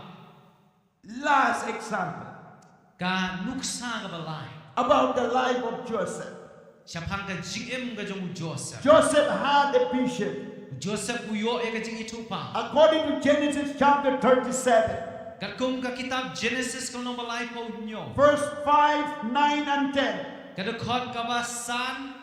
Last example. Ka nuksa kaba lai. About the life of Joseph. Shaphang ka jingim ka jong u Joseph. Joseph had a vision. Joseph u ïoh ïa ka jingithuhpaw. According to Genesis chapter thirty-seven. Katkum ka kitab Genesis ka lynnong ba laiphew hynñiew. Verse five, nine and ten. Ka dkhot kaba san,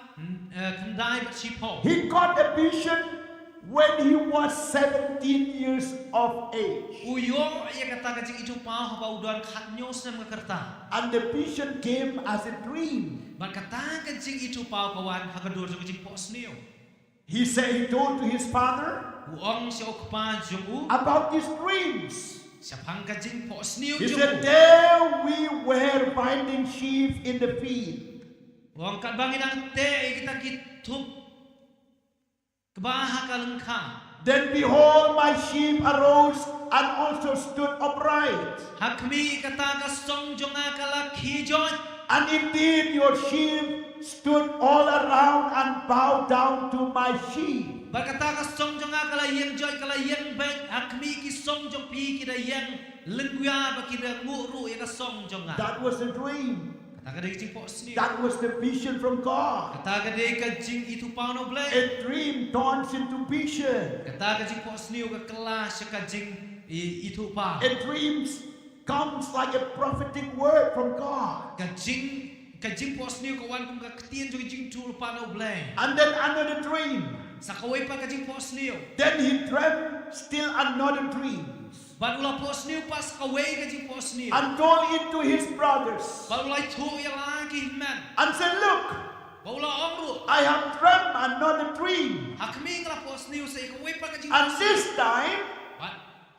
eh, khyndai bad shiphew. He got a vision when he was seventeen years of age. U ïoh ïa kata ka jingithuhpaw haba u don khathynñiew snem ka rta. And the vision came as a dream. Bad kata ka jingithuhpaw ka wan ha ka dur jong ka jingphohsniew. He said, he told to his father. U ong sha u kpa jong u. About his dreams. Shaphang ka jingphohsniew He jong said, u. There we were binding sheep in the field. U ong katba ngi dang teh ïa kita ki thup kba ha ka lyngkha. Then behold, my sheep arose and also stood upright. Ha khmih kata ka song jong nga ka la khie joit. And indeed, your sheep stood all around and bowed down to my sheep. Bad kata ka song jong nga ka la ïeng joit, ka la ïeng beit, ha khmih ki song jong phi ki da ïeng lyngwiar bad ki da nguh ruh ïa ka song jong nga. That was the dream. Kata ka dei ka jingphohsniew. That was the vision from God. Kata ka dei ka jingithuhpaw na U Blei. A dream turns into vision. Kata ka jingphohsniew ka kylla sha ka jingithuhpaw. A dream comes like a prophetic word from God. Ka jing, ka jingphohsniew ka wan kum ka ktien jong ka jingithuhpaw na U Blei. And then another dream. Sa kawei pat ka jingphohsniew. Then he dreamed still another dream. Bad u la phohsniew pat sa kawei ka jingphohsniew. And told it to his brothers. Bad u la ïathuh ïa la ki hynmen. And said, Look, Bad u la ong ruh. I have dreamed another dream. Ha khmih nga la phohsniew sa ïa kawei pat ka jing. And this time, Bad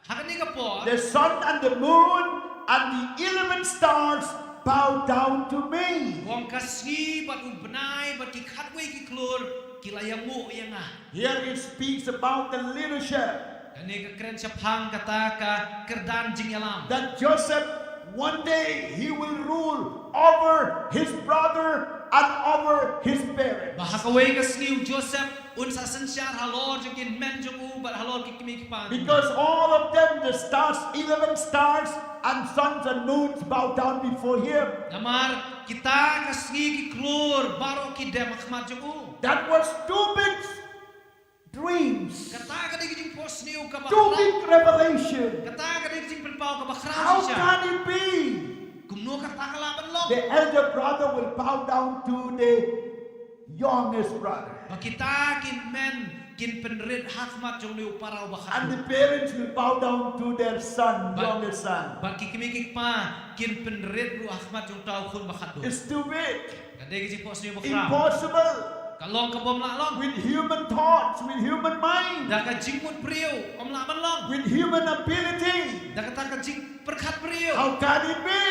ha kane ka por. The sun and the moon and the eleven stars bow down to me. U ong ka sngi bad u bnai bad ki khatwei ki khlur ki la ïanguh ïa nga. Here it speaks about the leadership. Kane ka kren shaphang kata ka kyrdan jingïalam. That Joseph, one day, he will rule over his brother and over his parents. Ba ha kawei ka sngi u Joseph un sa synshar halor jong ki hynmen jong u bad halor ki kmie ki kpa. Because all of them, the stars, eleven stars, and suns and moons bow down before him. Namar kita ka sngi ki khlur baroh ki dem ha khmat jong u. That was two big dreams. Kata ka dei ka jingphohsniew kaba khraw. Two big revelation. Kata ka dei ka jingpynpaw kaba khraw. How can it be? Kumno kata ka lah ban long? The elder brother will bow down to the youngest brother. Ba kita ki hynmen kin pynrit ha khmat jong une u para uba khatduh. And the parents will bow down to their son, But youngest son. Bad ki kmie ki kpa kin pynrit ruh ha khmat jong uta u khun ba khatduh. It's too big. Ka dei ka jingphohsniew ba khraw. Impossible. Ka long kaba ym lah long. With human thoughts, with human mind. Da ka jingmut briew ym lah ban long. With human ability. Da kata ka jingpyrkhat briew. How can it be?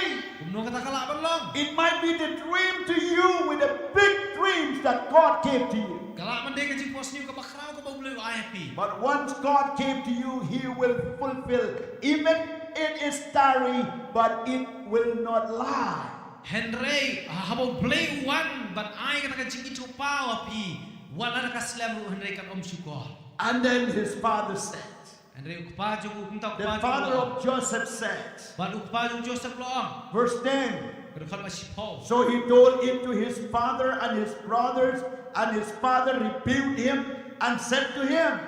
Kumno kata ka lah ban long? It might be the dream to you with the big dreams that God gave to you. Ka lah ban dei ka jingphohsniew kaba khraw kaba U Blei u ai ha phi. But once God came to you, He will fulfill. Even it is tarry, but it will not lie. Hynrei haba U Blei u wan ban ai kata ka jingithuhpaw ha phi, wat la da ka slem ruh hynrei kan ym shukor. And then his father said, Hynrei u kpa jong u, kumta u the kpa jong u father la ong. Of Joseph said, Bad u kpa jong u Joseph u la ong. Verse ten. Ka dkhot ba shiphew. So he told it to his father and his brothers, and his father rebuked him and said to him,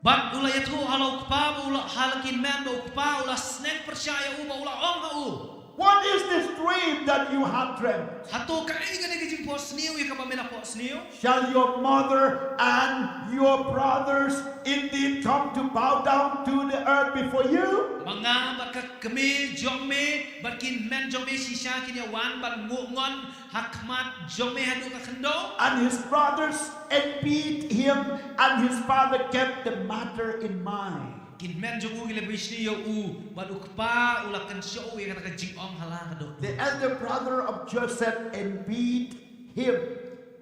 Bad u la ïathuh ha la u kpa bad u la ha la ki hynmen bad u kpa u la sneng pyrshah ïa u bad u la ong ha u. What is this dream that you have dreamt? Hato kaei kane ka jingphohsniew ïa kaba me la phohsniew? Shall your mother and your brothers indeed come to bow down to the earth before you? Ma nga bad ka kmie jong me bad ki hynmen jong me shisha kin ïa wan ban nguh ngon ha khmat jong me haduh ka khyndew? And his brothers envied him, and his father kept the matter in mind. Ki hynmen jong u ki la bishni ïa u bad u kpa u la kynshew ïa kata ka jingong ha la ka dohnud. The elder brother of Joseph envied him.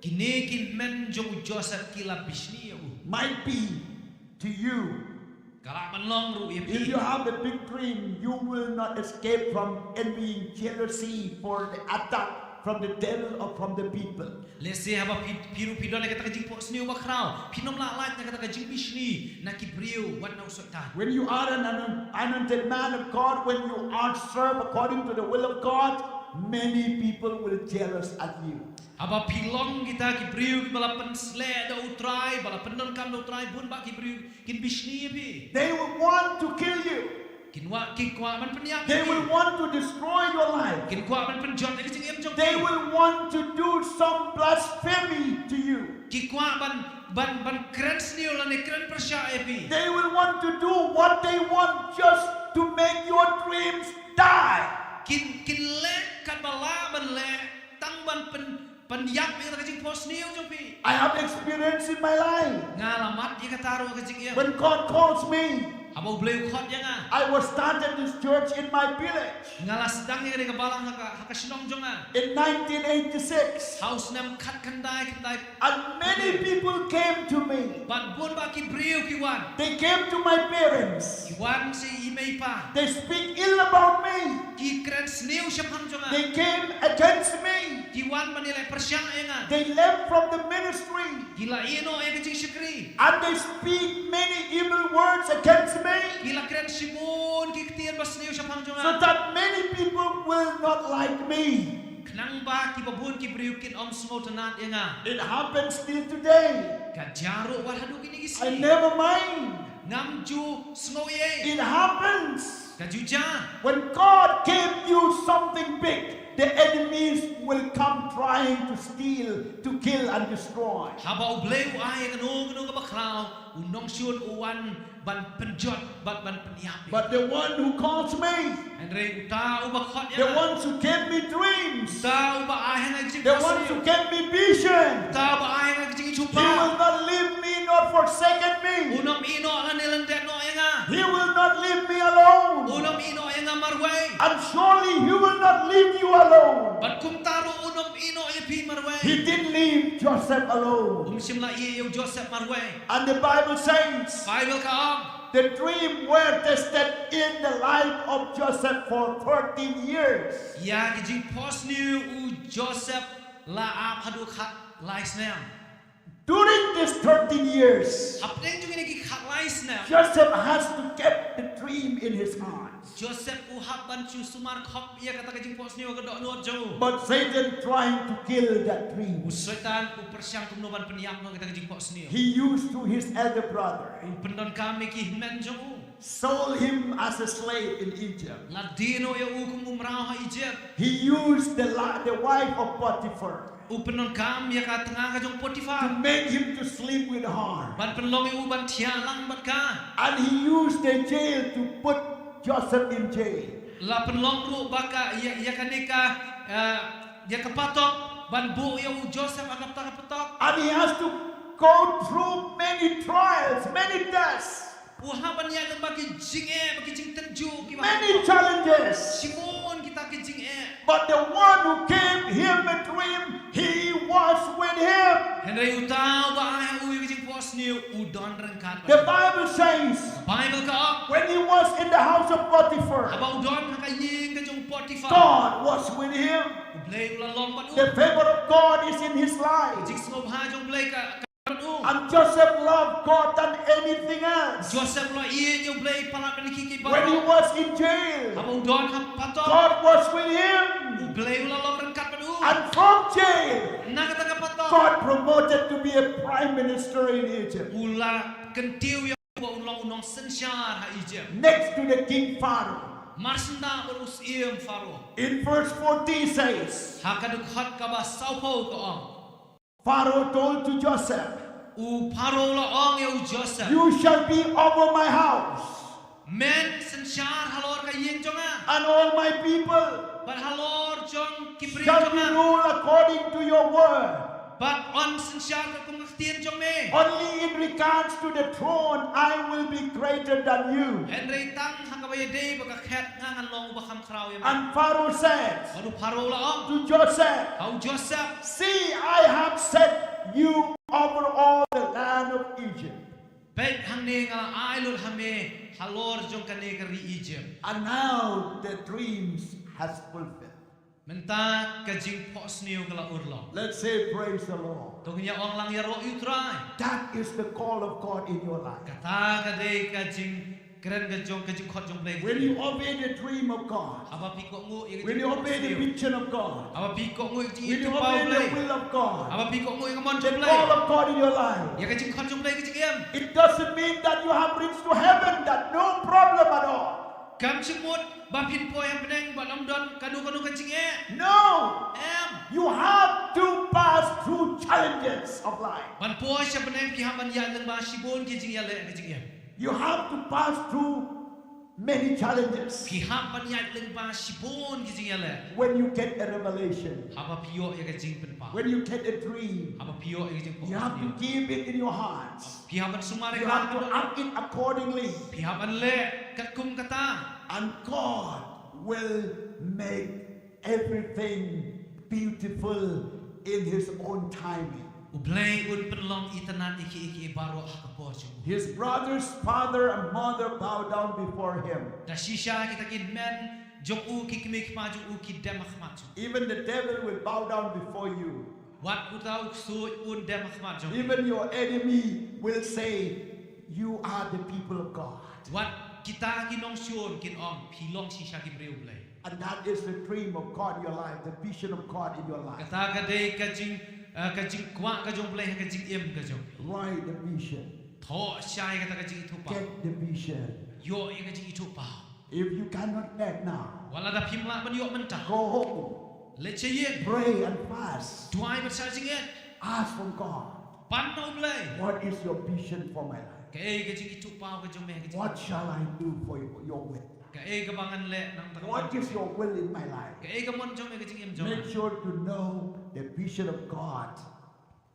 Kine ki hynmen jong u Joseph ki la bishni ïa u. Might be to you. Ka lah ban long ruh ïa phi. If you have a big dream, you will not escape from envying, jealousy for the attack from the devil or from the people. Lehse haba phi, phi ruh phi don ïa kata ka jingphohsniew bakhraw, phin ym lah lait na kata ka jingbishni na ki briew wat na u Soitan. When you are an anoint- anointed man of God, when you are served according to the will of God, many people will jealous at you. Haba phi long kita ki briew kiba la pynsleh da u Trai, ba la pyndonkam da u Trai, bun bah ki briew kin bishni ïa phi. They will want to kill you. Kin kwah, kin kwah ban pynïap ïa phi. They will want to destroy your life. Kin kwah ban pynjot ïa ka jingim jong phi. They will want to do some blasphemy to you. Ki kwah ban, ban, ban kren sniew lane kren pyrshah ïa phi. They will want to do what they want just to make your dreams die. Kin, kin leh katba lah ban leh tang ban pyn, pynïap ïa kata ka jingphohsniew jong phi. I have experienced in my life. Nga la mad ïa kata ruh ha ka jingim. When God calls me, Haba U Blei u khot ïa nga. I was started this church in my village Nga la sdang ïa kane ka balang ha ka, ha ka shnong jong nga. in nineteen eighty-six. Ha u snem khatkhyndai khyndai. And many people came to me. Bad bun bah ki briew ki wan. They came to my parents. Ki wan sha i mei i pa. They speak ill about me. Ki kren sniew shaphang jong nga. They came against me. Ki wan ban ïaleh pyrshah ïa nga. They left from the ministry. Ki la ïeh noh ïa ka jingshakri. And they speak many evil words against me. Ki la kren shibun ki ktien basniew shaphang jong nga. So that many people will not like me. Khnang ba kiba bun ki briew kin ym sngewtynnad ïa nga. It happens till today. Ka jia ruh wat haduh kine ki I sngi. Never mind. Ngam ju sngew ei ei. It happens. Ka ju jia. When God gave you something big, the enemies will come trying to steal, to kill, and destroy. Haba U Blei u ai ïa kano kano kaba khraw, u nongshun u wan ban pynjot bad ban pynïap. But the one who calls me, Hynrei uta uba khot ïa the nga. Ones who gave me dreams, Uta uba ai ha nga jingphohsniew. The ones who gave me vision, Uta uba ai ha nga He jingïathuhpaw. Will not leave me nor forsake me. Un ym ïehnoh lane lyndet noh ïa nga. He will not leave me alone. Un ym ïehnoh ïa nga marwei. And surely He will not leave you alone. Bad kumta ruh un ym ïehnoh ïa phi marwei. He didn't leave Joseph alone. Um shym la ïeh ïa u Joseph marwei. And the Bible says, Bible ka ong. The dream were tested in the life of Joseph for thirteen years. Ïa ki jingphohsniew u Joseph la ap haduh khatlai snem. During these thirteen years, Hapdeng jong kine ki khatlai snem. Joseph has to keep the dream in his heart. Joseph u hap ban shu sumar khop ïa kata ka jingphohsniew ha ka dohnud jong u. But Satan trying to kill that dream. U Soitan u pyrshang kumno ban pynïap noh kata ka jingphohsniew. He used to his elder brother, U pyndonkam ïa ki hynmen jong u. Sold him as a slave in Egypt. La die noh ïa u kum u mraw ha Egypt. He used the, la- the wife of Potiphar U pyndonkam ïa ka tnga ka jong Potiphar. To make him to sleep with her. Ban pynlong ïa u ban thiah lang bad ka. And he used the jail to put Joseph in jail. La pynlong ruh ba ka ïa, ïa kane ka, eh, ïa ka patok ban buh ïa u Joseph ha kata ka patok. And he has to go through many trials, many tests, U hap ban ïaid lem bad ki jingeh, bad ki jingtynjuh kiba many challenges. Shibun kita ki jingeh. But the one who gave him a dream, he was with him. Hynrei uta uba ai ha u ïa ka jingphohsniew u don ryngkat. The Bible says, Bible ka ong. When he was in the house of Potiphar, Haba u don ha ka ïing ka jong u Potiphar. God was with him. U Blei u la long bad u. The favor of God is in his life. Jingsngewbha jong u Blei ka ryngkat bad u. And Joseph loved God than anything else. Joseph u la ïeit ïa U Blei palat na ki ki baroh. When he was in jail, haba u don ha patong, God was with him. U Blei u la long ryngkat bad u. And from jail, na kata ka patong, God promoted to be a prime minister in Egypt. U la kyntiew ïa u ba un long u nongsynshar ha Egypt. Next to the king Pharaoh. Marsyndah bad u syiem Pharaoh. In verse forty says, ha ka dkhot kaba sawphew ka ong. Pharaoh told to Joseph, u Pharaoh u la ong ïa u Joseph, "You shall be over my house, men synshar halor ka ïing jong nga, and all my people, bad halor jong ki briew jong nga, shall be ruled according to your word. Bad yn synshar katkum ka ktien jong me. Only in regards to the throne, I will be greater than you." Hynrei tang ha kaba ïadei bad ka khet nga ngan long uba kham khraw ïa me. And Pharaoh said, bad u Pharaoh u la ong, to Joseph, ha u Joseph, "See, I have set you over all the land of Egypt. Peit hangne nga la ai lut ha me halor jong kane ka ri Egypt. And now the dreams has fulfilled." Mynta ka jingphohsniew ka la urlong. Let's say, "Praise the Lord." To ngin ïa ong lang, "Ïaroh ïa U Trai." That is the call of God in your life. Kata ka dei ka jingkren ka jong, ka jingkhot jong U Blei. When you obey the dream of God, haba phi kohnguh ïa ka jingphohsniew, when you obey the vision of God, haba phi kohnguh ïa ka jingithuhpaw U Blei, when you obey the will of God, haba phi kohnguh ïa ka mon jong U Blei, the call of God in your life, ïa ka jingkhot jong U Blei ka jingim, it doesn't mean that you have reached to heaven, that no problem at all. Kam shym mut ba phin poi ha bneng bad ym don kano kano ka jingeh. No. Em. You have to pass through challenges of life. Ban poi sha bneng phi hap ban ïaid lyngba shibun ki jingïaleh ka jingim. You have to pass through many challenges. Phi hap ban ïaid lyngba shibun ki jingïaleh. When you get a revelation, haba phi ïoh ïa ka jingpynpaw, when you get a dream, haba phi ïoh ïa ka jingpynpaw, you have to keep it in your heart. Phi hap ban sumar ïa ka, you have to act it accordingly. Phi hap ban leh katkum kata. And God will make everything beautiful in His own timing. U Blei un pynlong itynnad ïa kiei kiei baroh ha ka por jong u. His brother's father and mother bow down before him. Da shisha kita ki hynmen jong u, ki kmie ki kpa jong u ki dem ha khmat jong u. Even the devil will bow down before you. Wat uta u ksuid un dem ha khmat jong u. Even your enemy will say, "You are the people of God." Wat kita ki nongshun kin ong, "Phi long shisha ki briew U Blei." And that is the dream of God in your life, the vision of God in your life. Kata ka dei ka jing, eh, ka jingkwah ka jong U Blei ha ka jingim ka jong phi. Write the vision. Thoh shai kata ka jingithuhpaw. Get the vision. Ïoh ïa ka jingithuhpaw. If you cannot get now, wat lada phim lah ban ïoh mynta, go home. Leit sha ïing. Pray and fast. Duwai bad shah jingngeit. Ask from God. Pan na U Blei. What is your vision for my life? Kaei ka jingithuhpaw ka jong me ha ka jingim? What shall I do for your will? Kaei kaba ngan leh na ka bynta ka mon jong me? What is your will in my life? Kaei ka mon jong me ka jingim jong nga? Make sure to know the vision of God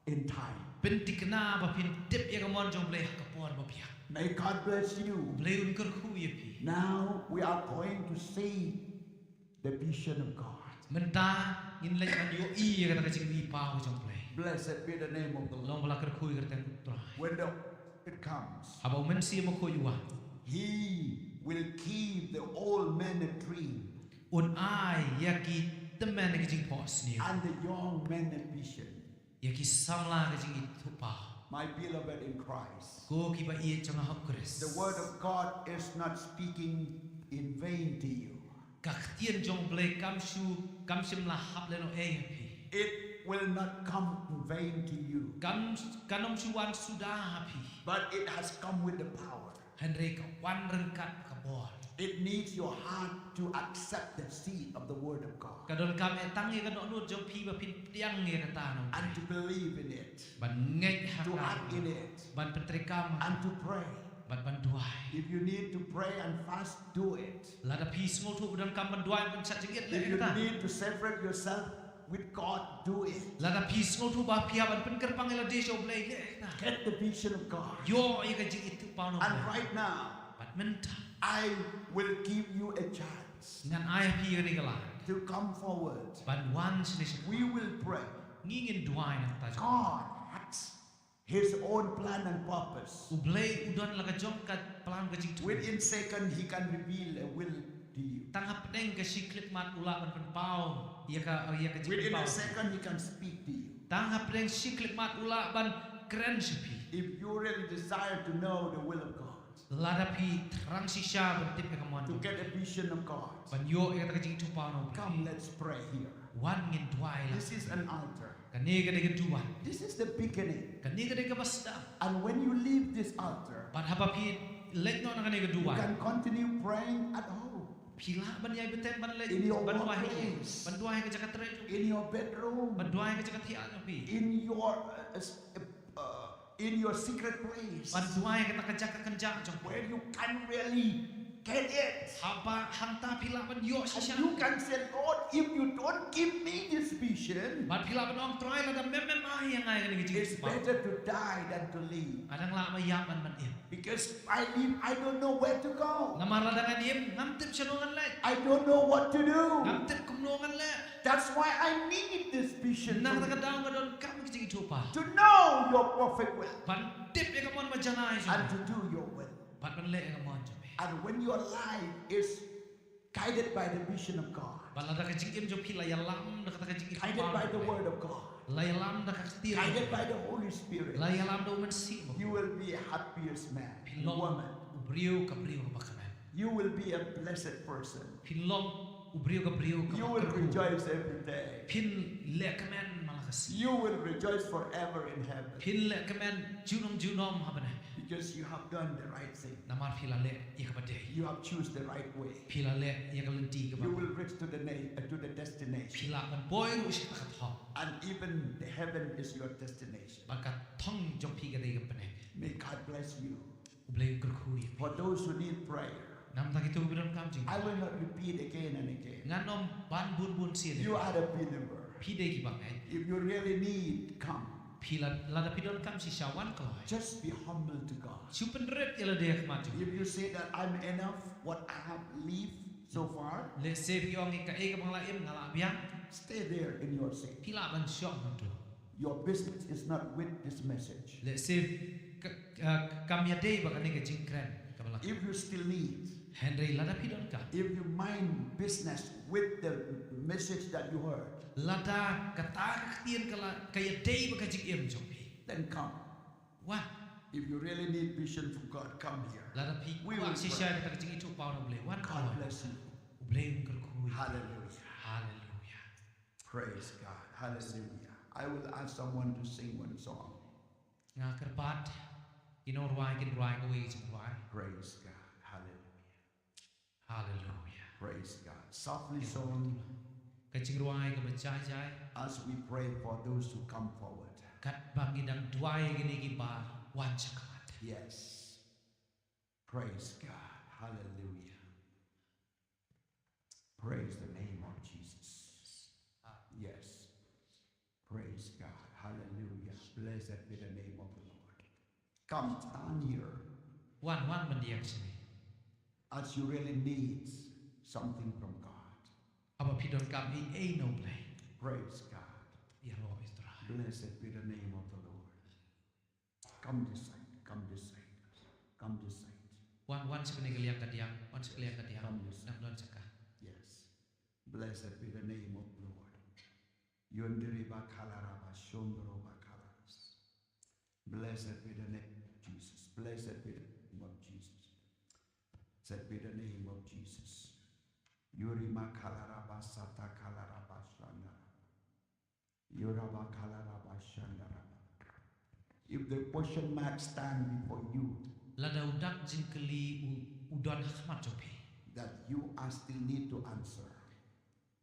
in time. Pynthikna ba phin tip ïa ka mon jong U Blei ha ka por ba biang. May God bless you. U Blei un kyrkhu ïa phi. Now we are going to see the vision of God. Mynta ngin leit ban ïohi ïa kata ka jingmihpaw jong U Blei. Blessed be the name of the Lord. Long ba la kyrkhu ïa ka kyrteng U Trai. When the Spirit comes, haba U Mynsiem Bakhuid u wan, He will give the old man a dream. Un ai ïa ki tymmen ka jingphohsniew. And the young man a vision. Ïa ki samla ka jingithuhpaw. My beloved in Christ, ko kiba ïeit jong nga ha U Khrist. The word of God is not speaking in vain to you. Ka ktien jong U Blei kam shu, kam shym la hap lehnohei ha phi. It will not come in vain to you. Kam, kan ym shu wan suda ha phi. But it has come with the power. Hynrei ka wan ryngkat ka bor. It needs your heart to accept the seed of the word of God. Ka donkam eh tang ïa ka dohnud jong phi ba phin pdiang ïa kata na U Blei. And to believe in it. Ban ngeit ha ka. To act in it. Ban pyntreikam. And to pray. Bad ban duwai. If you need to pray and fast, do it. Lada phi sngewthuh ba donkam ban duwai ban shah jingngeit, leh kata. If you need to separate yourself with God, do it. Lada phi sngewthuh ba phi hap ban pynkyrpang ïa lade sha U Blei, leh kata. Get the vision of God. Ïoh ïa ka jingithuhpaw na U Blei. And right now, bad mynta, I will give you a chance, ngan ai ha phi kane ka lad, to come forward. Ban wan shane sha. We will pray. Ngi ngin duwai na ka bynta jong. God has His own plan and purpose. U Blei u don la ka jong ka plan ka jingthmu. Within second, He can reveal a will to you. Tang hapdeng ka shi khyllipmat u lah ban pynpaw ïa ka, ïa ka jingpynpaw. Within a second, He can speak to you. Tang hapdeng shi khyllipmat u lah ban kren sha phi. If you really desire to know the will of God, lada phi thrang shisha ban tip ïa ka mon, to get a vision of God, ban ïoh ïa kata ka jingithuhpaw na u Blei, come, let's pray here. Wan ngin duwai la. This is an altar. Kane ka dei ka duwan. This is the beginning. Kane ka dei kaba sdang. And when you leave this altar, bad haba phi leit noh na kane ka duwan, you can continue praying at home. Phi lah ban ïai bteng ban leit, in your workplace, ban duwai ha ïing, ban duwai ha ka jaka trei jong phi, in your bedroom, ban duwai ha ka jaka thiah jong phi, in your, uh, s- uh, in your secret place, ban duwai ha kata ka jaka kynjah jong phi, where you can't really get it. Haba hangta phi lah ban ïoh shisha. And you can say, Lord, if you don't give me this vision, bad phi lah ban ong, Trai, lada mem mem ai ïa nga ïa kane ka jingithuhpaw, it's better to die than to live. Ka dang lah ba ïap ban ban im. Because I live, I don't know where to go. Namar lada ngan im, ngam tip shano ngan leit. I don't know what to do. Ngam tip kumno ngan leh. That's why I need this vision. Na kata ka daw nga donkam ka jingithuhpaw. To know your perfect will. Ban tip ïa ka mon ba janai jong me. And to do your will. Bad ban leh ïa ka mon jong me. And when your life is guided by the vision of God, bad lada ka jingim jong phi la ïalam da kata ka jingithuhpaw, guided by the word of God, la ïalam da ka ktien, guided by the Holy Spirit, la ïalam da u Mynsiem, you will be a happiest man, phin long, woman, u briew, ka briew kaba kmen. You will be a blessed person. Phin long u briew, ka briew kaba kyrkhu. You will rejoice every day. Phin leh kmen man la ka sngi. You will rejoice forever in heaven. Phin leh kmen junom junom ha bneng. Because you have done the right thing. Namar phi la leh ïa kaba dei. You have choose the right way. Phi la leh ïa ka lynti kaba. You will reach to the na- uh, to the destination. Phi lah ban poi ruh sha kata ka thong. And even the heaven is your destination. Bad ka thong jong phi ka dei ka bneng. May God bless you. U Blei un kyrkhu ïa phi. For those who need prayer, namar kito kiba donkam jingduwai, I will not repeat again and again. Ngan ym ban bun bun sien. You are a believer. Phi dei kiba ngeit. If you really need, come. Phi la, lada phi donkam shisha, wan kloi. Just be humble to God. Shu pynrit ïa lade ha khmat jong. If you say that I'm enough, what I have lived so far, lehse phi ong, kaei kaba nga la im nga la biang, stay there in your sin. Phi lah ban shong hangto. Your business is not with this message. Lehse ka, ka, kam ïadei bad kane ka jingkren kaba la. If you still need, hynrei lada phi donkam, if you mind business with the message that you heard, lada kata ka ktien ka la, ka ïadei bad ka jingim jong phi, then come. Wan. If you really need vision from God, come here. Lada phi kwah shisha ïa kata ka jingithuhpaw na u Blei, wan. God bless you. U Blei un kyrkhu ïa phi. Hallelujah. Hallelujah. Praise God. Hallelujah. I will ask someone to sing one song. Nga kyrpad ki nongrwai kin rwai kawei ka jingrwai. Praise God. Hallelujah. Hallelujah. Praise God. Softly song. Ka jingrwai kaba jai jai. As we pray for those who come forward. Katba ngi dang duwai ïa kine kiba wan sha khmat. Yes. Praise God. Hallelujah. Praise the name of Jesus. Yes. Praise God. Hallelujah. Blessed be the name of the Lord. Come, stand here. Wan, wan ban diang shane. As you really need something from God. Haba phi donkam ei ei na u Blei. Praise God. Ïaroh ïa u Trai. Blessed be the name of the Lord. Come this side, come this side, come this side. Wan, wan sha kane ka liang ka diang, wan sha ka liang ka diang. Come this side. Nang don sha ka. Yes. Blessed be the name of the Lord. Yondri ba kalara ba shondro ba kalaras. Blessed be the name of Jesus. Blessed be the name of Jesus. Blessed be the name of Jesus. Yuri ma kalara ba sata kalara ba shandara. Yorabakalarabashandaraba. If the question mark stand before you, lada u dak jingkylli u, u don ha khmat jong phi, that you are still need to answer,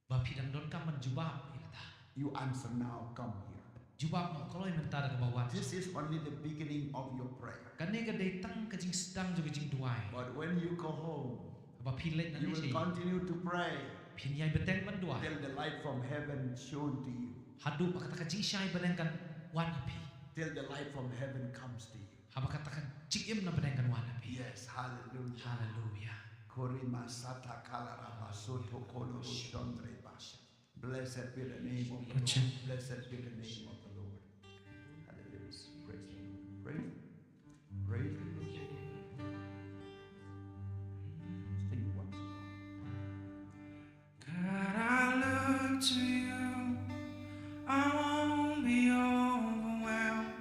ba phi dang donkam ban jubab ïa kata, you answer now, come here. Jubab noh kloi mynta da kaba wan. This is only the beginning of your prayer. Kane ka dei tang ka jingsdang jong ka jingduwai. But when you go home, haba phi leit na lynti, you will continue to pray, phin ïai bteng ban duwai, till the light from heaven shown to you. Haduh ba kata ka jingshai bneng kan wan ha phi. Till the light from heaven comes to you. Haba kata ka jingim na bneng kan wan ha phi. Yes, hallelujah. Hallelujah. Korima sata kalaraba soto koloro shondreba. Blessed be the name of the Lord. Blessed be the name of the Lord. Hallelujah. Praise the Lord. Praise, praise the Lord. Sing it once. God, I look to you. I won't be overwhelmed.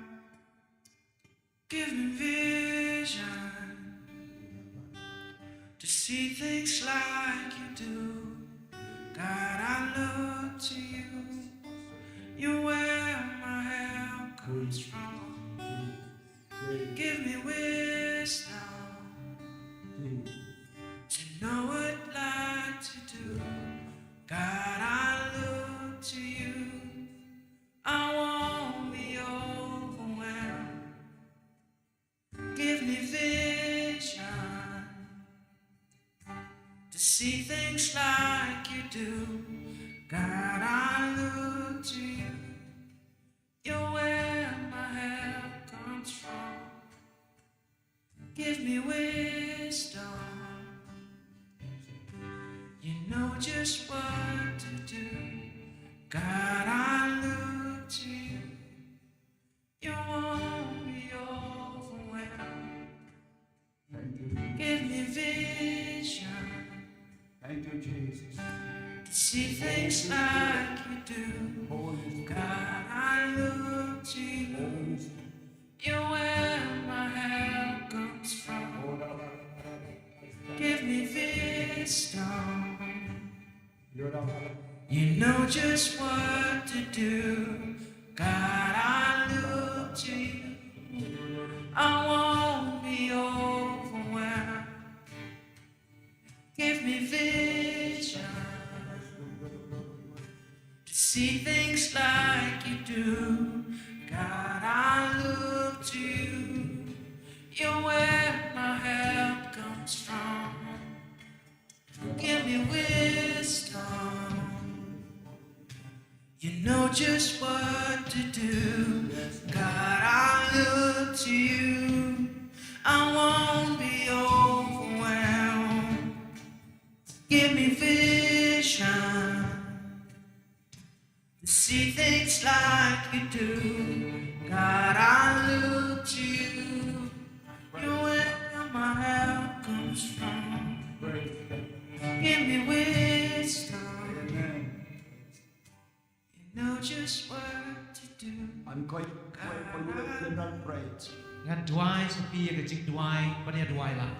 things like you do. God, I look to you. You're where my help comes from. Give me wisdom. You know just what to do. God, I look to you. You won't be overwhelmed. Thank you. Give me vision. Thank you, Jesus. To see things like you do. Holy Spirit. God, I look to you. Holy Spirit. You're where my help comes from. Give me wisdom. You know just what to do. God, I look to you. I won't be overwhelmed. Give me vision to see things like you do. God, I look to you. You're where my help comes from. Give me wisdom. You know just what to do. God, I look to you. I won't be overwhelmed. Give me vision to see things like you do. God, I look to you. You're where my help comes from. Give me wisdom. Amen. You know just what to do. I'm going to pray for you a general prayer. Ngan duwai sha phi ïa ka jingduwai ban ïa duwai lang.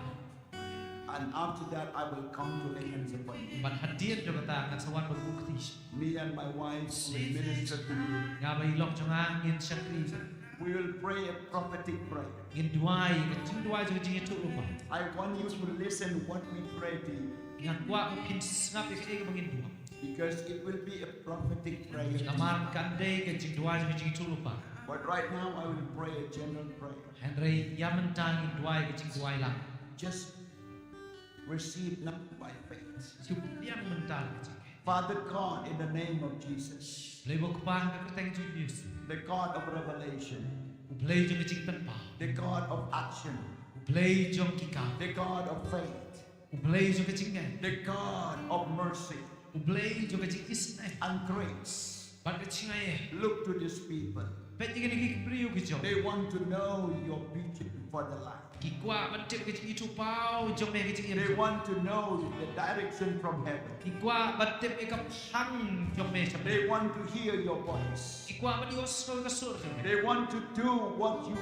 And after that, I will come to lay hands upon you. Bad hadien jong kata ngan sa wan ban buh kti sha. Me and my wife will minister to you. Nga bad i lok jong nga ngin shakri. We will pray a prophetic prayer. Ngin duwai ïa ka jingduwai jong ka jingïathuhlypa. I want you to listen what we pray to you. Nga kwah ba phin sngap ïa kaei kaba ngin duwai. Because it will be a prophetic prayer. Namar kan dei ka jingduwai jong ka jingïathuhlypa. But right now I will pray a general prayer. Hynrei ïa mynta ngin duwai ka jingduwai lang. Just receive now by faith. Shu pdiang mynta ka jingduwai. Father God, in the name of Jesus. Blei ba u Kpa ha ka kyrteng jong u Jisu. The God of revelation. U Blei jong ka jingpynpaw. The God of action. U Blei jong ki kam. The God of faith. U Blei jong ka jingngeit. The God of mercy. U Blei jong ka jingisynei. And grace. Bad ka jingaiei. Look to these people. Peit ïa kine ki briew ki jong. They want to know your vision for the life. Ki kwah ban tip ka jingïathuhpaw jong me ha ka jingim. They want to know the direction from heaven. Ki kwah ban tip ïa ka phang jong me sha. They want to hear your voice. Ki kwah ban ïohsngew ïa ka sur jong me. They want to do what you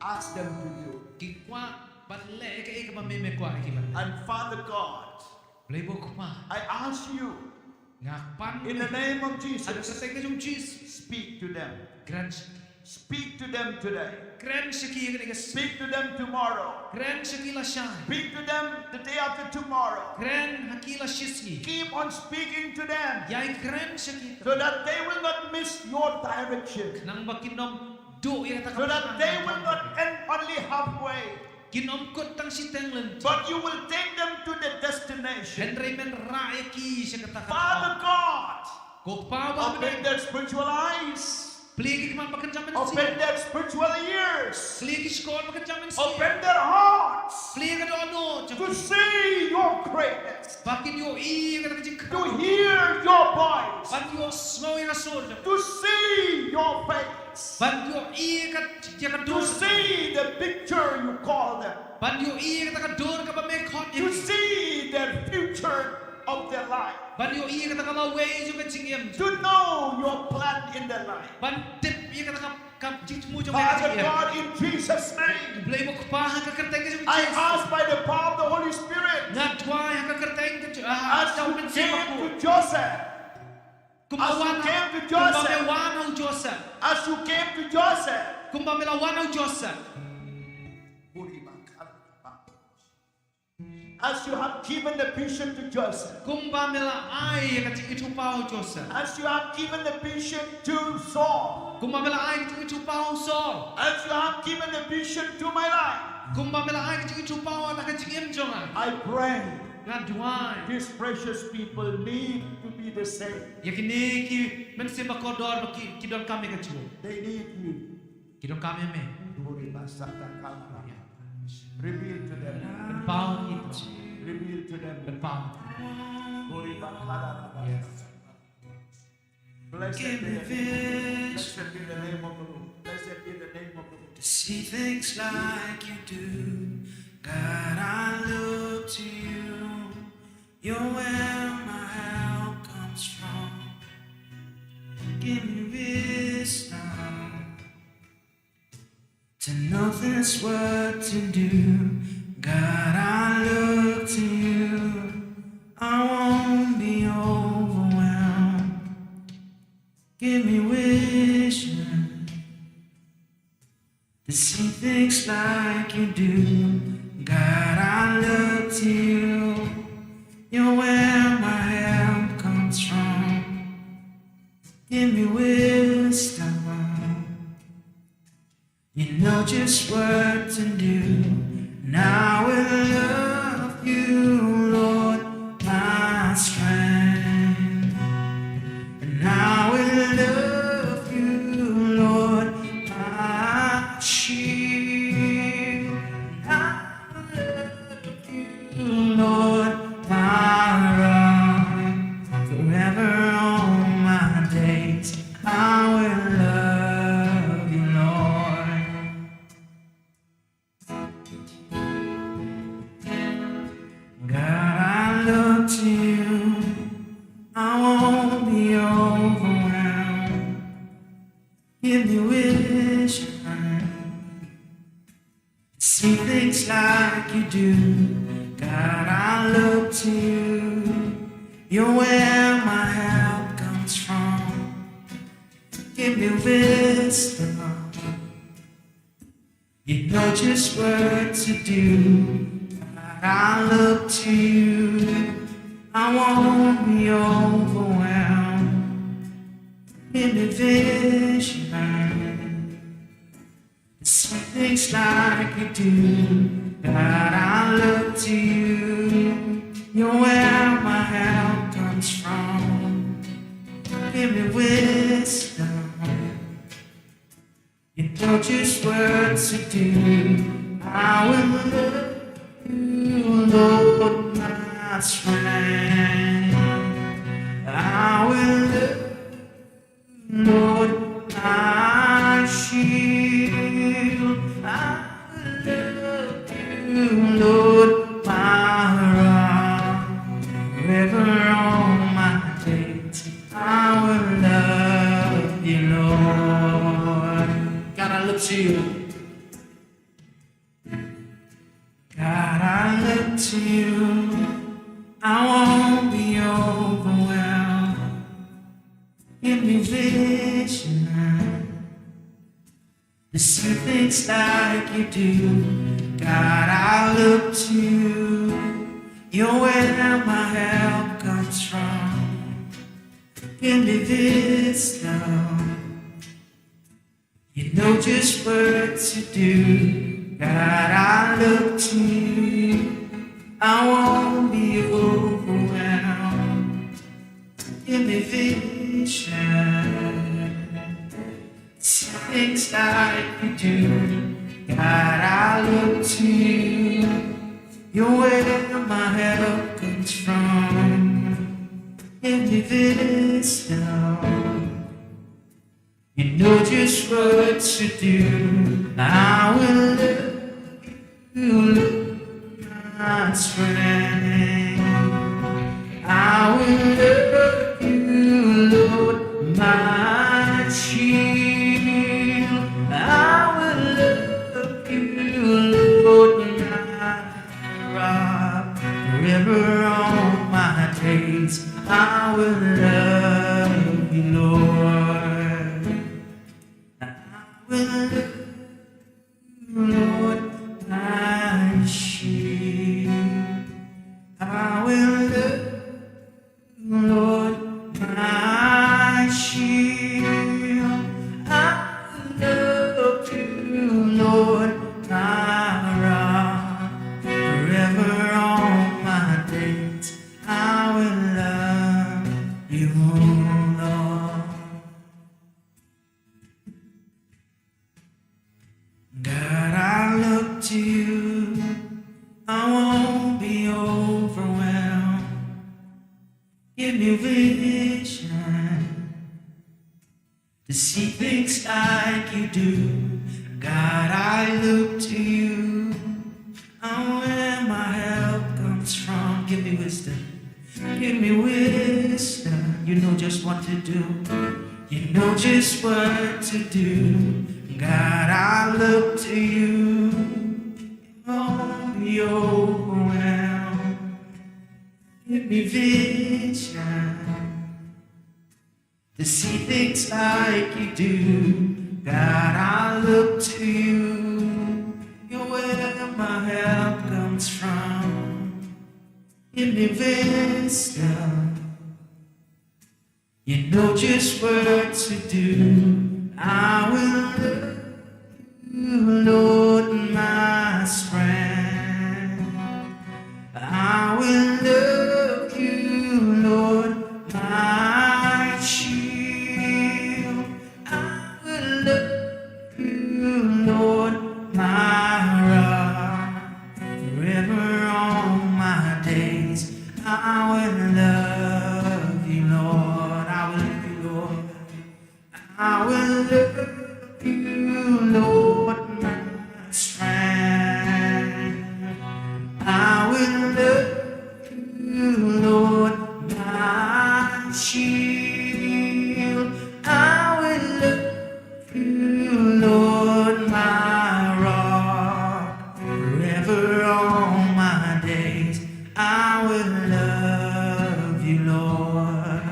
ask them to do. Ki kwah ban leh ïa kaei kaba me, me kwah ïa ki ban leh. And Father God, Blei ba u Kpa. I ask you, nga pan, in the name of Jesus, ha ka kyrteng jong u Jisu. Speak to them. Kren sha ki. Speak to them today. Kren sha ki ha kane ka sngi. Speak to them tomorrow. Kren sha ki lashai. Speak to them the day after tomorrow. Kren ha ki la shisngi. Keep on speaking to them. Ïai kren sha ki. So that they will not miss your direction. Khnang ba kin ym duh ïa kata ka. So that they will not end only halfway. Kin ym kut tang shiteng lynti. But you will take them to the destination. Hynrei men rah ïa ki sha kata ka. Father God, ko Kpa ba ha bneng, open their spiritual eyes. Plie ki khmat ba kynja mynsiem. Open their spiritual ears. Plie ki shkor ba kynja mynsiem. Open their hearts. Plie ka dohnud jong ki. To see your greatness. Ba kin ïohi ïa kata ka jingkyrkhu. To hear your voice. Ban ïohsngew ïa ka sur jong. To see your face. Ban ïohi ïa ka, ïa ka dur. To see the picture you call them. Ban ïohi ïa kata ka dur kaba me khot ïa ki. To see their future of their life. Ban ïohi ïa kata ka lawei jong ka jingim. To know your plan in their life. Ban tip ïa kata ka, ka jingthmu jong ka jingim. Father God, in Jesus' name, Blei ba u Kpa ha ka kyrteng ka jong u Jisu. I ask by the power of the Holy Spirit. Nga duwai ha ka kyrteng ka jong, ah, as you came to Joseph. Kumba wan, as you came to Joseph. Kumba me wan ha u Joseph. As you came to Joseph. Kumba me la wan ha u Joseph. As you have given the vision to Joseph. Kumba me la ai ïa ka jingïathuhpaw ha u Joseph. As you have given the vision to Saul. Kumba me la ai ka jingïathuhpaw ha u Saul. As you have given the vision to my life. Kumba me la ai ka jingïathuhpaw ha ka jingim jong nga. I pray. Nga duwai. These precious people need to be the same. Ïa kine ki mynsiem ba kordor ba ki, ki donkam ïa ka jingmut. They need you. Ki donkam ïa me. Reveal to them. Pynpaw ïa ki. Reveal to them. Pynpaw. Yes. Blessed be the name. Blessed be the name of the Lord. Blessed be the name of the Lord. To see things like you do, God, I look to you. You're where my help comes from. Give me wisdom to know this work to do. God, I look to you. I won't be overwhelmed. Give me wisdom to see things like you do. God, I look to you. You're where my help comes from. Give me wisdom. You know just what to do. And I will love you, Lord, my strength. And I will love you, Lord, my shield. And I will love you, Lord, my rock. Forever all my days, I will love you, Lord. God, I look to you. I won't be overwhelmed. Give me wisdom. See things like you do. God, I look to you. You're where my help comes from. Give me wisdom. You know just what to do. God, I look to you. I won't be overwhelmed. Give me vision. See things like you do. God, I look to you. You're where my help comes from. Give me wisdom. You know just what to do. I will love you, Lord, my strength. I will love Lord, my shield, I love you, Lord, my rock. Forever all my days, I will love you, Lord. God, I look to you. God, I look to you. I won't be overwhelmed. Give me vision to see things like you do. God, I look to you. You're where my help comes from. Give me wisdom. You know just what to do. God, I look to you. I won't be overwhelmed. Give me vision. See things like you do. God, I look to you. You're where my help comes from. Give me wisdom. You know just what to do. I will love you, Lord, my strength. I will love you, Lord, my shield. I will love you, Lord, my rock. Forever all my days, I will love you, Lord. I will love you, Lord, my shield. I will love you, Lord, my shield. I will love you, Lord, my rock. Forever all my days, Give me vision to see things like you do. God, I look to you. Oh, where my help comes from. Give me wisdom. Give me wisdom. You know just what to do. You know just what to do. God, I look to you. Won't be overwhelmed. Give me vision to see things like you do. God, I look to you. You're where my help comes from. Give me wisdom. You know just what to do. I will love you, Lord, my strength. I will love you, Lord, my shield. I will love you, Lord, my rock. Forever all my days, I will love you, Lord. I will love you, Lord. I will love you, Lord, my strength. I will love you, Lord, my shield. I will love you, Lord, my rock. Forever all my days, I will love you, Lord.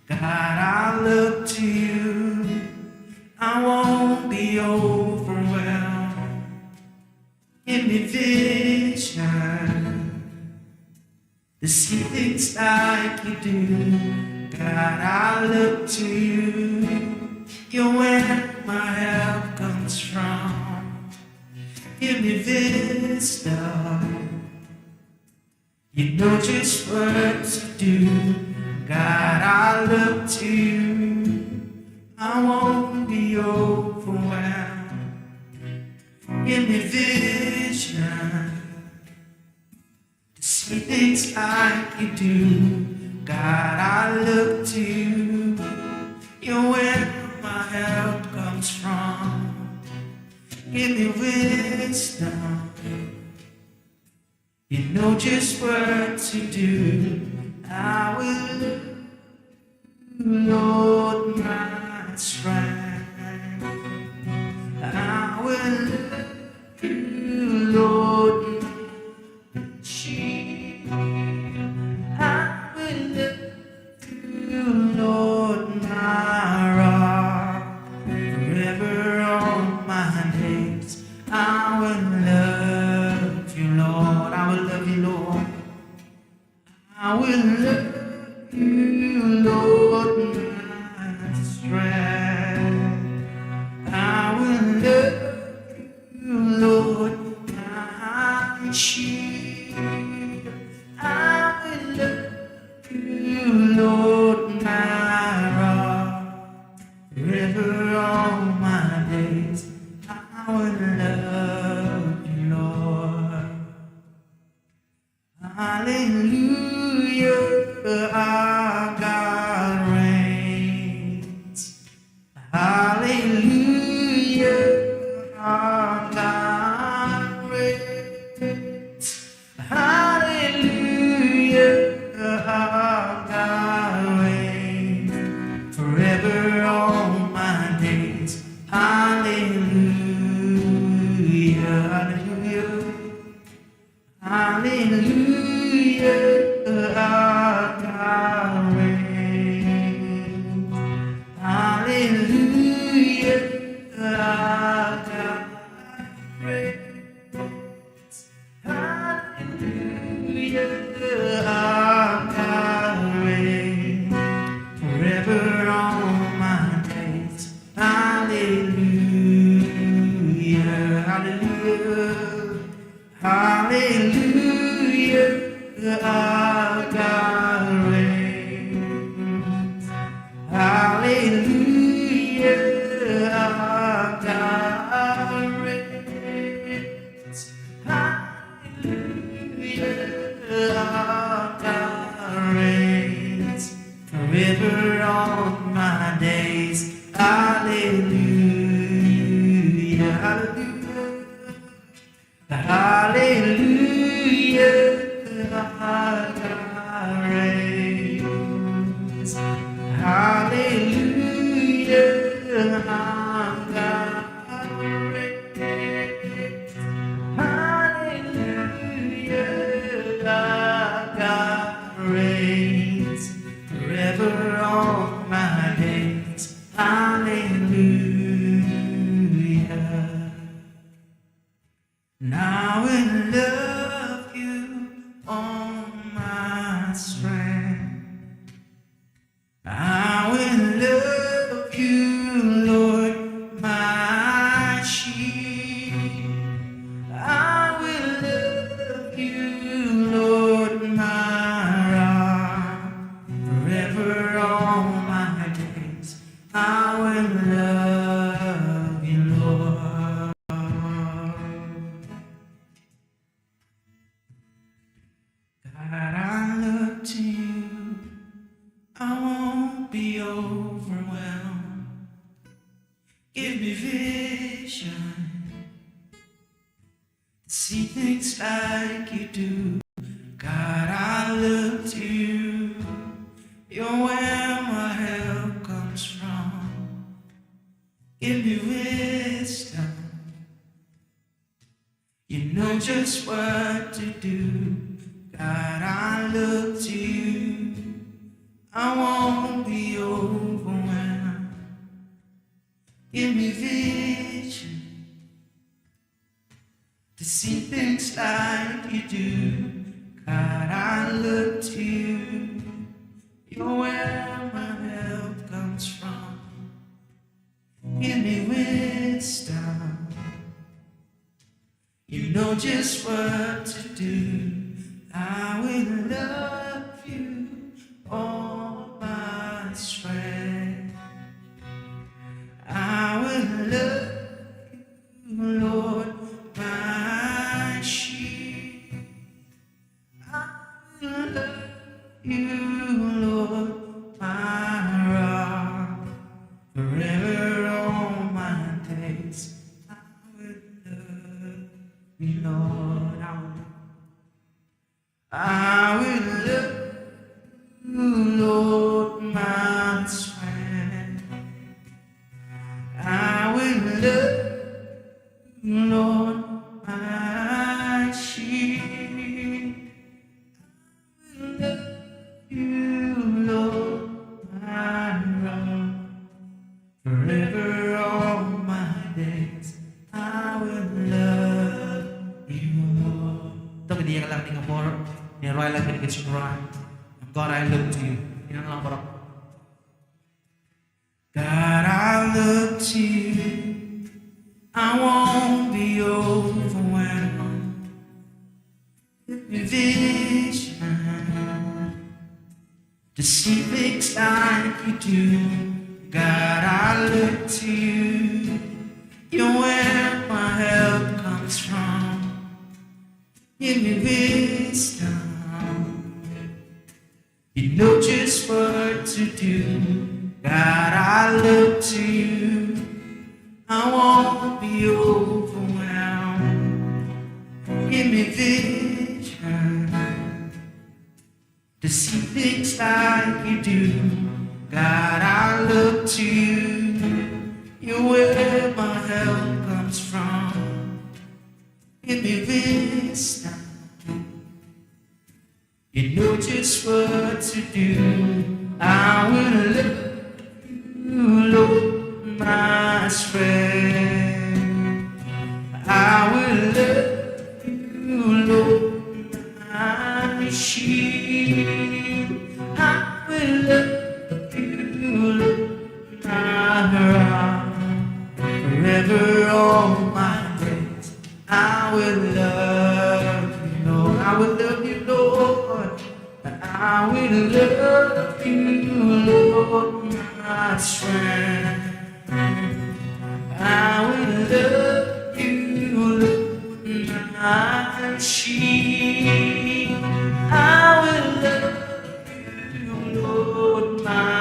God, I look to you. I won't be overwhelmed. Give me vision to see things like you do. God, I look to you. You're where my help comes from. Give me wisdom. You know just what to do. God, I look to you. I won't be overwhelmed. Give me vision to see things like you do. God, I look to you. You're where my help comes from. Give me wisdom. You know just what to do. I will, Lord, my strength. I will, Lord, my shield. I will, you, Lord, my rock. Forever all my days, I will love you, Lord. I will love you, Lord. I will love you, Lord, my strength. I will love you, Lord, my shield. I will love you, Lord, my rock. Forever all my days, I will love you, Lord. Hallelujah, Forever all my days. Hallelujah, hallelujah. Hallelujah, our God reigns. Hallelujah, our God reigns. Hallelujah, our God reigns. Forever all my days. Hallelujah. And I will love you, oh my strength. I will love you, Lord, my shield. I will love you, Lord, my rock. Forever all my days, I will love you, Lord. God, I look to you. I won't be overwhelmed. Give me vision to see things like you do. God, I look to you. You're where my help comes from. Give me wisdom. You know just what to do. God, I look to you. I won't be overwhelmed. Give me vision to see things like you do. God, I look to you. You're where my help comes from. Give me wisdom. You know just what to do. I will love you, all my strength. I will love you, Lord, my shield. I will love you, Lord, my rock. Forever all my days, I will love you, Lord. I will, I will love you, Lord, my strength. I will love you, Lord, my shield. I will love you, Lord, my rock. Forever all my days, I will love you, Lord. To kane ka liang, kane ka por, ngin ïa rwai lang kane ka jingrwai, God, I look to you. Ngin ïa lang baroh. God, I look to you. I won't be overwhelmed. Give me vision to see things like you do. God, I look to you. You're where my help comes from. Give me wisdom. You know just what to do. God, I look to you. I won't be overwhelmed. Give me vision to see things like you do. God, I look to you. You're where my help comes from. Give me wisdom. You know just what to do. I will love you, Lord, my strength. I will love you, Lord, my shield. I will love you, Lord, my rock. Forever all my days, I will love you, Lord. I will love you, Lord. I will love you, Lord, my strength. I will love you, Lord, my shield. I will love you, Lord, my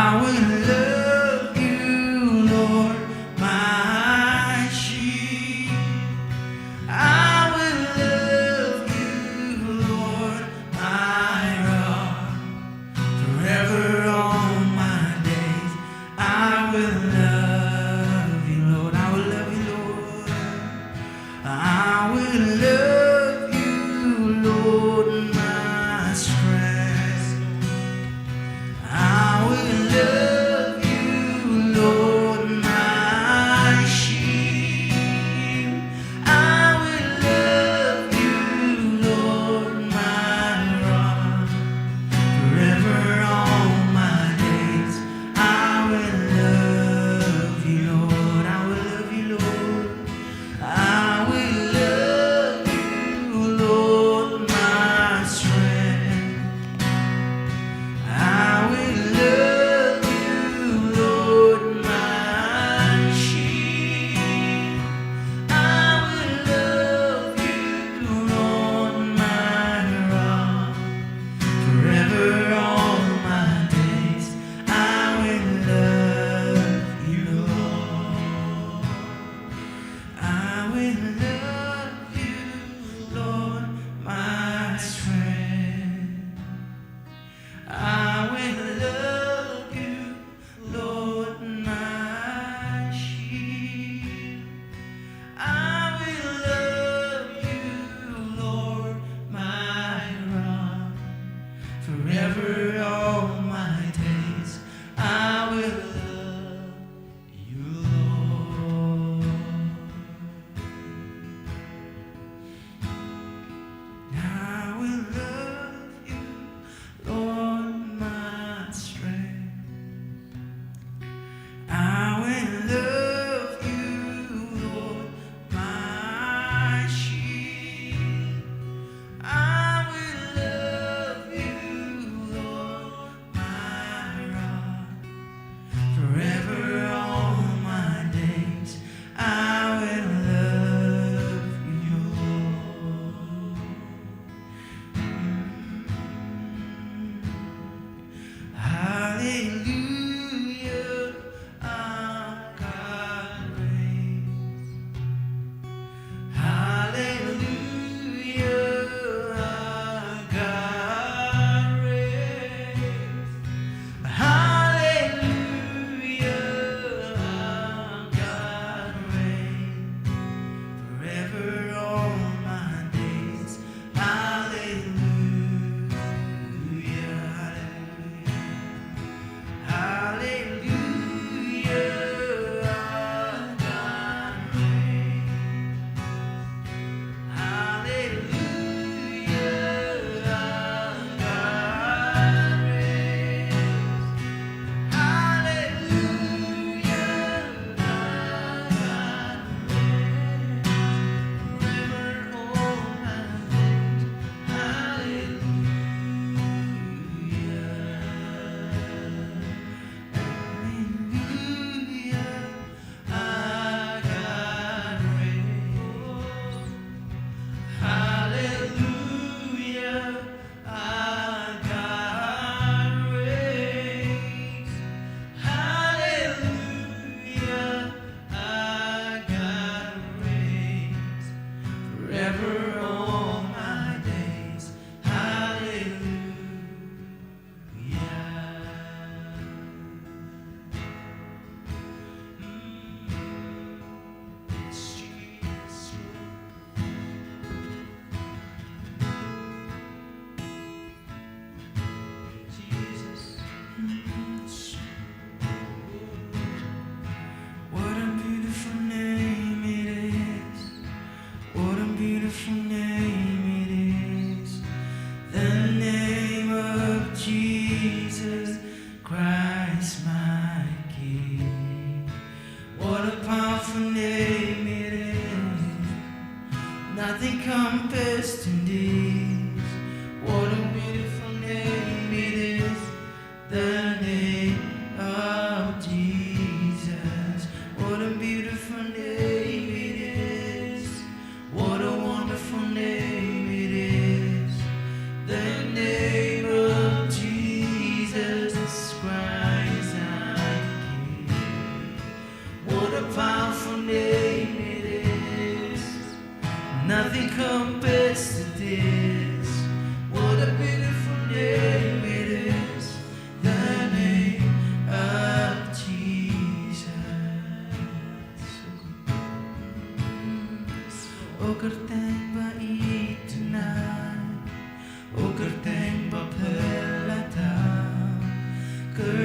I will love you, Lord, my sheep. I will love you, Lord, my rock. Forever all my days, I will love you, Lord. I will love you, Lord. I will love you, Lord, my strength. I will love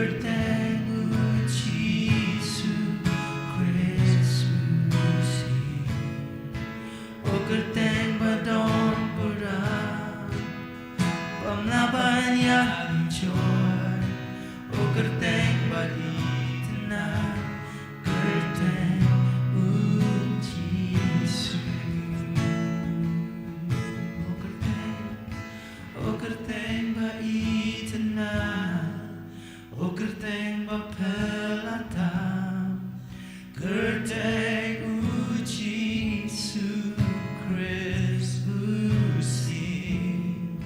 Kyrteng u Jisu Khrist u sien. O kyrteng ba don burom, bym lah ban ïa jot. O kyrteng ba itynnad, kyrteng u Jisu. O kyrteng, o kyrteng ba itynnad, o kyrteng ba phylla tam, kyrteng u Jisu Khrist u sien.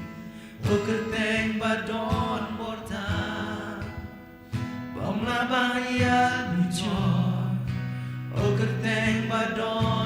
O kyrteng ba don burom, bym lah ban ïa jot. O kyrteng ba don